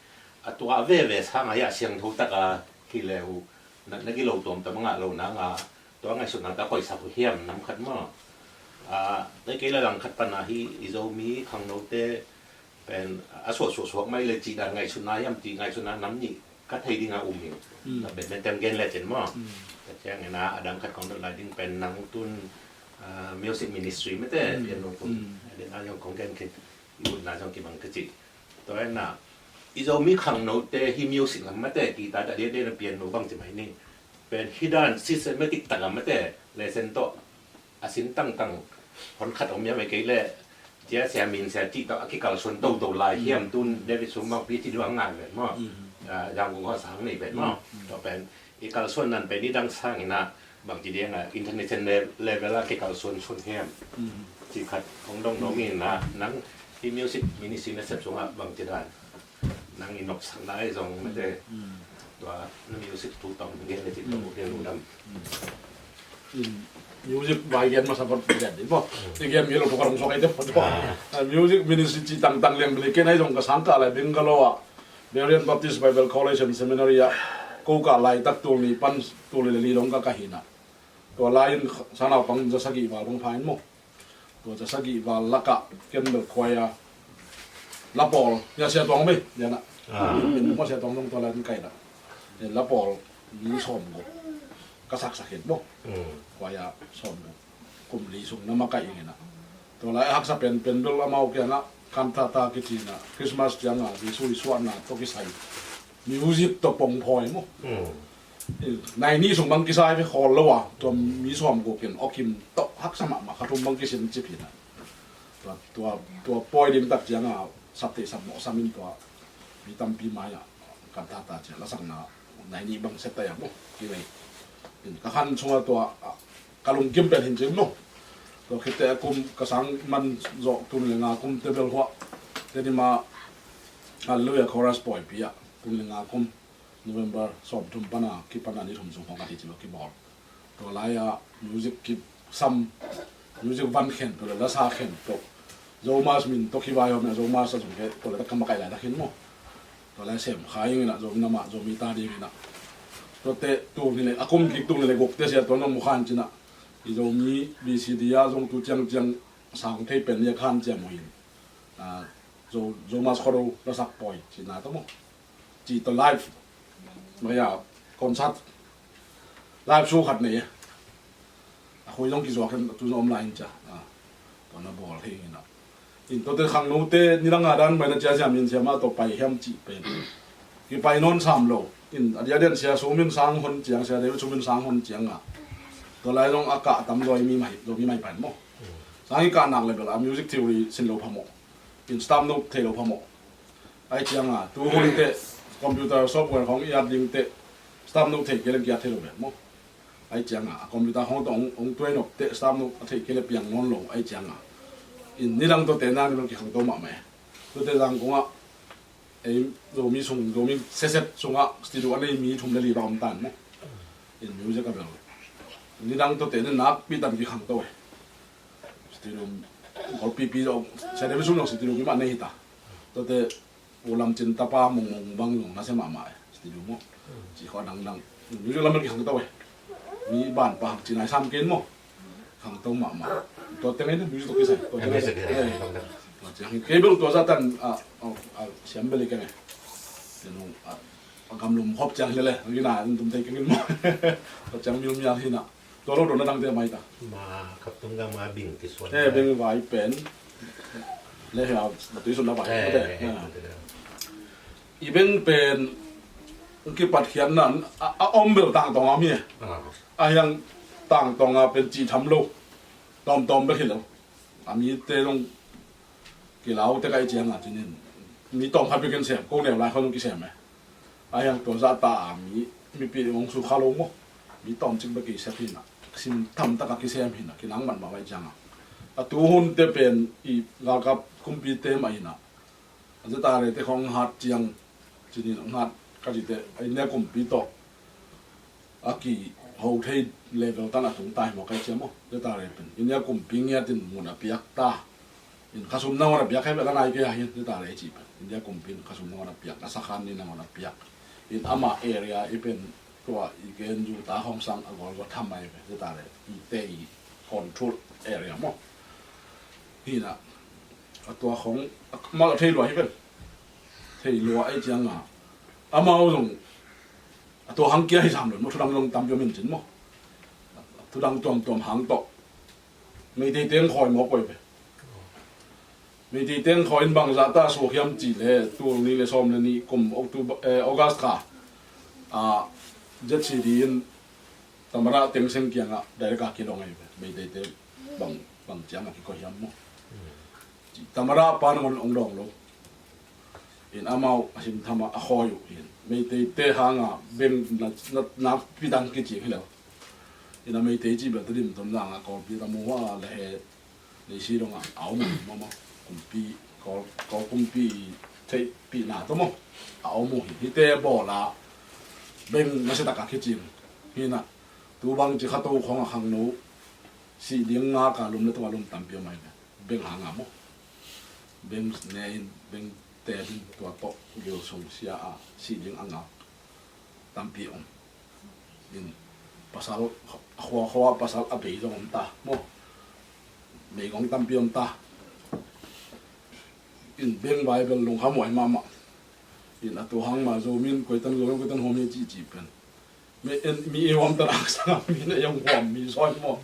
A tua a veve sang a hi a siangtho tak a hi le uh na, na gilo tuamtuam a ngah lo nang a, tua ngaihsutna tawh koihsak uh hiam nam khat maw? A, tei kei le lang khat pan a hi i Zomi khangnote pen a suaksuak suak mai le cih dan ngaihsutna hiam cih ngaihsutna nam nih ka thei ding a um hi. Mm. Na pen pen tem gen le cin maw? Mm. Ka ciangin a, a dang khat kong dot lai ding pen nang tun, a, music ministry mete, mm, piano tun. Mm. A ding a yong kong gen khin i utna zong kibang ka cih. Tua hi na, i Zomi khangnote hi music lam mate kita dah dia dia na piano bang ci mai ni. Pen hi dan systematic tak a mate, lesson tawh a sin tangtang hon khat om hiam e kei le, cia sia min sia cih tawh a kikalsuan toto lai hiam tun David Sum bang pi ci duang ngai vet maw? Mm. A, yang kong kho sang nei vet maw? Mm. Tua pen i kalsuan nan pen i dang sang ina bang ci diang a international level a kikalsuansuan hiam? Mm. Ci khat kong dong dong ina nang i music ministry na sep sungah bang ci dan nang i nopsakna i zong mate. Mm. Tua na music tu tawm gen na ci tawm gen lungdam. Mm. In music vai gen masa kot gen di bo. Mm. I gen mi lo tu ka rong sok ai te pot bo. Ah. Ah, music ministry ci tangtang liang beli ken ai zong ka sang ka lai Bangalore a Berean Baptist Bible College and Seminary a ko ka lai tak tul ni pan tul ni le li long ka ka hina. Tua lai in sanau pang za sagih val bang phain mo. Tua za sagih val laka ken bel choir la pawl ya sia tuang be ya na. Ah. Mo sia tuang dong tua lai in kai na. La pawl mi som go ka sak sak het mo. Mm. Choir som go kum li sung na ma kai ing na. Tua lai haksa pen pen bel amau kianga cantata kici na Christmas cianga Jesu i suahna to kisai music to pong phoi mo. Mm. Nai ni sung bang kisai ve khol lo a tua mi som go ken okim to haksa ma ma khatum bang kisin ci phi na. Tua tua tua poi dim tak cianga sap te sap mo samin tua mi tampi mai a cantata cia la sang na nai ni bang set ta ya mo. Ki nei. Ka khan sunga tua ka lungkim pen hin cing lo. Tua khit teh a kum ka sang man zawh tul le nga kum te bel huah te ni ma Hallelujah Chorus pawipi ah tul le nga kum November sawm thum pana kipana ni thum sung hong ka ti ci lo kibawl. Tua lai-ah music kisam music van khen tua le lasa khen tua Zomas min tua kivai hom na Zomas a zong ke tua le tak ka makaih lai tak hin maw. Tua lai sem kha ing ina Zomi namah Zomi ta ding ina. Tua te tul ni le a kum kik tul ni le guk te sia tua nong mu khan cina. I Zomi B C D a zong tu ciang ciang sang thei pen nia khan ciam uh in. Ah, Zo, Zomas Khoro lasak pawi cina ta maw. Ci ta live. Maya concert live show khat nei. A khoi zong kizuak in tu zong om lai in cia. Ah, tua na bawl thei ina. In tua te khangno te ni dang a dan bai na cia siam in siam a tua pai hiam ci pen. Kipai nawn sam lo. In a dia dian sia sum in sang hon ciang sia David sum in sang hon ciang a. Tua lai zong a kah tam zoi mi mai, zoi mi mai pan maw. Sang i kah nak le bel a music theory sin lo pha maw. In staff note thei lo pha maw. Ai ciang a tu hun te computer software hong i at ding te staff note thei ke le ki at thei lo bel maw. Ai ciang a computer hong tong hong tuai nok te staff note a thei ke le piang non lo ai ciang a. In ni dang to te na ni bang ki khang to ma mai. To te dang kong a ei Zomi sung Zomi seset sung a studio a nei mi thum le li ba om tan maw. In music a bel ni dang to te ne nak pi tan ki khang to e. Studio golpipi zong sia demi sum zong studio ki mah nei hi ta. Tua te u lam cin tapa mong mong bang zong na sia mahmah e. Studio maw ci kho dang dang music lam ki khang to e. Mi ban pa hak cin ai sam ken maw. Khang to mahmah. Tua teng ai music to kisai tua teng ai. Tua ciang kei bel tua zatan a siam bel i keng e. Tua nung a gamlum khop ciang hi le le. Ngi na tum tei keng in maw. Tua ciang miu mial hi na. Tua lo dona dang te mai ta. Ma kap tung ga ma bing kisuan. Eh, bing vai pen. Le he a, ma tui sun na vai. Eh, eh, eh. I beng pen kipat khian nan a, a om bel tang tong a mi. Ah. A hiang tang tong a pen ci tham lo. Tom tom bel hi lo. A mi te long kilau te kai ciang a cinin. Mi tom khat bel kin sem, ko neu lai kho long kisem e. A hiang tua zah ta a mi mipi hong su kha lo maw. Mi tawmcik bek i sep hi na. Sim tham tak a kisem hi na. Kinang man mah vai ciang a. A tu hun te pen i galkap kumpi te mah hi na. A zeta re te khong hat ciang. Cinin hong hat ka ci te. A India kumpi tawh. A ki ho thei level tan a tung tai maw kai ciang maw. Zeta re pen. India kumpi ngiat in mun a piak ta. In khasum nangawn a piak khe bel a nai kei a hin, zeta le i cih pen. India kumpi in khasum nangawn a piak, a sakhan ni nangawn a piak. In ama area i pen Tua i gen zu ta hong sang a gol gol tham mai ve, zeta le i te i control area maw. Hi na, a tua hong, a, ma thei lua hi vel. Thei lua ei ciang a. Amau zong, a tua hang kia hi sam lo maw, thudang zong tam pia min cin maw. Thudang tuam tuam hang tawh. Meitei teng khawi mawk koi ve. Meitei teng khawi in bangzah ta suak hiam cih le, tul ni le sawm le ni kum October, eh, August kha. Ah, Z C D in Tamara teng seng kiangah direct a kidong ahi ve. Meitei te bang, bang ciang a kikoi hiam maw. Tamara pan ngon ong dong lo. In amau a sim thama a khawi uh in. Meitei te hanga beng na, na, na pidang kicing hi lo. In a Meitei ci bel Tedim tom zanga Kawlpi ta mu a le he Leisi dong a, a om uh hi maw maw. Kumpi, Kawl, Kawl kumpi theihpihna tawh maw. A om uh hi, hite bawl a beng nasia taka kicing. Hi na, tu bang ci kha to khong a khangno. Si ding nga ka lum le tong a lum tampi om ahi ve. Beng hang a maw. Beng ne in, beng te ding tua tawh gil sung sia a, si ding a nga. Tampi om. In pasal, a khua khua pasal a bei zong om ta maw. Meigong tampi om ta. In beng Bible lungkham huai mahmah. In a tu hang mah Zomi in koitan Zomi koitan huam hi ci ci pen. Mi en, mi i huam ta nak sang mi na yong huam mi soi maw.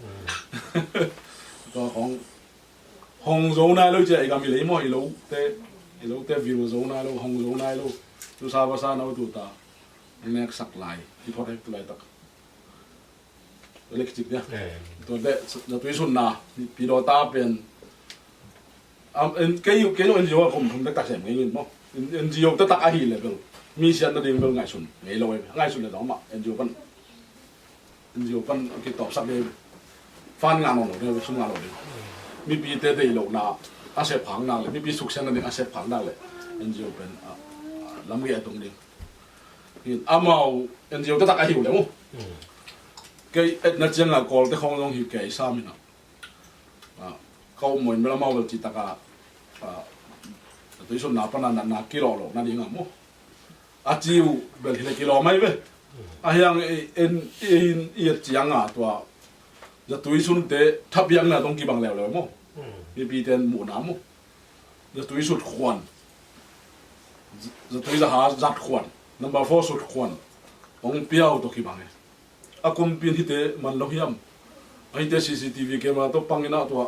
Tua khong hong zo nai lo cia i gam i lei maw, i lo te, i lo te vil zo nai lo, hong zo nai lo. Tu sa va sa nau tu ta. Nek sak lai, i thot hek tu lai tak. Lek cik dia. Eh. Tua de, na tui sun na, pi do ta pen. Am, en, kei, kei lo N G O a kum thum tak tak sem ngei ngin maw. En, N G O tak tak ahi le bel. Mi siat na ding bel ngai sun, ngei lo e. Ngai sun le dong ma, N G O pan. N G O pan ki top sak de. Fan nga no lo de, sun nga lo de. Mi pi te de lo na, a sep hang na le, mi pi suk sen na ding a sep hang na le. N G O pen, a, a, lam ge a tung ding. Hin, amau, N G O tak tak ahi le mu. Hmm. Kei, et na ciang a kol te khong long hi kei sa mi na. A, kau moin bel amau bel ci taka, a, a tui sun na pana na, na kilo lo, na ding a mu. A ciu bel hi le kilo mai be. A hiang e, en, en, i et ciang a tua. Za tui sun te, thap hiang na tong ki bang leo leo mu. Hmm. Mi pi ten mu na mu. Za tui sut khuan. Za tui za ha zat khuan. Number four sut khuan. Ong piau to ki bang e. A kumpin hite man lo hiam. A hite C C T V camera to pangina tua.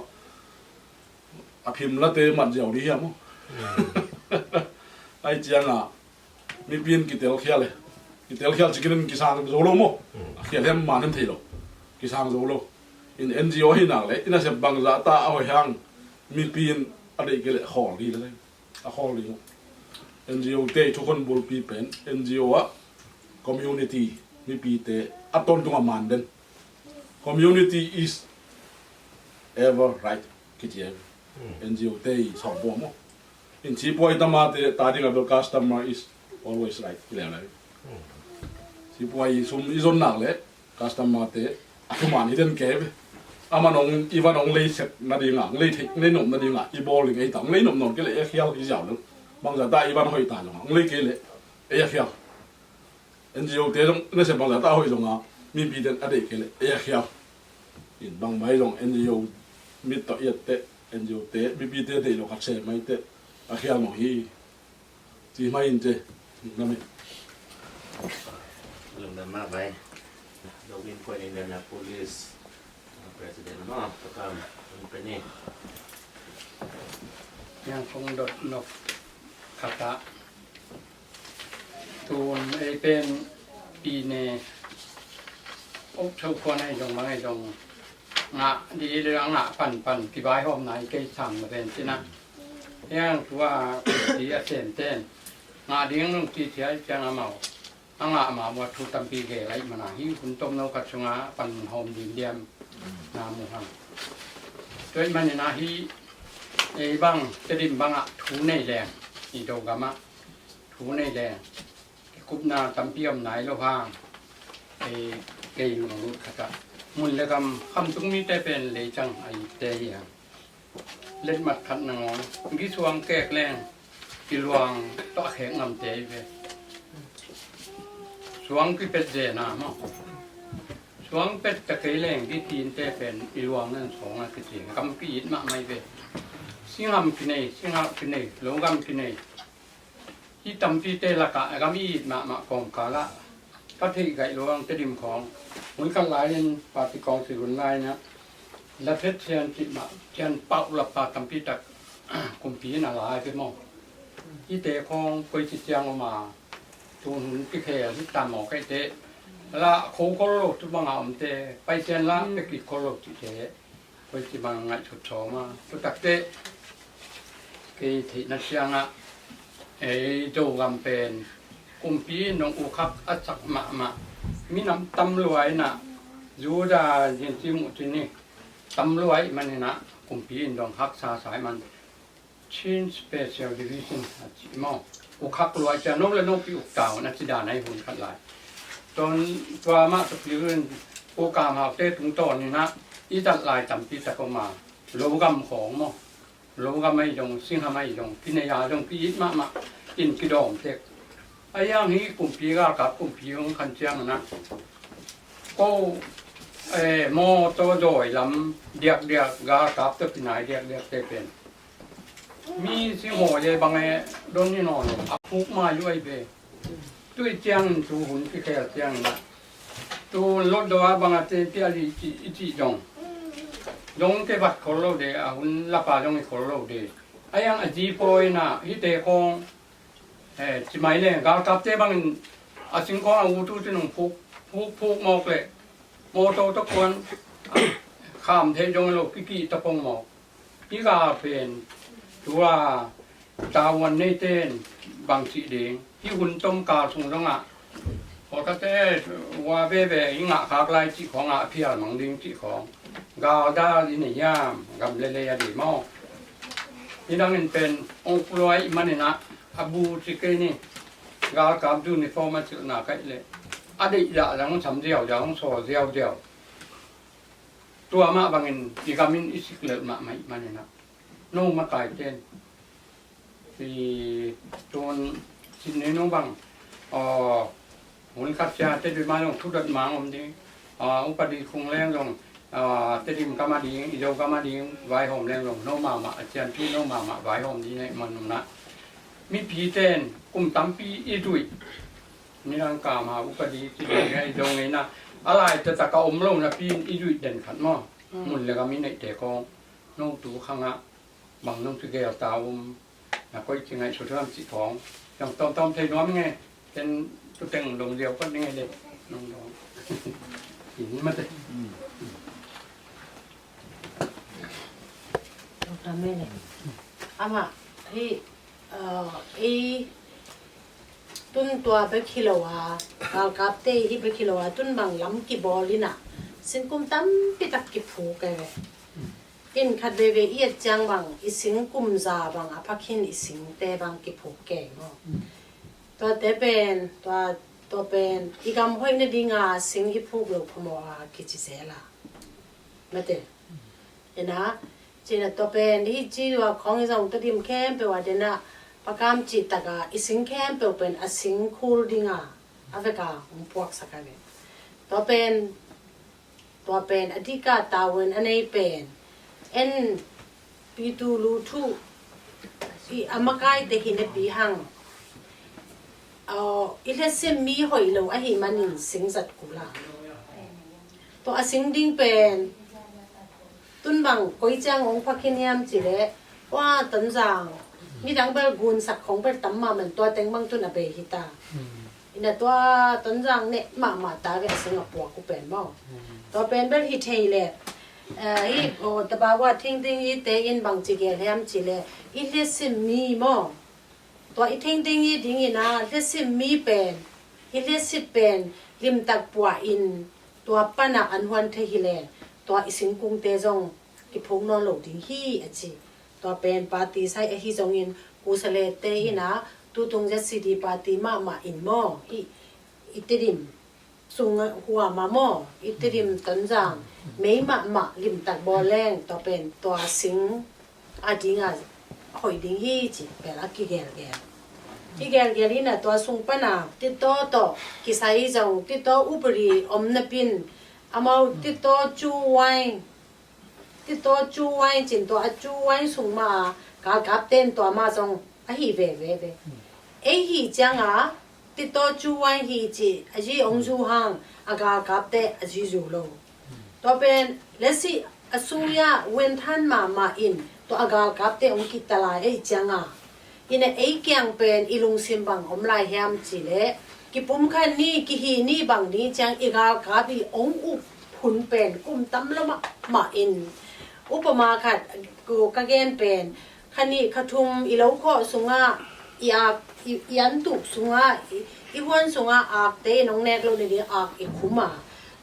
A phim late man ziau di hiam o. Ai cianga. Mipin kitel khial e. Kitel khial cikin kisang zo lo mo. A khial hem man hem thei lo. Kisang zo lo. In N G O hi nak le. Ina sep bangza ta a hoi hang. Mipin a dei ke le khol di le. A khol ding. N G O te i thukhun bulpi pen, N G O a community mipite a tawntung a man den. Community is ever right, kici e. Hmm. N G O te i sawm buam aw. In sipuai tamate ta ding a bel customer is always right, i leu leu. Hmm. Sipuai sum i zon nak le, customer te a thuman hi den kei ve. Aman ong, i van ong lei sek na dinga, ong lei thei, ong lei nop na dinga, i bawl ding ei ta, ong lei nop nawn kei le ei a khial hi ziau lo. Bangza ta i van hoih ta zonga, ong lei kei le ei a khial. N G O te zong, na sep bangza ta hoih zonga, mipi ten a deih kei le ei a khial. In bangmai zong N G O mit tawh i et te, N G O te, mipi te deih lo khat se mai te, a khial mawh hi. Ci mai in te, na mi. Lungdam mah vai. Zomi Innkuan Indianapolis President maw, pakam, Company. Yang kong dot nok khat ah. Tun ei pen pi ne. Ok, tho kuan ai zong, mang ai zong. Ngah di le ngah pan pan, kibai hawm nai kei sam na pen cina. Yang tua, ti a sen ten. Ngah ding nung ti ti ai ciang amau. A ngah ma mua thu tampi ge lai mana hi hun tom no khat sunga pan hawm dim diam na mu hang. Tuai manin a hi ei bang, Tedim bangah thu nei leng, i do gamah thu nei leng. Kikupna tampi om nai lo hang. Ei kei lunglut khatah. Mun le gam khamtung mite pen lei cang a i te hi hang. Letmat khat nangawn, gisuang kek leng, kiluang tawh a khek ngamte hi ve. Suang kipet zena maw? Suang pet ta kei leng, kikinte pen i luang nan sawng a kici, gam ki-it mahmah hi ve. Singham kinei, singham kinei, logam kinei. Hih tampite lakah gam i-it mahmah kawmkalah ka theih gaih luang Tedim khawng, hun khat lai-in party kawng si hun lai-inah la phet sian cih mah, sian pauh lapa tampi tak kumpi in a lai ve maw? Hihte khawng koici ciang om a, tun hun kikhel hi ta maw, kaite lah kho khol lo, tu banga omte paisian lah pekik khol lo cihte koici bang ngaihsut sawm a, tu takteh kei theihna ciangah ei Zogam pen kumpi in dong ukhak a sak mahmah, minam tam lua inah, Judah zinci muh cin hi tam lua ih maninah kumpi in dong haksa sa ih man Chin Special Division a cih maw? Ukhak lua cia no le no pi uk taun a ci dan a ih hun khat lai. Ton tua mah tapirin ukam haute tungtawn inah i tat lai tampi tak om a, logam khawng maw? Logam ahi zong, singham ahi zong, kinei a zong ki-it mahmah in kidawm tek. A hiang hi kumpi galkap kumpi hong khan ciang inah ko, eh, mawtaw dawi lam diakdiak, galkap tawh kinai diakdiakte pen mi singhaw ye bang e don ni nawn lo, a phuk mai uh ahi ve. Tui ciangin tu hun kikhel ciangin ah, tu lotdaw ah bang a te piali i cih zong, zong ke vat khol lo de, a hun lapa zong i khol lo de. A hiang a zipawi inah hihte khawng, eh, ci mai le, galkapte bangin a singkawng a utu ci nung phuk phuk phuk mawk le, mawtaw tawh kuan kham thei zong lo, kikih tawh pong mawk. Hih gal pen tua tavuan neite in bang cih ding, hih hun tomkal sung zongah pawlkhatte ua veve i ngah khak lai cih khawngah a phial mang ding cih khawng, gal dal i nei hiam, gam lelei a dei maw? Hih dangin pen ong pulua ih maninah a bu ci kei ni, galkap uniform a cilhna kaih leh a deih zah zang sam ziauziau, hong sawl ziauziau. Tua mah bangin i gam in i sik lelh mahmah ih maninah no makaite in i tun Sydney nung bang, aw, hun khat cia Tedim ah zong thudot mang om ding, aw, upadi khung leng zong, aw, Tedim gam a ding, i Zogam a ding vaihawm leng zong no mahmah a cianpi, no mahmah vaihawm ding neih manunah mipite in kum tampi i zuih. Nidang kama upadi ci ding a i zong ngeina a lai taktak a om lo napi in i zuih den khat maw? Mun le gam i neihte khawng no tu khangah bang nong ci gel ta um, na koih ci ngaihsut hiam cih khawng zong tawmtawm thei nuam nge. Ken tuteng dong ziau pat nge le nong dong. Kin mate. Amah hih, ei tun tua bek hi lo a, galkapte hih bek hi lo a, tun bang lam kibawl inah singkum tampi tak kiphuk e ve. In khat veve i et ciang bang i singkum za bang a phak hin i singte bang kiphuk kei maw? Tuate pen tua, tua pen i gam hoih nadinga sing i phuk lo phamawh a kici zel a, mate. Ina, cina tua pen i ci ua khawng i zong Tedim khempeuh a dena pakam cih taka i sing khempeuh pen a sing khul dinga a veka hong puaksak a ve. Tua pen, tua pen a dika tavuan a nei pen en pitu lu thu i a makaite hi nepi hang. Aw, i hlesim mi hoih lo ahi manin sing zat kul a. Tua a sing ding pen tun bang koi ciang ong phak hi niam cileh, ua Tonzang midang bel gunsak khong bel tam mahmah, tua teng bang tun a bei hi ta. Ina tua Tonzang neh mahmah ta ve a sing a puak uh pen maw? Tua pen bel hi thei leh, eh, hi, aw, tabawa thingting i te in bang ci gel hiam cileh, i hlesim mi maw? Tua i thingting i dingin a hlesim mi pen, i hlesit pen limtak puah in tua pana an huan thei hi le, tua i singkungte zong kiphuk nawn lo ding hi a ci. Tua pen party sai ahi zongin kusalete in a tutung Z C D party mahmah in maw, i, i Tedim sung huam a maw, i Tedim Tonzang mei mahmah limtak bawl leng tua pen tua sing a dinga hoih ding hi ci pel a kigelgel. I gelgel in a tua sung pan a Tito tawh kisai zong Tito upadi om napin amau Tito cu wine, Tito cu wine cin tua a cu wine sung mah a galkapte in tua mah zong ahi veve ve. Ei hi ciang a Tito cu wine hi ci a zi ong zu hang a galkapte a zi zu lo. Tua pen lesi a sui a wenthan mahmah in tua a galkapte ong kitalai ei ciang a ina ei kiang pen i lungsim bang om lai hiam ci leh kipumkhat ni kihi ni bang ni ciang i galkap i ong uk hun pen kum tam lo mahmah in upama khat ka gen pen kha nih kha thum i lo khawh sungah i ak i, i an tuk sungah i, i huan sungah akte in ong nek lo ni ding ak i khum a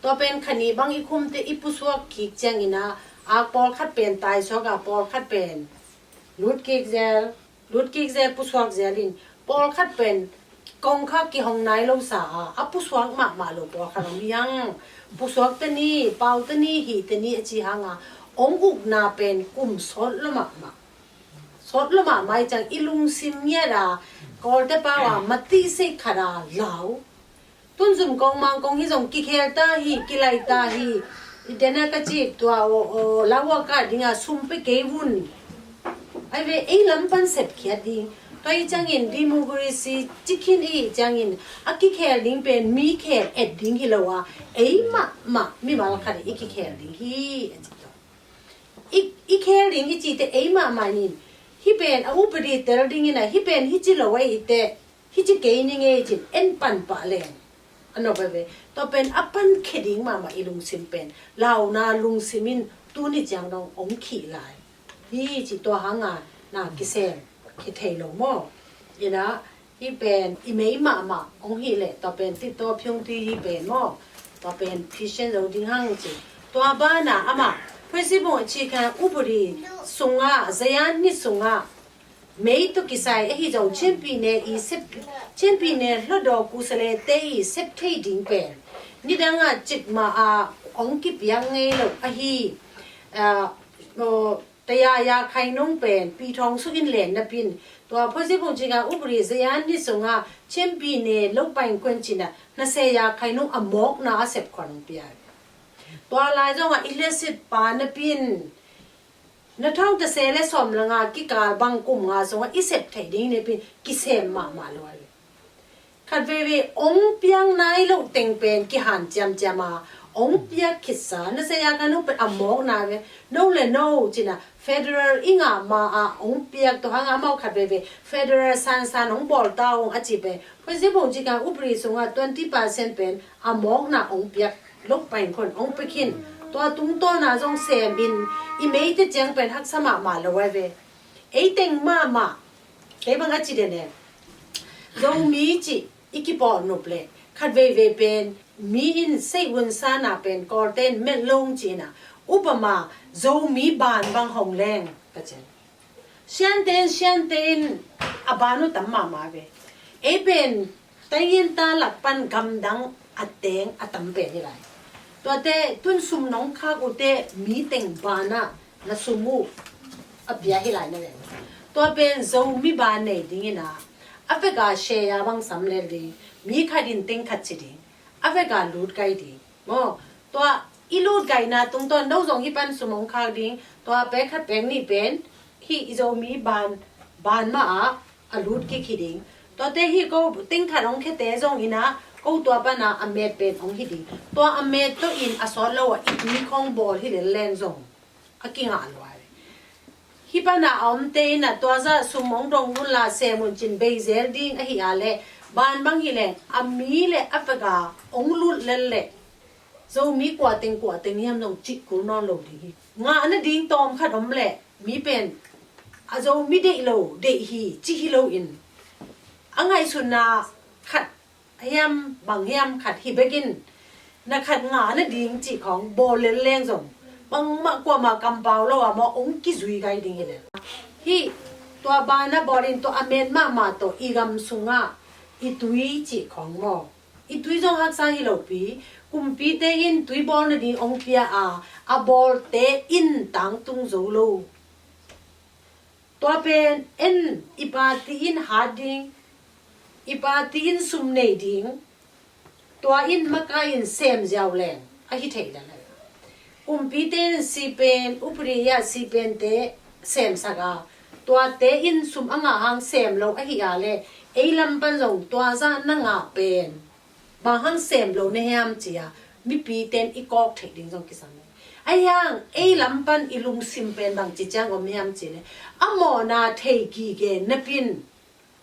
tua pen kha nih bang i khumte i pusuak kik ciangin a ak pawlkhat pen taisuak a pawlkhat pen lut kik zel lut kik zel pusuak zel in pawlkhat pen kongkha kihong nai lo sa a a pusuak mahmah lo pawlkhat om hiang pusuak te ni pau te ni hi te ni a ci hang a ong ukna pen kum sawt lo mahmah sawt lo mahmah i ciang i lungsim ngiat a kawlte pau a matih sei khat a lau tun zum kong mang kong hi zong kikhel ta hi kilai ta hi i dena ka cik tua o o lau a ka ding a sum pe kei vun ai ve ei lam pan sep khiat ding tua i ciangin democracy cikhin i ciangin a kikhel ding pen mi khel et ding hi lo a ei mahmah mimal khat i kikhel ding hi a ci tua i, i khel ding i cite ei mahmah in hi pen a upadi tel dingin a hi pen hi ci lo ei i te hi ci kei ni ngei cin en pan pah leng a nop a ve tua pen a pan khe ding mahmah i lungsim pen launa lungsim in tuni ciang dong ong khih lai hi ci tua hang a na kisem khi thei lo maw ina hi pen i mei mahmah ong hi leh tua pen ti tua phiung ti hi pen maw tua pen phisian zo ding hang ci tua bana ama Phrisibung a ci kha upadi sunga zayan ni sunga mei tawh kisai ahi zong chianpi ne i sep chianpi ne hlawdaw kusalete i sep thei ding pen nidang a cikmah a ong kipiak ngei lo ahi taya ya khainung pen pi thawng suk in len napin tua phawisi phung cinga upadi zayan ni sunga chianpi ne lo pain khuan cina na se ya khainung a mawkna a sep khuan ong pia tua lai zong a i hlesit pa napin na thawng ta se le sawm langa kikal bang kum nga sunga i sep thei ding nepin kisem mahmah lo a le khat veve ong piang nai lo teng pen kihan ciamciam a ong piak khitsa na se ya khainung pen a mawkna ve no le no cina federal i ngah ma a ong piak to hanga mau khat veve federal sansan ong bawl ta ong a ci pen phawisi phung cinga upadi sunga twenty percent pen a mawkna ong piak lok pain khon ong pe khin tua tungtawna zong sem in i meite ciang pen haksa mahmah lo ai ve ei teng mahmah kei bang a ci den e Zomi ci i kipawh nop le khat veivei pen mi in seihun sana pen kawlte in met lawng cina upama Zomi ban bang hong leng ka cen Siante in siante in a ban uh tam mahmah ve ei pen taingian ta lak pan gamdang a teng a tam pen hi lai tuate tun sum nong khak uhte mi teng banah na sum uh a pia hi lai na ve tua pen Zomi ban nei dingin a a veka share a bang sam lel ding mi khat in teng khat ci ding a veka lut kai ding maw tua i lut kaina tungtawn no zong hi pan sum ong khak ding tua pek khat pek nih pen hi i Zomi ban ban mah a a lut kik hi ding tuate hi ko teng khat ong khete zong ina ko tua pana a met pen ong hi ding tua a met to in a sawt lo a i tui khong bawl hi lel leng zong a kingah lua hi pana a omte in a tua zah sum ong dong unla sem un cin bei zel ding ahi a le ban bang hi leng a mi le a peka ong lut lel le Zomi kua teng kua teng hiam zong cih kul nawn lo ding hi ngah nading tawm khat om le mi pen a Zomi deih lo deih hi ci hi lo in a ngaihsutna khat hiam bang hiam khat hi bekin na khat ngah nading cih khawng bawl lel leng zong bangmah kuamah kampau lo a maw ong kizui gai ding hi le hi tua bana bawlin tua a met mahmah tawh i gam sungah i tui cih khawng maw i tui zong haksa hi lopi kumpite in tui bawl nading ong pia a a bawlte in tangtung zo lo tua pen en i pati in hat ding I party in sum nei ding, tua in makai in sem ziau leng ahi thei lel. Kumpite in sipen, upadi ah sipente semsak a, tuate in sum a ngah hang sem lo ahi a le, ei lam pan zong tua zah na ngah pen bang hang sem lo na hiam ci a, mipite in i kawk theih ding zong kisam hi. Ahi hang ei lam pan i lungsim pen bangci ciang om hiam ci le, a mawhna thei kigen napin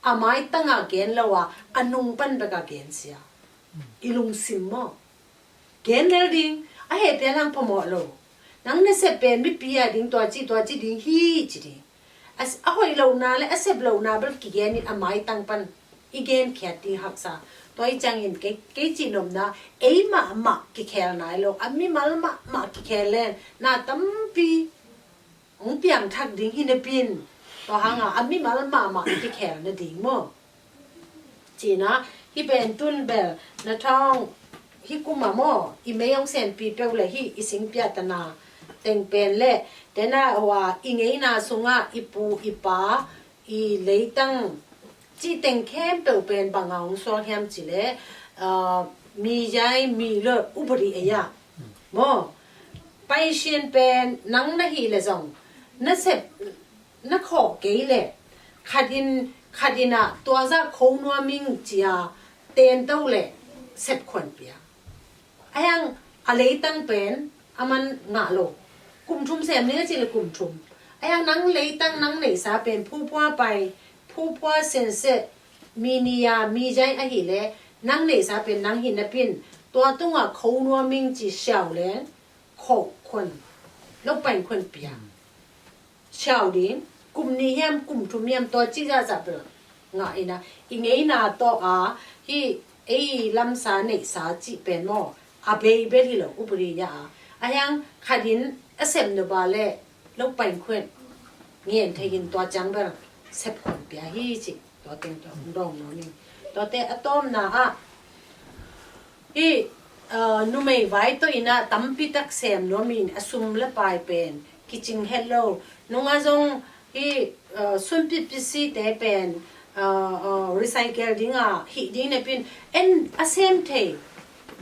a maitang a gen lo a, a nung pan bek a gen sia. I lungsim maw? Gen lel ding, a hehpih hang phamawh lo. Nang na sep pen mipi a ding tua ci, tua ci ding hi ci ding. A, a hoih lohna le a sep lohna bel kigen in a maitang pan i genkhiat ding haksa. Tua hi ciangin kei, kei cihnopna, ei mahmah kikhel nai lo, a mimal mahmah kikhel len na tampi hong piangthak ding hi napin, tua hang a, a mimal mahmah kikhel nading maw? Ci-in ah, hih pen tun bel na thawng, hih kum ah maw, i mei hong senpi peuh le hih i singpiahtana teng pen le, tena hua i ngeina sungah i pu i pa, i leitang cih teng khempeuh pen bang a hong suak hiam ci le, ah, mizai, milot, upadi ei ah maw? Paisian pen nang na hih le zong, na sep, na khawh kei le, khat in, khat in ah tua zah kho nuam ing ci a tento le sep khuan pia. Ahi hang a leitang pen a man ngah lo. Kum thum sem ning a cih le kum thum. Ahi hang nang leitang nang neihsa pen phuphua pai, phuphua senset, mi nih a, mizai ahih le nang neihsa pen nang hi napin, tua tungah kho nuam ing ci siau leng, kho khuan, lo pain khuan pia. Siau ding, kum nih hiam, kum thum hiam, tua cih zahzah bel ngah in ah, i ngeina tawh a, hih ei lamsa neihsa cih pen maw, a bei bel hi lo, upadi ah a. Ahi hang khat in a sep nop a le, lo pain khuan, ngen thei in tua ciang bel sep khuan pia hi cih, tua teng tua hong dawng nuam ing. Tuate a tawpna ah, hih, ah, numei vai tawh in ah tampi tak sem nuam in a sum le pai pen kicing het lo. Nung ah zong hih, ah, sunpitpit site pen, ah, ah, recycle ding a hih ding napin en a sem thei.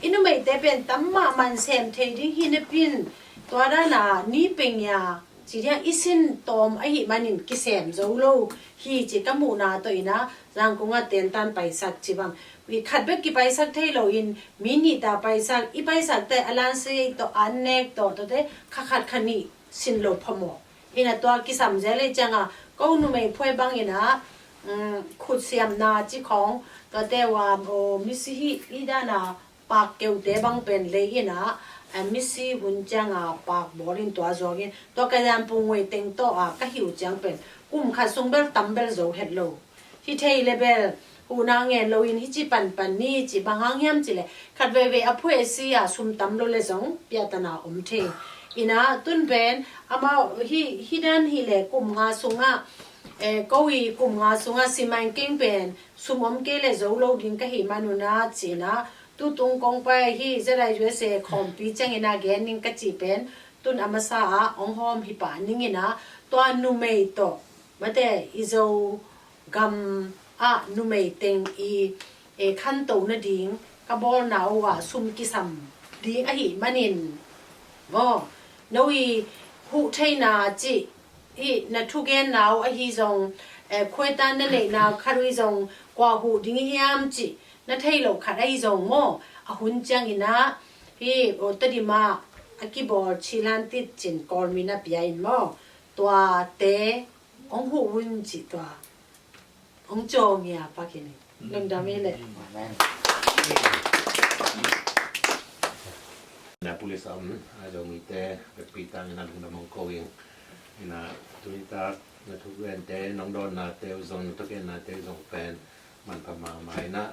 I numeite pen tam mahmah in sem thei ding hi napin, tua dan a ni peng ia ci dia i sin tawm ahih manin kisem zo lo hi ci ka muhna tawh in ah, Zangkong ah tentan paisak ci bang. I khat bek kipaisak thei lo in, mi nih ta paisak, i paisak te a lansia tawh, an nek tawh, tuate kha khat kha nih sin lo phamawh. In ah tua kisam zel ei ciang a, ko numei phuai bang in ah, um, khutsiamna ci khawng, tuate ua, aw, misi hih, i dan a, pak keute bang pen lei in ah, a misi hun ciang a pak bawl in tua zuak in, tua ka zan pungwei teng tawh a ka hi uh ciang pen, kum khat sung bel tam bel zo het lo. Hi thei le bel, huhna ngen lo in hih ci panpan ni ci bang hang hiam ci le, khat veivei a phuai a si a sum tam lo le zong, piahtana om thei. In ah tun pen, amau hih, hih dan hi le kum nga sung ah, eh, ko i kum nga sung ah si main keng pen, sum om kei le zo lo ding ka hih man un ah ci in ah, tutung kong pai hih Z I U S A khawmpi ciang in ah gen ning ka cih pen, tun a masa ah hong hawm hi pah ning in ah, tua numei tawh, mate, i Zogam ah numei teng i, e, khanto nading ka bawlna uh ah sum kisam ding ahih manin, maw, no i huh theihna cih, i na thugenna uh ahi zong, e, khuaitan na neihna khat uh i zong, kua huh ding i hiam cih na thei lo khat ahi zong maw, a hun ciang in ah, hih, aw, Tedim ah a kibawl Chilan Tit cin Kawlmi na pia in maw, tuate hong huh un cih tua hong cawm hi a, Pa Khin in. Lungdam hi leh. Amen. Na pulis a om a Zomite bek pi tang in ah lungdam hong ko ing. In ah tuni tak na thugente, nong dawnnate uh zong, na thugennate uh zong pen manpha mahmah in ah,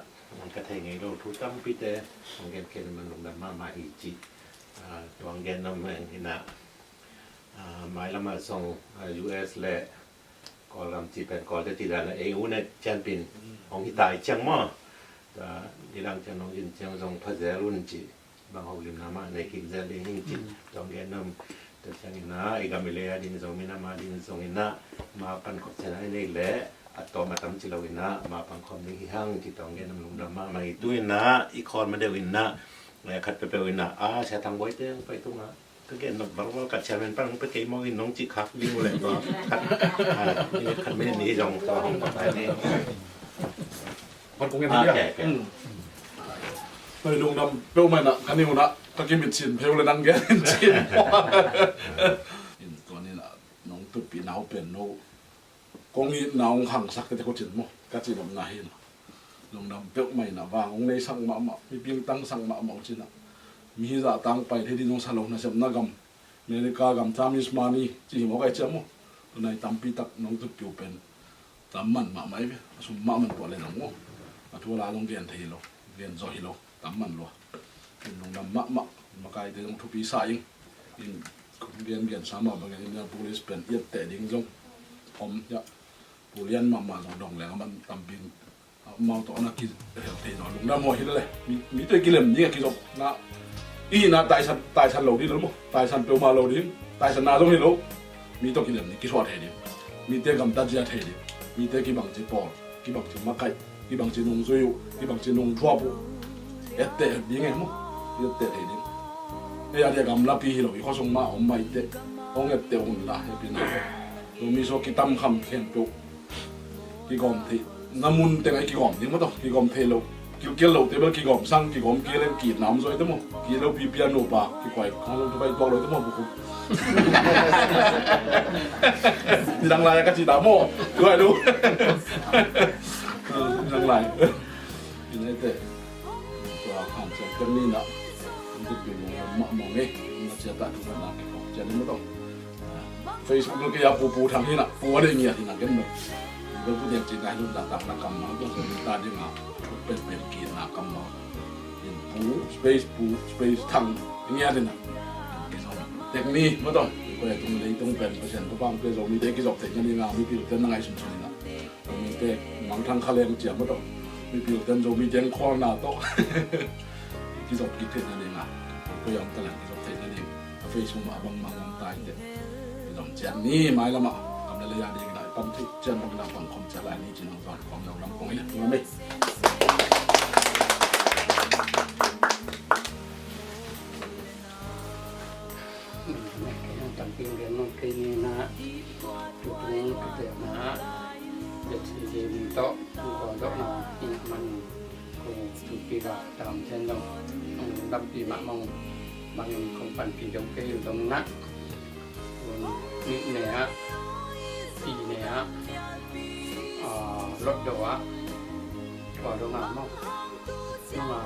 ka thei ngei lo thu tampite hong gen khin man lungdam mahmah hi cih, ah, tuang gen nuam ing. In ah, ah, mailam ah zong, ah, U S le Kawlgam cih pen Kawlte cih dan a ei u ne cianpin hong hi ta i ciang maw? Tua nidang ciang nong zin ciang zong phazel un cih bang holimna mah nei kik zel ding hing cih tuang gen nuam. Tua ciang in ah i gam i lei a ding zong, minam a ding zong in ah ma pan khop ciang a i nei leh A tawm a tam ci lo in ah, ma pangkhawm ding hi hang ci tawng gen, lungdam mahmah hi. Tu in ah i call ma deuh in ah, eh, khat peuhpeuh in ah, a, Sia Thang Bawi te hong pai tung ah, ka gen nop barbar, ka chairman pan hong pe kei mawk in, nong ci khak ding uh leh tua khat, ah, minute khat minute nih zong tua hong pai ni. Hot kong gen. Ah, dia. Okay, okay. Hmm. Oi, lungdam peuhmah in ah, ka ning un ah ka kimitsin pheu le nang gen in cin. In tua ni in ah, nong tutpih nau pen no kong itna hong khangsak tete ko cin maw, ka ci nopna hi in ah. Lungdam peuhmah in ah, vang hong neisak mahmah, mi pingtangsak mahmah uh cin ah. Mi hizah tang pai thei ding zong sa lo, nasepna gam, America gam, Chinese money ci hi maw, ka i ciah maw. Tunai tampi tak nong tutpih uh pen tam man mahmah hi ve. A sum mahmah puah le zong maw, a thu a la zong gen thei hi lo, gen zaw hi lo. Tam man lua. In lungdam mahmah, makaite zong thupi sa ing. In gengen sa mah bangin Indian Police pen i etteh ding zong om, ya. Pulian mahmah zong dong leng a man tampi in, amau tawh na kihel thei zong lungdam huai hi le. Mi, mite kilem ding a kizop na. I na taisan, taisan lo ding lo maw. Taisan peuhmah lo ding. Taisan na zong hi lo. Mi tawh kilem ding, kisuah thei ding. Mite gamtat zia thei ding. Mite kibangci pawl, kibangci makaih, kibangci nungzui uh, kibangci nungthuap uh, etteh ding e maw. Etteh thei ding. Hei a dia gamlapi hi lo, i khuasung mah om mah i teh. Hong etteh un la, hepina. Zomi Sua kitam kham khempeuh kigawm theih na mun teng ah i kigawm ding maw tawh, kigawm theih loh, kilkel loh te bel kigawm sang, kigawm kei leng ki-itna om zaw i te maw, ki-it lopi pian nupa kikuai khong lo, tupai tuak lo i te maw, bukhuk. Nidang lai a ka ci ta maw, tuai lo. Nidang lai. United. Tua khan ciang tem ni na. United pi lung lam mah mong e. Na cia ta tu na ki kong cia ni maw tawh. Facebook lo kei a Pu, Pu Thang hi na, Pu a dei ngiat hi na ken maw. Pu, Pu Thang ci na hi lun da tak na kam ma, tua so ta ding a. Pen pen ki na kam ma. In Pu space Pu space Thang ngiat hi na. Tek ni maw tawh. Ko ya tung lei tung pen Pasian ko bang pe Zomi te kizop te ni nga mi pi te na ngai sun sun na. Mite mangthang kha leng cia maw tawh. Mipil ten Zomi teng khawlna tawh kizop kik theihna ding a, koi a om ta leng kizop theihna ding a, Facebook ah a bangmah om ta in teh. Kizom ciat ni mailam ah, kam le lei a ding in a i pan theih ciat bang in a pang khawm ciat lai ni ci nang zawn khawm lo lam kong hi leh ngam ei. Tampi gen mawk kei ni na, tutung ka tek na, bet si lim tawh, ko dawh na, ina man, ko tupi ga tam ten dong, ang lampi mah mong, bangin kong panpi dong kei dong na, kun nih ne ah, pi ne ah, ah, lot do ah, tua dong ah mawk. Nunga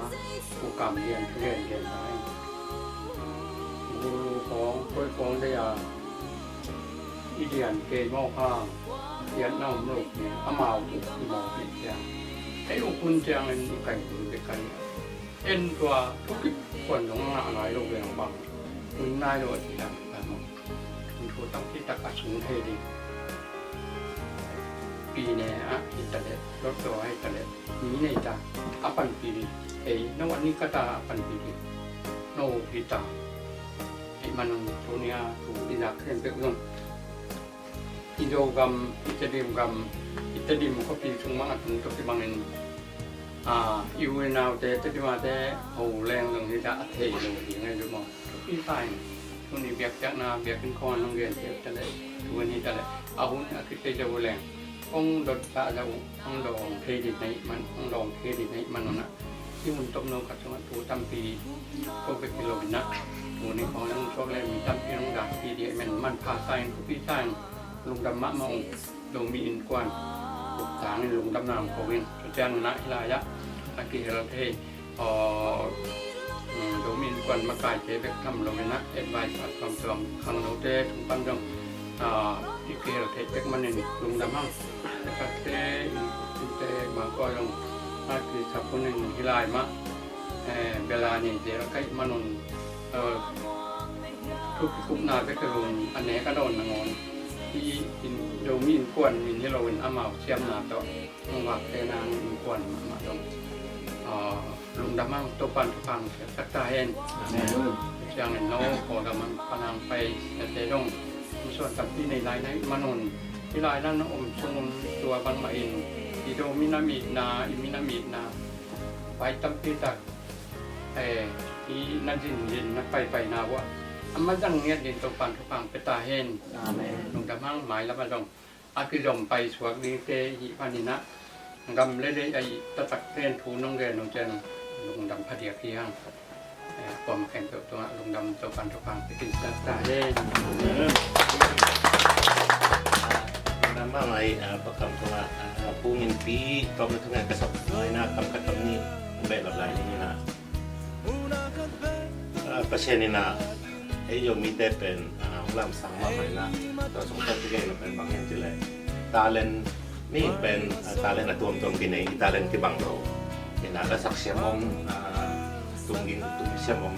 u kam lian thu lian lian lai. Guru khawng koi khawng dei a i lian kei mawk hang lian na om lo pi amau uk i mawk pi ciang ei uk hun ciang in i kai hun dei kai. En tua thukip kuan zong ngah lai lo veng bang hun nai lo a ci dan kai mawk. Thu tampi tak a sung thei ding. Pi ne ah hi ta leh, lot daw ah hi ta leh, mi nei ta a panpih ding. Ei no a ni ka ta a panpih ding. No hi ta. Ei man ang tu nia tu i lak khen pek zong. I Zogam, i Tedim gam, i Tedim khuapi sung mang a tung tuk i bangin. A, i u i naute, Tedim a te, ho leng zong hi ta a thei lo ding ai zong maw. Thupi sa in, tuni biakpiakna, biakinn khawng a nong gen thei ta leh, thu an hi ta leh, a hun a khit thei deuh uh leng, hong dot sa deuh uh, hong dawng thei ding na hih man, hong dawng thei ding na hih man un ah, hih hun tomno khat sungah thu tampi ko bek hi lo in ah, tuni khawng hong suak leh mi tampi hong dahpih ding ahih man, manpha sa in, thupi sa in, lungdam mahmah ung. Zomi Innkuan, Uk Thang in lungdamna hong ko in, tua ciangin ah hih lai-ah a kihel thei, aw, um, Zomi Innkuan makaite bek tham lo in ah, advice a tuamtuam khangnote tung pan zong, ah, i kihel theih bek manin lungdam hang. Takte, innkuante, mangkua zong a kisap hun in hih lai mah, eh, bela nei zel ka hih man un, eh, thu kikupna bek hi lo in a nek a dawn nangawn. Hih in Zomi Innkuan min hi lo in amau siamna tawh hong vakte nang innkuan mahmah dong. Ah, lungdam hang Topa'n thupha hong piaksak ta hen. Amen. Ciangin no Kawlgam hong pan hong pai nate dong. Musuan tampi nei lai na hih man un. Hih lai-ah na om sung un tua bangmah in i dawm i na mitna, i mi na mitna, vai tampi tak, eh, i na zinzin na paipaina uh ah a mazang ngiat ding Topa'n thupha pia ta hen. Amen. Lungdam hang. Mailam ah zong a kizom paisuak dingte hih panin ah gam le lei a i taktakte'n thu nong gen nong ciang lungdam phadiak hi hang. Eh, kuamah khempeuh tungah lungdam, Topa'n thupha pia khin sa ta hen. Lungdam mahmah hi. Ah, Pa Kam tungah, ah, Pu Min Pi tawh na tungah ka sak mai na kam khat kam nih behlap lai ni na. Ah, Pasian in ah ei Zomite pen, ah, hong lamsang mahmah hi na. Tua sung pen kigei lo pen bang hiam cih leh talent, mi pen, ah, talent a tuamtuam kinei, i talent kibang lo. Hi na, lasak siam om, ah, tung ging tung siam om,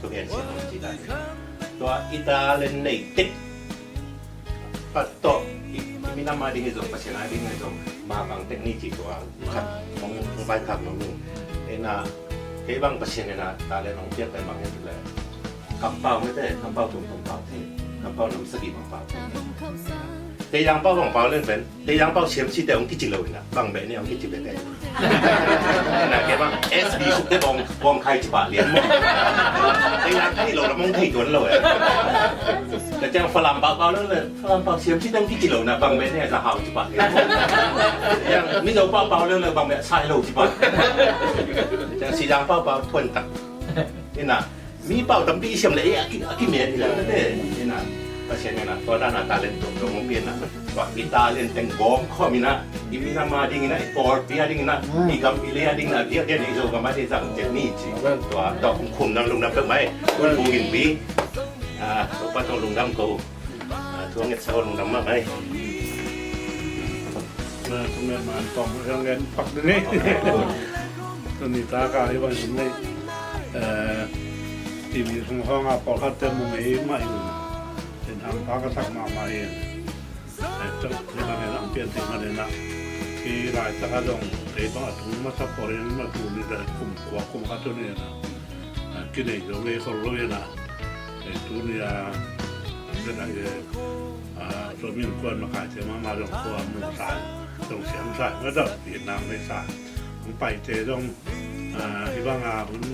tung en siam om ci dan. Tua i talent nei tek pat tawh i, i minam a ding i zong, Pasian a ding i zong, ma bang tek ni ci tua khat hong, hong vaikhak nong hi. Hi na, kei bang Pasian in ah talent hong piak pen bang hiam cih leh kampau mete, kampau tung tung pau te, kampau nam sagih bang pau te. Teizang pau bang pau leng pen, teizang pau siam cite hong kici lo hi na, bang beh ni hong kici beh te. Hi na, kei bang S B suk te bang, bang khai ci pah lian maw. Teizang khai lo na mong thei tuan lo eh. Ka ciang Falam pau pau leng leh, Falam pau siam cite hong kici lo na, bang beh ni za hau ci pah lian maw. Ciang Mizo pau pau leng leh, bang beh sai lo ci pah. Ciang Sizang pau pau tuan tak. Hi na, mi pau tampi i siam leh, eh, a ki, a kimen hi leh, eh, hi na, Pasian in ah tua dan a talent tuamtuam hong pia na. Tua i talent teng gawm khawm in ah, i minam a ding in ah, i pawlpi a ding in ah, i gam i lei a ding in ah, a diakdiak in i Zogam a ding zang ciat ni ci. Tua, tua hong khum nang lungdam peuhmah hi. Hun Pu Gin Pi. Ah, Topa tawh lungdam ko. Ah, tua ngetsa lungdam mahmah hi. Na, tua nget man tawm ka ngen pak ding hi. Tuni taka hi bang hi nei. Eh, T V sung hong a pawlkhat te mu ngei mah in. Tua hampha ka sak mahmah hi. Eh, tua hi bang hi lam pian te mah hi na. Kei laitak a zong kei bang a tung masa pawlin mah tuni dah kum kua kum khat tuni na. Ah, kinei zong ngei khol lo hi na. Eh, tuni a, tua min kuan makaite mahmah zong khua mu sa, zong siam sa, mah zong Vietnam nei sa. Hong paite zong, ah, hi bang a hun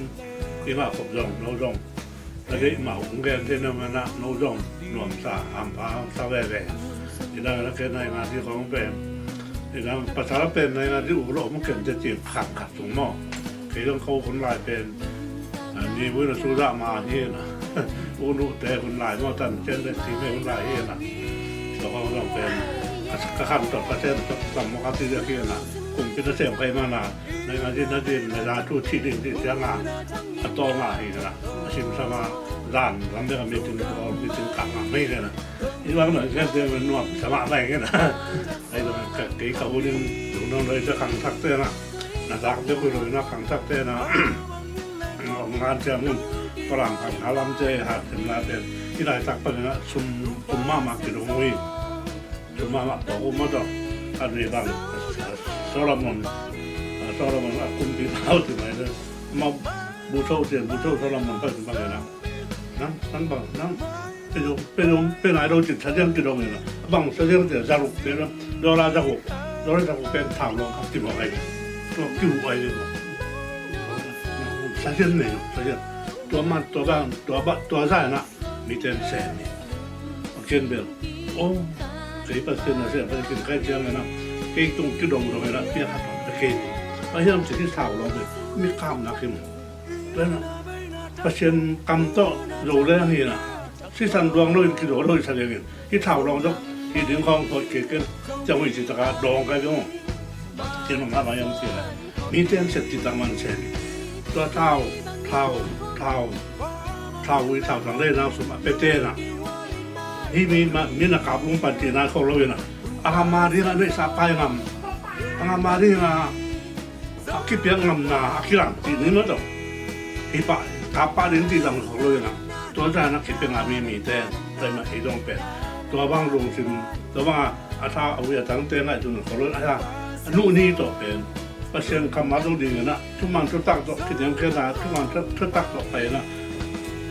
i mah khop zong, no zong. A deih mah hong gen te na mana, no zong nuam sa, hampha sa veve. Hi na, na ken nai nga di khong pen. Hi na, pasal pen nai nga di u lo mu ken te cim khang khat sung maw. Kei zong ko hun lai pen. Ah, ni vui na su zah ma hi na. U nu te hun lai maw, tan cen le ti me hun lai hi na. Tua khong zong pen. Ka, ka khang tawh, ka cen tawh, tam maw ka ti zah hi na. Kumpi na sem kai ma na. Nai nga di na din, na za tu ci din di siang a. A tawng a hi na. A sim sam a dan, lam bek a meeting hall, meeting kang a mei hi na. Hi bang na, ngan te nuam sam a mei hi na. Ai lo, ka, kei ka hun in, tung nong lo i ta khang thak te na. Na dak bek hui lo i na khang thak te na. Ngan te mun, Falam khang halam te, ha, tem na te. I laitak pan na, sum, sum mahmah kidong hui. Sum mahmah tawh um mah tawh. A ni bang, Solomon, Solomon a kumpi nau ti mai na. Ma, bu tho te, bu tho Solomon pa ti mai na. Nang, nang bang, nang. Pe dong, pe dong, pe nai dong cin sa diang kidong ina. Bang sa diang cin za ruk pe dong, dollar za ruk, dollar za ruk pen thau long kap ti mawk ai. Tua kiu ai ni. Sa diang nei, sa diang. Tua man, tua bang, tua ba, tua za na, mi ten se ni. A ken bel. Oh, kei Pasian na se, Pasian kai diang na. Kei tung kidong dong na, pia khat dong, kei. A hiam cin thau long pe, mi kam na kim. Tua na, Pasian kam tawh zo leng hi na. Sisan luang lo in kidaw lo in sa leng in. Hih thau lawng zong hih ding khawng hoih kei ken. Ciang hoih ci taka dawng kai ding. Ciang nong hama yam ci la. Mi ten set ci tang man sen. Tua thau, thau, thau. Thau ui thau tang lei nang sum a pete na. Hih mi ma, mi na kap lung pan ci nai khawng lo in a. A hama ding a neih sa pai ngam. A hama ding a A kipiak ngamna a kilang cih ni mah tawh. Hi pah, kap pah ding cih lam khawng lo hi na. Tua zan a kipiak ngam mi mite, tua mah hi dong pen. Tua bang lungsim, tua bang a, a tha a ui a tangte ngaih tun khawng lo hi na. A nuh ni tawh pen. Pasian kammal dong ding na, thuman thutak tawh, kidem kena, thuman thutak tawh pai na.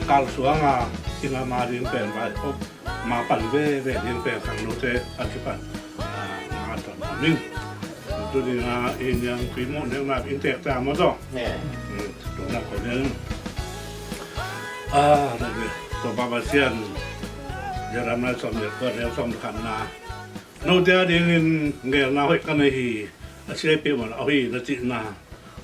Kalsuang a, kinga ma ding pen vai. Ma pan veve ding pen khangnote a kipan. Ning, tu ni na i niang pi mu neng na in tek ta ma to. He. Hmm, tu na ko neng. Ah, na be. To Topa Pasian. Jeremiah som le ko neng som khat na. Note a dingin ngelna hoih ka nei hi. A sia pi man a hoih na cihna.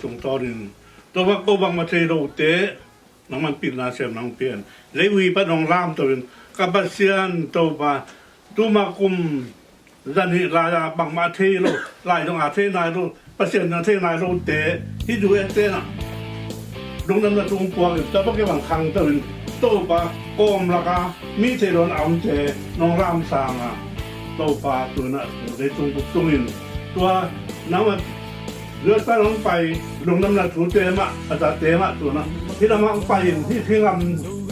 Tungtawnin. Topa ko bangmah thei lote. Nangman pilna sem nang pian. Leivui pan hong lamto in, ka Pasian Topa, tuma kum zan hi lai-a bangmah thei lo, lai zong a thei nai lo, Pasian zong thei nai lote, hih U S A te na. Lungdamna thu hong puak in, Topa kei bang khangto in, Topa kawm laka, mi thei lo na omte, nong lamsang a. Topa tu na, leitung bup tung in, tua, nangmah Lua ta hong pai, lungdamna thute mah, a tate mah tu na. Hih lamah hong pai in, hih, hih gam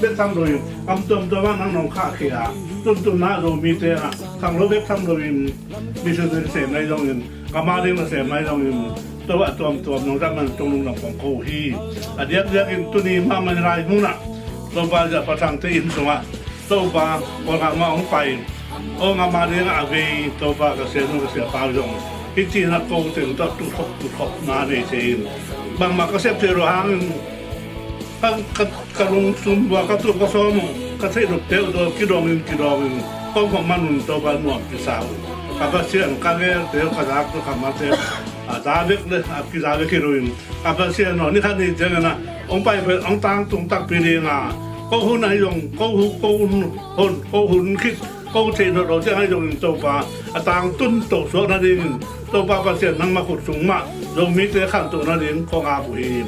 bek tham lo in, gam tuamtuam ah nang nong khahkhia. Tuntunna Zomite ah, khanglo bek tham lo in, missionary sem nai zong in, gam a ding na sem nai zong in, tua a tuamtuam nong zat man tung lungdam kong ko hi. A diakdiak in tuni mahmah hi lai mun ah, Topa Ziah Pa Thangte inn sungah, Topa, Kawlgam ah hong pai. Aw, gam a ding a vei, Topa ka sianu ka siapa zong. Hih ci-in a ko teng tawh tukhop, tukhop na nei thei in. Bangmah ka sep thei lo hangin. Ka, ka, ka lungsim bua ka tup ka sawm uh. Ka theih nopte uh tawh kidawng in, kidawng in. Kawmkawm man un Topa nuam kisa uh. Ka Pasian ka gelte uh ka zak tawh ka mate. A za bek le, a kiza bek hi lo in. Ka Pasian aw, ni khat ni ciangin a, hong pai pen, hong tangtung takpi ding a. Ko hun ahi zong, ko hun, ko hun, hon, ko hun khit, ko theih nop lo ciang ahi zongin Topa, a tangtun toh suak nadingin, Topa Pasian nangmah khut sung mah, Zomite khantoh nading kong ap uh hi.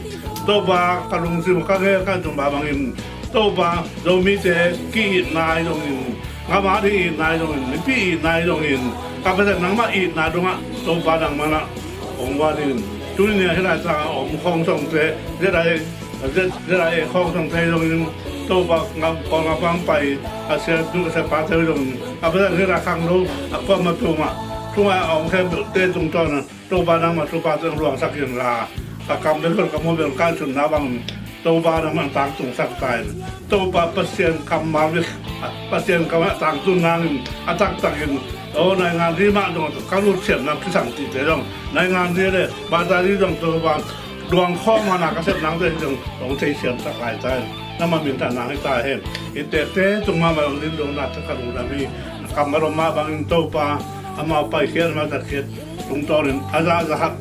Topa, ka lungsim ka gel ka tung ba bangin, Topa, Zomite ki-itna ahi zongin, gam a ding itna ahi zongin, mipi itna ahi zongin, ka Pasian nangmah itna dongah, Topa nangmah na, hong guan in. Tuni a hih lai tangah om khawng sawngte, Z I, Z I A khawng sawngte zongin, Topa ngam, Kawlgam pang pai, a sianu ka siapate zongin, a Pasian hih lai khangno, a kuamah tungah, tungah a om khempeuhte tungtawn a, Topa nangmah thupha teng luangsak in la, ka kam bel ka mu bel ka sunna bang, Topa nangmah tangtungsak ta in. Topa Pasian kammal bek, Pasian kammal tangtun nangin, a taktakin, aw naingan ri mah dong ka lut siam nang kisam cihte dong, naingan ri le, bata ri dong Topa, duang khawng mana ka sep nangte dong, dong thei siam sak lai ta in. Nangmah minthanna hi ta hen. Inntekte tung mahmah dong din dong na ka lungdam hi. Kammal om mah bangin Topa, amau paikhiat, amau tatkhiat. Tungtawnin a zahzah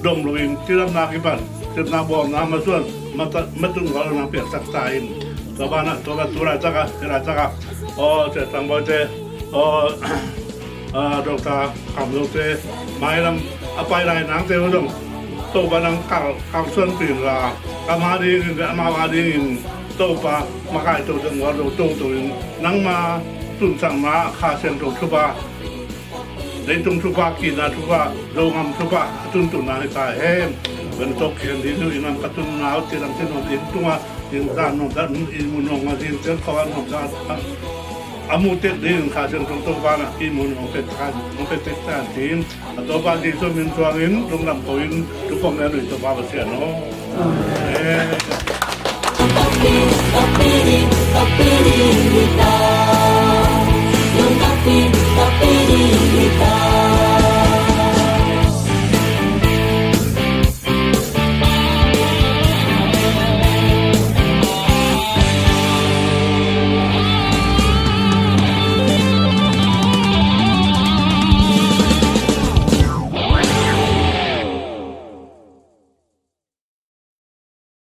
dong loin, cidamna kipan, cidamna bawlna masuan, mata, matun gol na piaksak ta in. Tua banah, tua banah, tu laitaka, hih laitaka. Aw, Sia Tang Boite, aw, ah, Doctor Kam Zote, mailam, a pai lai nangte uh dong. Topa nang kal, kalsuan pin la, kam a dingin, amau a dingin, Topa, makai to dong, gol to, to, to in, nangma, tunsang ma, Kha Siangtho thupha. Leitung thupha, kina thupha, Zogam thupha, a tuntunna hi ta hen. Bantok khen ding hi nam ka tunna, ti lam ti nom in tunga, in zan nom zan, in mun nom a zin tel khawa nom zan. A mu tek ding Kha Siangtho Topa na, in mun nom pet kan, nom pet tek kan tin. A Topa Jesu min suangin, lungdam ko in, tu pong na nui Topa Pasian aw. Amen.